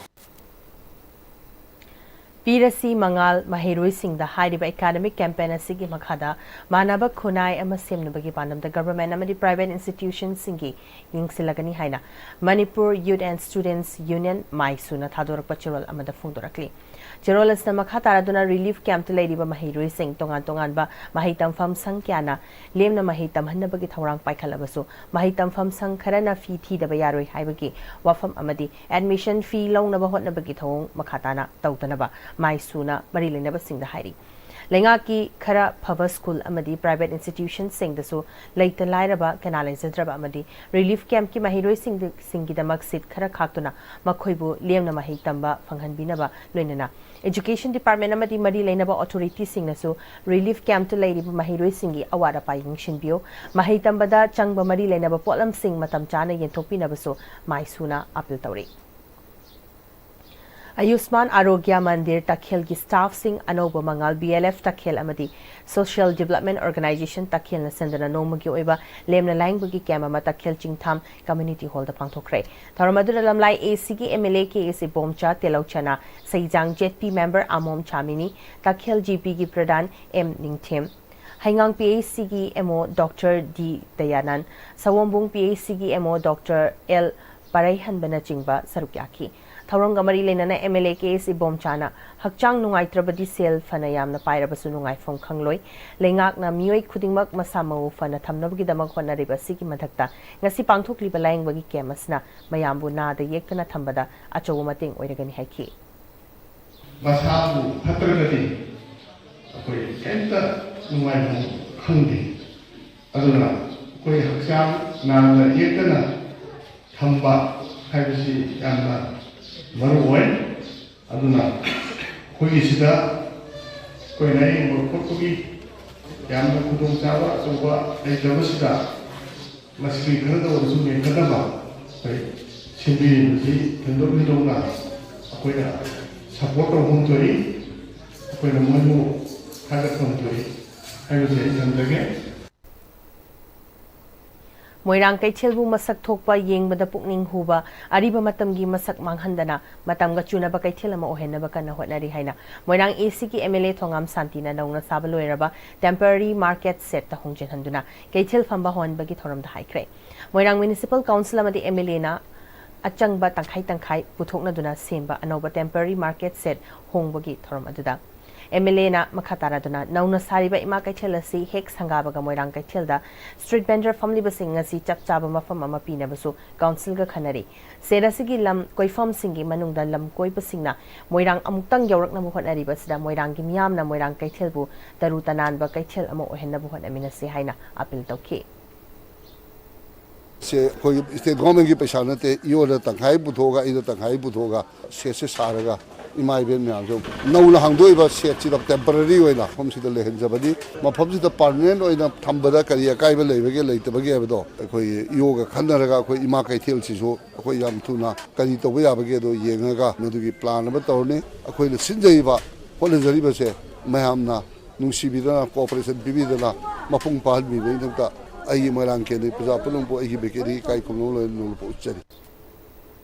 ꯄꯤꯔꯁꯤ ꯃꯉꯥꯜ ꯃꯍꯩꯔꯣꯏꯁꯤꯡꯗ ꯍꯥꯏꯔꯤꯕ ꯑꯦꯀꯥꯗꯃꯤꯛ ꯀꯦꯝꯄꯦꯟ ꯑꯁꯤꯒꯤ ꯃꯈꯥꯗ ꯃꯥꯟꯅꯕ ꯈꯨꯟꯅꯥꯏ ꯑꯃ ꯁꯦꯝꯅꯕꯒꯤ ꯄꯥꯟꯗꯝꯗ ꯒꯚꯔꯟꯃꯦꯟꯠ ꯑꯃꯗꯤ ꯄ꯭ꯔꯥꯏꯚꯦꯠ ꯏꯟꯁꯇꯤꯇ꯭ꯌꯨꯁꯟꯁꯤꯡꯒꯤ ꯌꯦꯡꯁꯤꯜꯂꯒꯅꯤ ꯍꯥꯏꯅ ꯃꯅꯤꯄꯨꯔ ꯌꯨꯠ ꯑꯦꯟ ꯁ꯭ꯇꯨꯗꯦꯟꯠꯁ ꯌꯨꯅꯤꯌꯟ, ꯃꯥꯏꯁꯨꯅ ꯊꯥꯗꯣꯔꯛꯄ ꯆꯦꯔꯣꯜ ꯑꯃꯗ ꯐꯣꯡꯗꯣꯔꯛꯂꯤ꯫ ꯆꯦꯔꯣꯜ ꯑꯁꯤꯅ ꯃꯈꯥ ꯇꯥꯔꯗꯨꯅ ꯔꯤꯂꯤꯐ ꯀꯦꯝꯞꯇ ꯂꯩꯔꯤꯕ ꯃꯍꯩꯔꯣꯏꯁꯤꯡ ꯇꯣꯉꯥꯟ ꯇꯣꯉꯥꯟꯕ ꯃꯍꯩ ꯇꯝꯐꯝ ꯁꯪ ꯀꯌꯥꯅ ꯂꯦꯝꯅ ꯃꯍꯩ ꯇꯝꯍꯟꯅꯕꯒꯤ ꯊꯧꯔꯥꯡ ꯄꯥꯏꯈꯠꯂꯕꯁꯨ ꯃꯍꯩ ꯇꯝꯐꯝ ꯁꯪ ꯈꯔꯅ ꯐꯤ ꯊꯤꯗꯕ ꯌꯥꯔꯣꯏ ꯍꯥꯏꯕꯒꯤ ꯋꯥꯐꯝ ꯑꯃꯗꯤ ꯑꯦꯗꯃꯤꯁꯟ ꯐꯤ ꯂꯧꯅꯕ ꯍꯣꯠꯅꯕꯒꯤ ꯊꯧꯑꯣꯡ ꯃꯈꯥ ꯇꯥꯅ ꯇꯧꯗꯅꯕ ꯃꯥꯏꯁꯨꯅ ꯃꯔꯤ ꯂꯩꯅꯕꯁꯤꯡꯗ ꯍꯥꯏꯔꯤ꯫ ꯂꯩꯉꯥꯛꯀꯤ ꯈꯔ ꯐꯕ ꯁ꯭ꯀꯨꯜ ꯑꯃꯗꯤ ꯄ꯭ꯔꯥꯏꯚꯦꯠ ꯏꯟꯁꯇꯤꯇ꯭ꯌꯨꯁꯟꯁꯤꯡꯗꯁꯨ ꯂꯩꯇ ꯂꯥꯏꯔꯕ, ꯀꯅꯥ ꯂꯩꯖꯗ꯭ꯔꯕ ꯑꯃꯗꯤ ꯔꯤꯂꯤꯐ ꯀꯦꯝꯞꯀꯤ ꯃꯍꯩꯔꯣꯏꯁꯤꯡꯒꯤꯗꯃꯛ ꯁꯤꯠ ꯈꯔ ꯈꯥꯛꯇꯨꯅ ꯃꯈꯣꯏꯕꯨ ꯂꯦꯝꯅ ꯃꯍꯩ ꯇꯝꯕ ꯐꯪꯍꯟꯕꯤꯅꯕ ꯂꯣꯏꯅꯅ Education Department ꯑꯃꯗꯤ ꯃꯔꯤ ꯂꯩꯅꯕ ꯑꯣꯊꯣꯔꯤꯇꯤꯁꯤꯡꯅꯁꯨ ꯔꯤꯂꯤꯐ ꯀꯦꯝꯞꯇ ꯂꯩꯔꯤꯕ ꯃꯍꯩꯔꯣꯏꯁꯤꯡꯒꯤ ꯑꯋꯥꯠ ꯑꯄꯥ ꯌꯦꯡꯁꯤꯟꯕꯤꯌꯨ, ꯃꯍꯩ ꯇꯝꯕꯗ ꯆꯪꯕ ꯃꯔꯤ ꯂꯩꯅꯕ ꯄꯣꯠꯂꯝꯁꯤꯡ ꯃꯇꯝ ꯆꯥꯅ ꯌꯦꯟꯊꯣꯛꯄꯤꯅꯕꯁꯨ ꯃꯥꯏꯁꯨꯅ ꯑꯥꯄꯤꯜ ꯇꯧꯔꯤ꯫ ꯑꯌꯨꯁꯃꯥꯟ ꯑꯥꯔꯣꯒ꯭ꯌ ꯃꯟꯗꯤꯔ ꯇꯈꯦꯜꯒꯤ ꯁ꯭ꯇꯥꯐꯁꯤꯡ ꯑꯅꯧꯕ ꯃꯉꯥꯜ BLF ꯇꯈꯦꯜ ꯑꯃꯗꯤ Social Development Organization ꯇꯈꯦꯜꯅ ꯁꯤꯟꯗꯨꯅ ꯅꯣꯡꯃꯒꯤ ꯑꯣꯏꯕ ꯂꯦꯝꯅ ꯂꯥꯌꯦꯡꯕꯒꯤ ꯀꯦꯝꯞ ꯑꯃ ꯇꯈꯦꯜ ꯆꯤꯡꯊꯥꯝ ꯀꯝꯃ꯭ꯌꯨꯅꯤꯇꯤ ꯍꯣꯜꯗ ꯄꯥꯡꯊꯣꯛꯈ꯭ꯔꯦ꯫ ꯊꯧꯔꯝ ꯑꯗꯨꯗ ꯂꯝꯂꯥꯏ ACꯒꯤ MLA KS Ibomcha ꯇꯦꯂꯧꯆꯅ, ꯁꯩꯖꯥꯡ ZP member ꯑꯃꯣꯝ ꯆꯥꯃꯤꯅꯤ, ꯇꯈꯦꯜ GPꯒꯤ ꯄ꯭ꯔꯙꯥꯟ M ꯅꯤꯡꯊꯦꯝ, ꯍꯩꯉꯥꯡ PHCꯒꯤ MO Doctor D ꯗꯌꯥꯅꯟ, ꯁꯑꯣꯝꯕꯨꯡ PHCꯒꯤ MO Doctor L ꯄꯔꯩꯍꯟꯕꯅꯆꯤꯡꯕ ꯁꯔꯨꯛ ꯌꯥꯈꯤ꯫ ꯊꯧꯔꯝꯒ ꯃꯔꯤ ꯂꯩꯅꯅ MLA KS ꯏꯕꯣꯝꯆꯥꯅ, ꯍꯛꯆꯥꯡ ꯅꯨꯡꯉꯥꯏꯇ꯭ꯔꯕꯗꯤ ꯁꯦꯜ ꯐꯅ ꯌꯥꯝꯅ ꯄꯥꯏꯔꯕꯁꯨ ꯅꯨꯡꯉꯥꯏꯐꯝ ꯈꯪꯂꯣꯏ꯫ ꯂꯩꯉꯥꯛꯅ ꯃꯤꯑꯣꯏ ꯈꯨꯗꯤꯡꯃꯛ ꯃꯁꯥ ꯃꯎ ꯐꯅ ꯊꯝꯅꯕꯒꯤꯗꯃꯛ ꯍꯣꯠꯅꯔꯤꯕ ꯑꯁꯤꯒꯤ ꯃꯊꯛꯇ ꯉꯁꯤ ꯄꯥꯡꯊꯣꯛꯂꯤꯕ ꯂꯥꯌꯦꯡꯕꯒꯤ ꯀꯦꯝꯞ ꯑꯁꯤꯅ ꯃꯌꯥꯝꯕꯨ ꯅꯥꯗ ꯌꯦꯛꯇꯅ ꯊꯝꯕꯗ ꯑꯆꯧꯕ ꯃꯇꯦꯡ ꯑꯣꯏꯔꯒꯅꯤ ꯍꯥꯏꯈꯤ꯫ ꯃꯁꯥꯕꯨ ꯐꯠꯇ꯭ꯔꯒꯗꯤ ꯑꯩꯈꯣꯏ ꯀꯩꯝꯇ ꯅꯨꯡꯉꯥꯏꯐꯝ ꯈꯪꯗꯦ꯫ ꯑꯗꯨꯅ ꯑꯩꯈꯣꯏ ꯍꯛꯆꯥꯡ ꯅꯥꯗ ꯌꯦꯛꯇꯅ ꯊꯝꯕ ꯍꯥꯏꯕꯁꯤ ꯌꯥꯝꯅ ꯃꯔꯨ ꯑꯣꯏ꯫ ꯑꯗꯨꯅ ꯑꯩꯈꯣꯏꯒꯤ ꯁꯤꯗ ꯑꯩꯈꯣꯏ ꯂꯥꯌꯦꯡꯕ ꯈꯣꯠꯄꯒꯤ ꯌꯥꯝꯅ ꯈꯨꯗꯣꯡꯆꯥꯕ ꯑꯆꯧꯕ ꯂꯩꯇꯕꯁꯤꯗ ꯃꯁꯤꯒꯤ ꯈꯔꯗ ꯑꯣꯏꯔꯁꯨ ꯃꯦꯟꯈꯠꯅꯕ ꯑꯩꯈꯣꯏ ꯁꯤꯟꯕꯤꯔꯤꯕꯁꯤ ꯊꯣꯏꯗꯣꯛ ꯍꯦꯟꯗꯣꯛꯅ ꯑꯩꯈꯣꯏꯅ ꯁꯄꯣꯔꯠ ꯇꯧꯐꯝ ꯊꯣꯛꯏ, ꯑꯩꯈꯣꯏꯅ ꯃꯣꯏꯕꯨ ꯊꯥꯒꯠꯐꯝ ꯊꯣꯛꯏ ꯍꯥꯏꯕꯁꯤ ꯑꯩ ꯊꯝꯖꯒꯦ꯫ ꯃꯣꯏꯔꯥꯡ ꯀꯩꯊꯦꯜꯕꯨ ꯃꯁꯛ ꯊꯣꯛꯄ, ꯌꯦꯡꯕꯗ ꯄꯨꯛꯅꯤꯡ ꯍꯨꯕ, ꯑꯔꯤꯕ ꯃꯇꯝꯒꯤ ꯃꯁꯛ ꯃꯥꯡꯍꯟꯗꯅ ꯃꯇꯝꯒ ꯆꯨꯅꯕ ꯀꯩꯊꯦꯜ ꯑꯃ ꯑꯣꯏꯍꯟꯅꯕ ꯀꯟꯅ ꯍꯣꯠꯅꯔꯤ ꯍꯥꯏꯅ ꯃꯣꯏꯔꯥꯡ ACꯒꯤ MLA ꯊꯣꯉꯥꯝ ꯁꯥꯟꯇꯤꯅ ꯅꯧꯅ ꯁꯥꯕ ꯂꯣꯏꯔꯕ temporary market shedꯇ ꯍꯣꯡꯖꯤꯟꯍꯟꯗꯨꯅ ꯀꯩꯊꯦꯜ ꯐꯝꯕ ꯍꯧꯍꯟꯕꯒꯤ ꯊꯧꯔꯝꯗ ꯍꯥꯏꯈ꯭ꯔꯦ꯫ ꯃꯣꯏꯔꯥꯡ Municipal Council ꯑꯃꯗꯤ MLAꯅ ꯑꯆꯪꯕ ꯇꯪꯈꯥꯏ ꯇꯪꯈꯥꯏ ꯄꯨꯊꯣꯛꯅꯗꯨꯅ ꯁꯦꯝꯕ ꯑꯅꯧꯕ temporary market shed ꯍꯣꯡꯕꯒꯤ ꯊꯧꯔꯝ ꯑꯗꯨꯗ ꯑꯦꯝ ꯑꯦꯜ ꯑꯦꯅ ꯃꯈꯥ ꯇꯥꯔꯗꯨꯅ ꯅꯧꯅ ꯁꯥꯔꯤꯕ ꯏꯃꯥ ꯀꯩꯊꯦꯜ ꯑꯁꯤ ꯍꯦꯛ ꯁꯪꯒꯥꯕꯒ ꯃꯣꯏꯔꯥꯡ ꯀꯩꯊꯦꯜꯗ ꯁ꯭ꯇ꯭ꯔꯤꯠ ꯚꯦꯟꯗꯔ ꯐꯝꯂꯤꯕꯁꯤꯡ ꯑꯁꯤ ꯆꯞ ꯆꯥꯕ ꯃꯐꯝ ꯑꯃ ꯄꯤꯅꯕꯁꯨ ꯀꯥꯎꯟꯁꯤꯜꯒ ꯈꯟꯅꯔꯤ꯫ ꯁꯦꯠ ꯑꯁꯤꯒꯤ ꯂꯝ ꯀꯣꯏꯐꯝꯁꯤꯡꯒꯤ ꯃꯅꯨꯡꯗ ꯂꯝ ꯀꯣꯏꯕꯁꯤꯡꯅ ꯃꯣꯏꯔꯥꯡ ꯑꯃꯨꯛꯇꯪ ꯌꯧꯔꯛꯅꯕ ꯍꯣꯠꯅꯔꯤꯕ ꯑꯁꯤꯗ ꯃꯣꯏꯔꯥꯡꯒꯤ ꯃꯤꯌꯥꯝꯅ ꯃꯣꯏꯔꯥꯡ ꯀꯩꯊꯦꯜꯕꯨ ꯇꯔꯨ ꯇꯅꯥꯟꯕ ꯀꯩꯊꯦꯜ ꯑꯃ ꯑꯣꯏꯍꯟꯅꯕ ꯍꯣꯠꯅꯃꯤꯟꯅꯁꯤ ꯍꯥꯏꯅ ꯑꯥꯄꯤꯜ ꯇꯧꯈꯤ꯫ ꯁꯦ ꯑꯩꯈꯣꯏꯒꯤ ꯁ꯭ꯇꯦꯠ ꯒꯣꯔꯃꯦꯟꯒꯤ ꯄꯩꯁꯥ ꯅꯠꯇꯦ, ꯏꯌꯣꯗ ꯇꯪꯈꯥꯏ ꯄꯨꯊꯣꯛꯑꯒ ꯑꯩꯗ ꯇꯪꯈꯥꯏ ꯄꯨꯊꯣꯛꯑꯒ ꯁꯦꯠꯁꯦ ꯁꯥꯔꯒ ꯏꯃꯥ ꯏꯕꯦꯟ ꯃꯌꯥꯝꯁꯨ ꯅꯧꯅ ꯍꯥꯡꯗꯣꯛꯏꯕ ꯁꯦꯠꯁꯤꯗ ꯇꯦꯝꯄꯔꯔꯤ ꯑꯣꯏꯅ ꯃꯐꯝꯁꯤꯗ ꯂꯩꯍꯟꯖꯕꯅꯤ꯫ ꯃꯐꯝꯁꯤꯗ ꯄꯥꯔꯃꯅꯦꯟ ꯑꯣꯏꯅ ꯊꯝꯕꯗ ꯀꯔꯤ ꯑꯀꯥꯏꯕ ꯂꯩꯕꯒꯦ ꯂꯩꯇꯕꯒꯦ ꯍꯥꯏꯕꯗꯣ ꯑꯩꯈꯣꯏ ꯏꯌꯣꯒ ꯈꯟꯅꯔꯒ ꯑꯩꯈꯣꯏ ꯏꯃꯥ ꯀꯩꯊꯦꯜꯁꯤꯁꯨ ꯑꯩꯈꯣꯏ ꯌꯥꯝ ꯊꯨꯅ ꯀꯔꯤ ꯇꯧꯕ ꯌꯥꯕꯒꯦꯗꯣ ꯌꯦꯡꯉꯒ ꯃꯗꯨꯒꯤ ꯄ꯭ꯂꯥꯟ ꯑꯃ ꯇꯧꯔꯅꯤ꯫ ꯑꯩꯈꯣꯏꯅ ꯁꯤꯟꯖꯔꯤꯕ ꯍꯣꯠꯅꯖꯔꯤꯕꯁꯦ ꯃꯌꯥꯝꯅ ꯅꯨꯡꯁꯤꯕꯤꯗꯅ ꯀꯣꯑꯣꯄꯔꯦꯁꯟ ꯄꯤꯕꯤꯗꯅ ꯃꯄꯨꯡ ꯐꯥꯍꯟꯕꯤꯕꯒꯤꯗꯃꯛꯇ ꯑꯩꯒꯤ ꯃꯣꯏꯔꯥꯡ ꯀꯦꯟꯗ꯭ꯔꯒꯤ ꯄ꯭ꯔꯖꯥ ꯄꯨꯝꯅꯃꯛꯄꯨ ꯑꯩꯒꯤ ꯃꯥꯏꯀꯩꯗꯒꯤ ꯏꯀꯥꯏ ꯈꯨꯝꯅꯕ ꯂꯣꯏꯅ ꯅꯣꯡꯂꯨꯛꯄ ꯎꯠꯆꯔꯤ꯫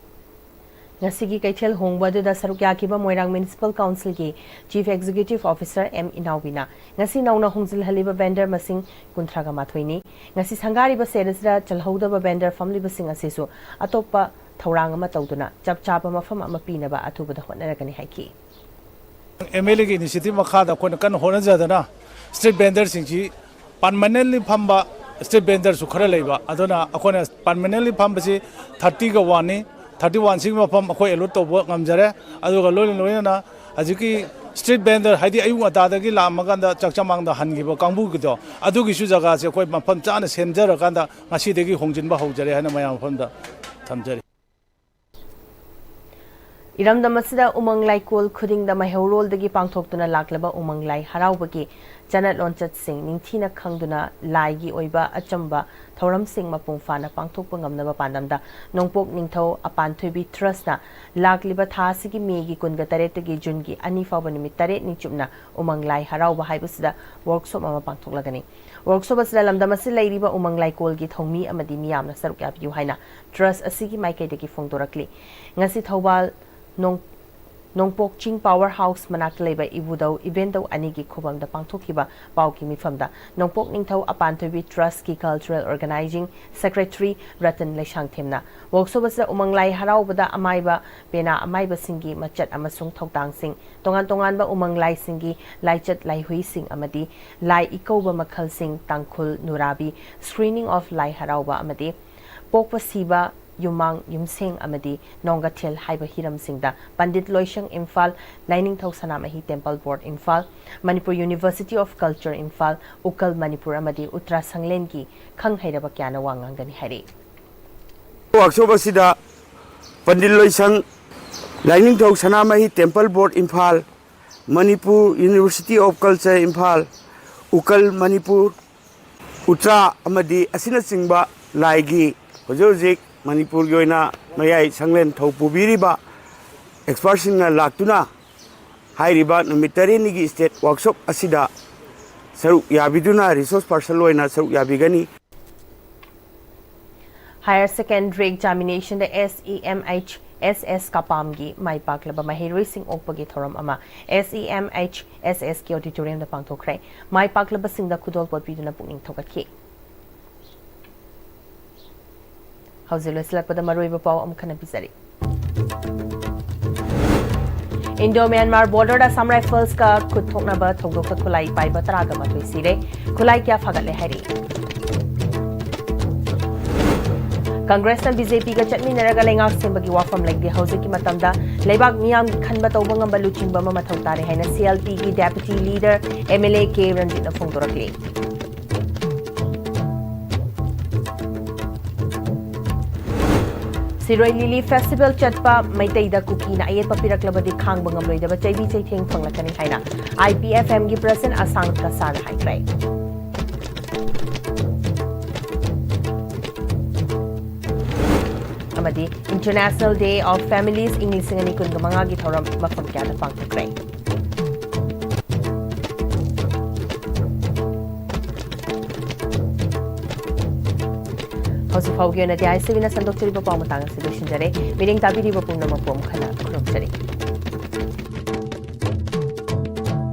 ꯉꯁꯤꯒꯤ ꯀꯩꯊꯦꯜ ꯍꯣꯡꯕ ꯑꯗꯨꯗ ꯁꯔꯨꯛ ꯌꯥꯈꯤꯕ ꯃꯣꯏꯔꯥꯡ ꯃ꯭ꯌꯨꯅꯤꯁꯤꯄꯥꯜ ꯀꯥꯎꯟꯁꯤꯜꯒꯤ ꯆꯤꯐ ꯑꯦꯛꯖꯤꯀ꯭ꯌꯨꯇꯤꯚ ꯑꯣꯐꯤꯁꯔ ꯑꯦꯝ ꯏꯅꯥꯎꯕꯤꯅ ꯉꯁꯤ ꯅꯧꯅ ꯍꯣꯡꯖꯤꯜꯍꯜꯂꯤꯕ ꯚꯦꯟꯗꯔ ꯃꯁꯤꯡ ꯀꯨꯟꯊ꯭ꯔꯥꯒ ꯃꯥꯊꯣꯏꯅꯤ꯫ ꯉꯁꯤ ꯁꯪꯒꯥꯔꯤꯕ ꯁꯦꯠ ꯑꯁꯤꯗ ꯆꯜꯍꯧꯗꯕ ꯚꯦꯟꯗꯔ ꯐꯝꯂꯤꯕꯁꯤꯡ ꯑꯁꯤꯁꯨ ꯑꯇꯣꯞꯄ ꯊꯧꯔꯥꯡ ꯑꯃ ꯇꯧꯗꯨꯅ ꯆꯞ ꯆꯥꯕ ꯃꯐꯝ ꯑꯃ ꯄꯤꯅꯕ ꯑꯊꯨꯕꯗ ꯍꯣꯠꯅꯔꯒꯅꯤ ꯍꯥꯏꯈꯤ꯫ ꯑꯦꯝ ꯑꯦꯜ ꯑꯦꯒꯤ ꯏꯅꯤꯁꯤꯌꯦꯇꯤꯚ ꯃꯈꯥꯗ ꯑꯩꯈꯣꯏꯅ ꯀꯟꯅ ꯍꯣꯠꯅꯖꯗꯅ ꯁ꯭ꯇ꯭ꯔꯤꯠ ꯚꯦꯟꯗꯔꯁꯤꯡꯁꯤ ꯄꯔꯃꯅꯦꯟꯂꯤ ꯐꯝꯕ ꯁ꯭ꯇ꯭ꯔꯤꯠ ꯚꯦꯟꯗꯔꯁꯨ ꯈꯔ ꯂꯩꯕ, ꯑꯗꯨꯅ ꯑꯩꯈꯣꯏꯅ ꯄꯔꯃꯅꯦꯟꯂꯤ ꯐꯝꯕꯁꯤ ꯊꯥꯔꯇꯤꯒ ꯋꯥꯟꯅꯤ꯫ ꯊꯥꯔꯇꯤ ꯋꯥꯟꯁꯤꯒꯤ ꯃꯐꯝ ꯑꯩꯈꯣꯏ ꯑꯦꯂꯣꯠ ꯇꯧꯕ ꯉꯝꯖꯔꯦ꯫ ꯑꯗꯨꯒ ꯂꯣꯏꯅ ꯂꯣꯏꯅꯅ ꯍꯧꯖꯤꯛꯀꯤ ꯁ꯭ꯇ꯭ꯔꯤꯠ ꯚꯦꯟꯗꯔ, ꯍꯥꯏꯗꯤ ꯑꯌꯨꯛ ꯉꯟꯇꯥꯗꯒꯤ ꯂꯥꯛꯑꯝꯃꯀꯥꯟꯗ ꯆꯥꯛ ꯆꯃꯥꯡꯗ ꯍꯟꯈꯤꯕ ꯀꯥꯡꯕꯨꯒꯤꯗꯣ, ꯑꯗꯨꯒꯤꯁꯨ ꯖꯒꯥꯁꯦ ꯑꯩꯈꯣꯏ ꯃꯐꯝ ꯆꯥꯅ ꯁꯦꯝꯖꯔꯀꯥꯟꯗ ꯉꯁꯤꯗꯒꯤ ꯍꯣꯡꯖꯤꯟꯕ ꯍꯧꯖꯔꯦ ꯍꯥꯏꯅ ꯃꯌꯥꯝ ꯃꯐꯝꯗ ꯊꯝꯖꯔꯤ꯫ ꯏꯔꯝꯗꯝ ꯑꯁꯤꯗ ꯎꯃꯪ ꯂꯥꯏꯀꯣꯜ ꯈꯨꯗꯤꯡꯗ ꯃꯩꯍꯧꯔꯣꯜꯗꯒꯤ ꯄꯥꯡꯊꯣꯛꯇꯨꯅ ꯂꯥꯛꯂꯕ ꯎꯃꯪ ꯂꯥꯏ ꯍꯔꯥꯎꯕꯒꯤ ꯆꯠꯅ ꯂꯣꯟꯆꯠꯁꯤꯡ ꯅꯤꯡꯊꯤꯅ ꯈꯪꯗꯨꯅ ꯂꯥꯏꯒꯤ ꯑꯣꯏꯕ ꯑꯆꯝꯕ ꯊꯧꯔꯝꯁꯤꯡ ꯃꯄꯨꯡ ꯐꯥꯅ ꯄꯥꯡꯊꯣꯛꯄ ꯉꯝꯅꯕ ꯄꯥꯟꯗꯝꯗ ꯅꯣꯡꯄꯣꯛ ꯅꯤꯡꯊꯧ ꯑꯄꯥꯟꯊꯣꯏꯕꯤ ꯇ꯭ꯔꯁꯅ ꯂꯥꯛꯂꯤꯕ ꯊꯥ ꯑꯁꯤꯒꯤ ꯃꯦꯒꯤ ꯀꯨꯟꯒ ꯇꯔꯦꯠꯇꯒꯤ ꯖꯨꯟꯒꯤ ꯑꯅꯤ ꯐꯥꯎꯕ ꯅꯨꯃꯤꯠ ꯇꯔꯦꯠꯅꯤ ꯆꯨꯞꯅ ꯎꯃꯪ ꯂꯥꯏ ꯍꯔꯥꯎꯕ ꯍꯥꯏꯕꯁꯤꯗ ꯋꯥꯔꯛꯁꯣꯞ ꯑꯃ ꯄꯥꯡꯊꯣꯛꯂꯒꯅꯤ꯫ ꯋꯥꯔꯛꯁꯣꯞ ꯑꯁꯤꯗ ꯂꯝꯗꯝ ꯑꯁꯤꯗ ꯂꯩꯔꯤꯕ ꯎꯃꯪ ꯂꯥꯏꯀꯣꯜꯒꯤ ꯊꯧꯃꯤ ꯑꯃꯗꯤ ꯃꯤꯌꯥꯝꯅ ꯁꯔꯨꯛ ꯌꯥꯕꯤꯌꯨ ꯍꯥꯏꯅ ꯇ꯭ꯔꯁ ꯑꯁꯤꯒꯤ ꯃꯥꯏꯀꯩꯗꯒꯤ ꯐꯣꯡꯗꯣꯔꯛꯂꯤ꯫ ꯉꯁꯤ ꯊꯧꯕꯥꯜ ꯅꯣꯡ ꯅꯣꯡꯄꯣꯛ ꯆꯤꯡ ꯄꯥꯋꯔ ꯍꯥꯎꯁ ꯃꯅꯥꯛꯇ ꯂꯩꯕ ꯏꯕꯨꯙꯧ ꯏꯕꯦꯟꯗꯧ ꯑꯅꯤꯒꯤ ꯈꯨꯕꯝꯗ ꯄꯥꯡꯊꯣꯛꯈꯤꯕ ꯄꯥꯎꯒꯤ ꯃꯤꯐꯝꯗ ꯅꯣꯡꯄꯣꯛ ꯅꯤꯡꯊꯧ ꯑꯄꯥꯟꯊꯣꯏꯕꯤ ꯇ꯭ꯔꯁꯀꯤ ꯀꯜꯆꯔꯦꯜ ꯑꯣꯔꯒꯅꯥꯏꯖꯤꯡ ꯁꯦꯀ꯭ꯔꯦꯇꯔꯤ ꯔꯇꯟ ꯂꯩꯁꯥꯡꯊꯦꯝꯅ ꯋꯥꯛꯁꯣꯞ ꯑꯁꯤꯗ ꯎꯃꯪ ꯂꯥꯏ ꯍꯔꯥꯎꯕꯗ ꯑꯃꯥꯏꯕ ꯄꯦꯅꯥ ꯑꯃꯥꯏꯕꯁꯤꯡꯒꯤ ꯃꯆꯠ ꯑꯃꯁꯨꯡ ꯊꯧꯗꯥꯡꯁꯤꯡ, ꯇꯣꯉꯥꯟ ꯇꯣꯉꯥꯟꯕ ꯎꯃꯪ ꯂꯥꯏꯁꯤꯡꯒꯤ ꯂꯥꯏꯆꯠ ꯂꯥꯏꯍꯨꯏꯁꯤꯡ ꯑꯃꯗꯤ ꯂꯥꯏ ꯏꯀꯧꯕ ꯃꯈꯜꯁꯤꯡ, ꯇꯥꯡꯈꯨꯜ, ꯅꯨꯔꯥꯕꯤ, screening of ꯂꯥꯏ ꯍꯔꯥꯎꯕ ꯑꯃꯗꯤ ꯄꯣꯛꯄ ꯁꯤꯕ, ꯌꯨꯝꯃꯥꯡ ꯌꯨꯝꯁꯦꯡ ꯑꯃꯗꯤ ꯅꯣꯡꯒꯊꯦꯜ ꯍꯥꯏꯕ ꯍꯤꯔꯝꯁꯤꯡꯗ Pandit Loishang Imphal, Lainingthou Sanamahi temple board Imphal, Manipur university of culture Imphal, ꯎꯀꯜ ꯃꯅꯤꯄꯨꯔ ꯑꯃꯗꯤ ꯎꯇ꯭ꯔꯥ ꯁꯪꯂꯦꯟꯒꯤ ꯈꯪ ꯍꯩꯔꯕ ꯀꯌꯥꯅ ꯋꯥ ꯉꯥꯡꯒꯅꯤ ꯍꯥꯏꯔꯤ꯫ ꯋꯥꯛꯁꯣꯞ ꯑꯁꯤꯗ Pandit Loishang, Lainingthou Sanamahi temple board Imphal, Manipur university of culture Imphal, ꯎꯀꯜ ꯃꯅꯤꯄꯨꯔ, ꯎꯇ꯭ꯔꯥ ꯑꯃꯗꯤ ꯑꯁꯤꯅꯆꯤꯡꯕ ꯂꯥꯏꯒꯤ ꯍꯧꯖꯤꯛ ꯍꯧꯖꯤꯛ ꯃꯅꯤꯄꯨꯔꯒꯤ ꯑꯣꯏꯅ ꯃꯌꯥꯏ ꯁꯪꯂꯦꯟ ꯊꯧ ꯄꯨꯕꯤꯔꯤꯕ ꯑꯦꯛꯁꯄꯔꯠꯁꯤꯡꯅ ꯂꯥꯛꯇꯨꯅ ꯍꯥꯏꯔꯤꯕ ꯅꯨꯃꯤꯠ ꯇꯔꯦꯠꯅꯤꯒꯤ ꯁ꯭ꯇꯦꯠ ꯋꯥꯛꯁꯣꯞ ꯑꯁꯤꯗ ꯁꯔꯨꯛ ꯌꯥꯕꯤꯗꯨꯅ ꯔꯤꯁꯣꯔꯁ ꯄꯥꯔꯁꯟ ꯑꯣꯏꯅ ꯁꯔꯨꯛ ꯌꯥꯕꯤꯒꯅꯤ꯫ ꯍꯥꯌꯔ ꯁꯦꯀꯦꯟꯗꯔꯤ ꯑꯦꯛꯖꯥꯃꯤꯅꯦꯁꯟꯗ SEMHSS ꯀꯄꯥꯝꯒꯤ ꯃꯥꯏ ꯄꯥꯛꯂꯕ ꯃꯍꯩꯔꯣꯏꯁꯤꯡ ꯑꯣꯛꯄꯒꯤ ꯊꯧꯔꯝ ꯑꯃ SEMHSSꯀꯤ ꯑꯣꯗꯤꯇꯣꯔꯤꯌꯝꯗ ꯄꯥꯡꯊꯣꯛꯈ꯭ꯔꯦ꯫ ꯃꯥꯏ ꯄꯥꯛꯂꯕꯁꯤꯡꯗ ꯈꯨꯗꯣꯜꯄꯣꯠ ꯄꯤꯗꯨꯅ ꯄꯨꯛꯅꯤꯡ ꯊꯧꯒꯠꯈꯤ꯫ ꯍꯧꯖꯤꯛ ꯂꯣꯏꯁꯤꯜꯂꯛꯄꯗ ꯃꯔꯨꯑꯣꯏꯕ ꯄꯥꯎ ꯑꯃꯨꯛ ꯍꯟꯅ ꯄꯤꯖꯔꯤ꯫ ꯏꯟꯗꯣ ꯃ꯭ꯌꯥꯟꯃꯥꯔ ꯕꯣꯔꯗꯔꯗ ꯑꯁꯥꯝ ꯔꯥꯏꯐꯜꯁꯀ ꯈꯨꯠ ꯊꯣꯛꯅꯕ ꯊꯧꯗꯣꯛꯇ ꯈꯨꯠꯂꯥꯏ ꯄꯥꯏꯕ ꯇꯔꯥꯒ ꯃꯥꯊꯣꯏ ꯁꯤꯔꯦ꯫ ꯈꯨꯠꯂꯥꯏ ꯀꯌꯥ ꯐꯥꯒꯠꯂꯦ ꯍꯥꯏꯔꯤ꯫ ꯀꯪꯒ꯭ꯔꯦꯁꯅ BJPꯒ ꯆꯠꯃꯤꯟꯅꯔꯒ ꯂꯩꯉꯥꯛ ꯁꯦꯝꯕꯒꯤ ꯋꯥꯐꯝ ꯂꯩꯇꯦ꯫ ꯍꯧꯖꯤꯛꯀꯤ ꯃꯇꯝꯗ ꯂꯩꯕꯥꯛ ꯃꯤꯌꯥꯝꯒꯤ ꯈꯟꯕ ꯇꯧꯕ ꯉꯝꯕ ꯂꯨꯆꯤꯡꯕ ꯑꯃ ꯃꯊꯧ ꯇꯥꯔꯦ ꯍꯥꯏꯅ CLPꯒꯤ Deputy Leader MLA K ꯔꯟꯖꯤꯠꯅ ꯐꯣꯡꯗꯣꯔꯛꯂꯤ꯫ ꯁꯤꯔꯣꯏ ꯂꯤꯂꯤ ꯐꯦꯁꯇꯤꯚꯦꯜ ꯆꯠꯄ ꯃꯩꯇꯩꯗ ꯀꯨꯀꯤꯅ ꯑꯌꯦꯠꯄ ꯄꯤꯔꯛꯂꯕꯗꯤ ꯈꯥꯡꯕ ꯉꯝꯂꯣꯏꯗꯕ ꯆꯩꯕꯤ ꯆꯩꯊꯦꯡ ꯐꯪꯂꯛꯀꯅꯤ ꯍꯥꯏꯅ IPFMꯒꯤ President ꯑꯁꯥꯡ ꯀꯁꯥꯅ ꯍꯥꯏꯈ꯭ꯔꯦ꯫ ꯑꯃꯗꯤ International Day of Families ꯏꯪ ꯂꯤꯁꯤꯡ ꯑꯅꯤ ꯀꯨꯟꯒ ꯃꯉꯥꯒꯤ ꯊꯧꯔꯝ ꯃꯐꯝ ꯀꯌꯥꯗ ꯄꯥꯡꯊꯣꯛꯈ꯭ꯔꯦ꯫ ꯍꯧꯖꯤꯛ ꯐꯥꯎꯒꯤ ꯑꯣꯏꯅꯗꯤ ICBꯅ ꯁꯟꯗꯣꯛꯆꯔꯤꯕ ꯄꯥꯎ ꯃꯇꯥꯡ ꯑꯁꯤ ꯂꯣꯏꯁꯤꯟꯖꯔꯦ꯫ ꯃꯤꯠꯌꯦꯡ ꯇꯥꯕꯤꯔꯤꯕ ꯄꯨꯝꯅꯃꯛꯄꯨ ꯑꯃꯨꯛ ꯍꯟꯅ ꯈꯨꯔꯨꯝꯖꯔꯤ꯫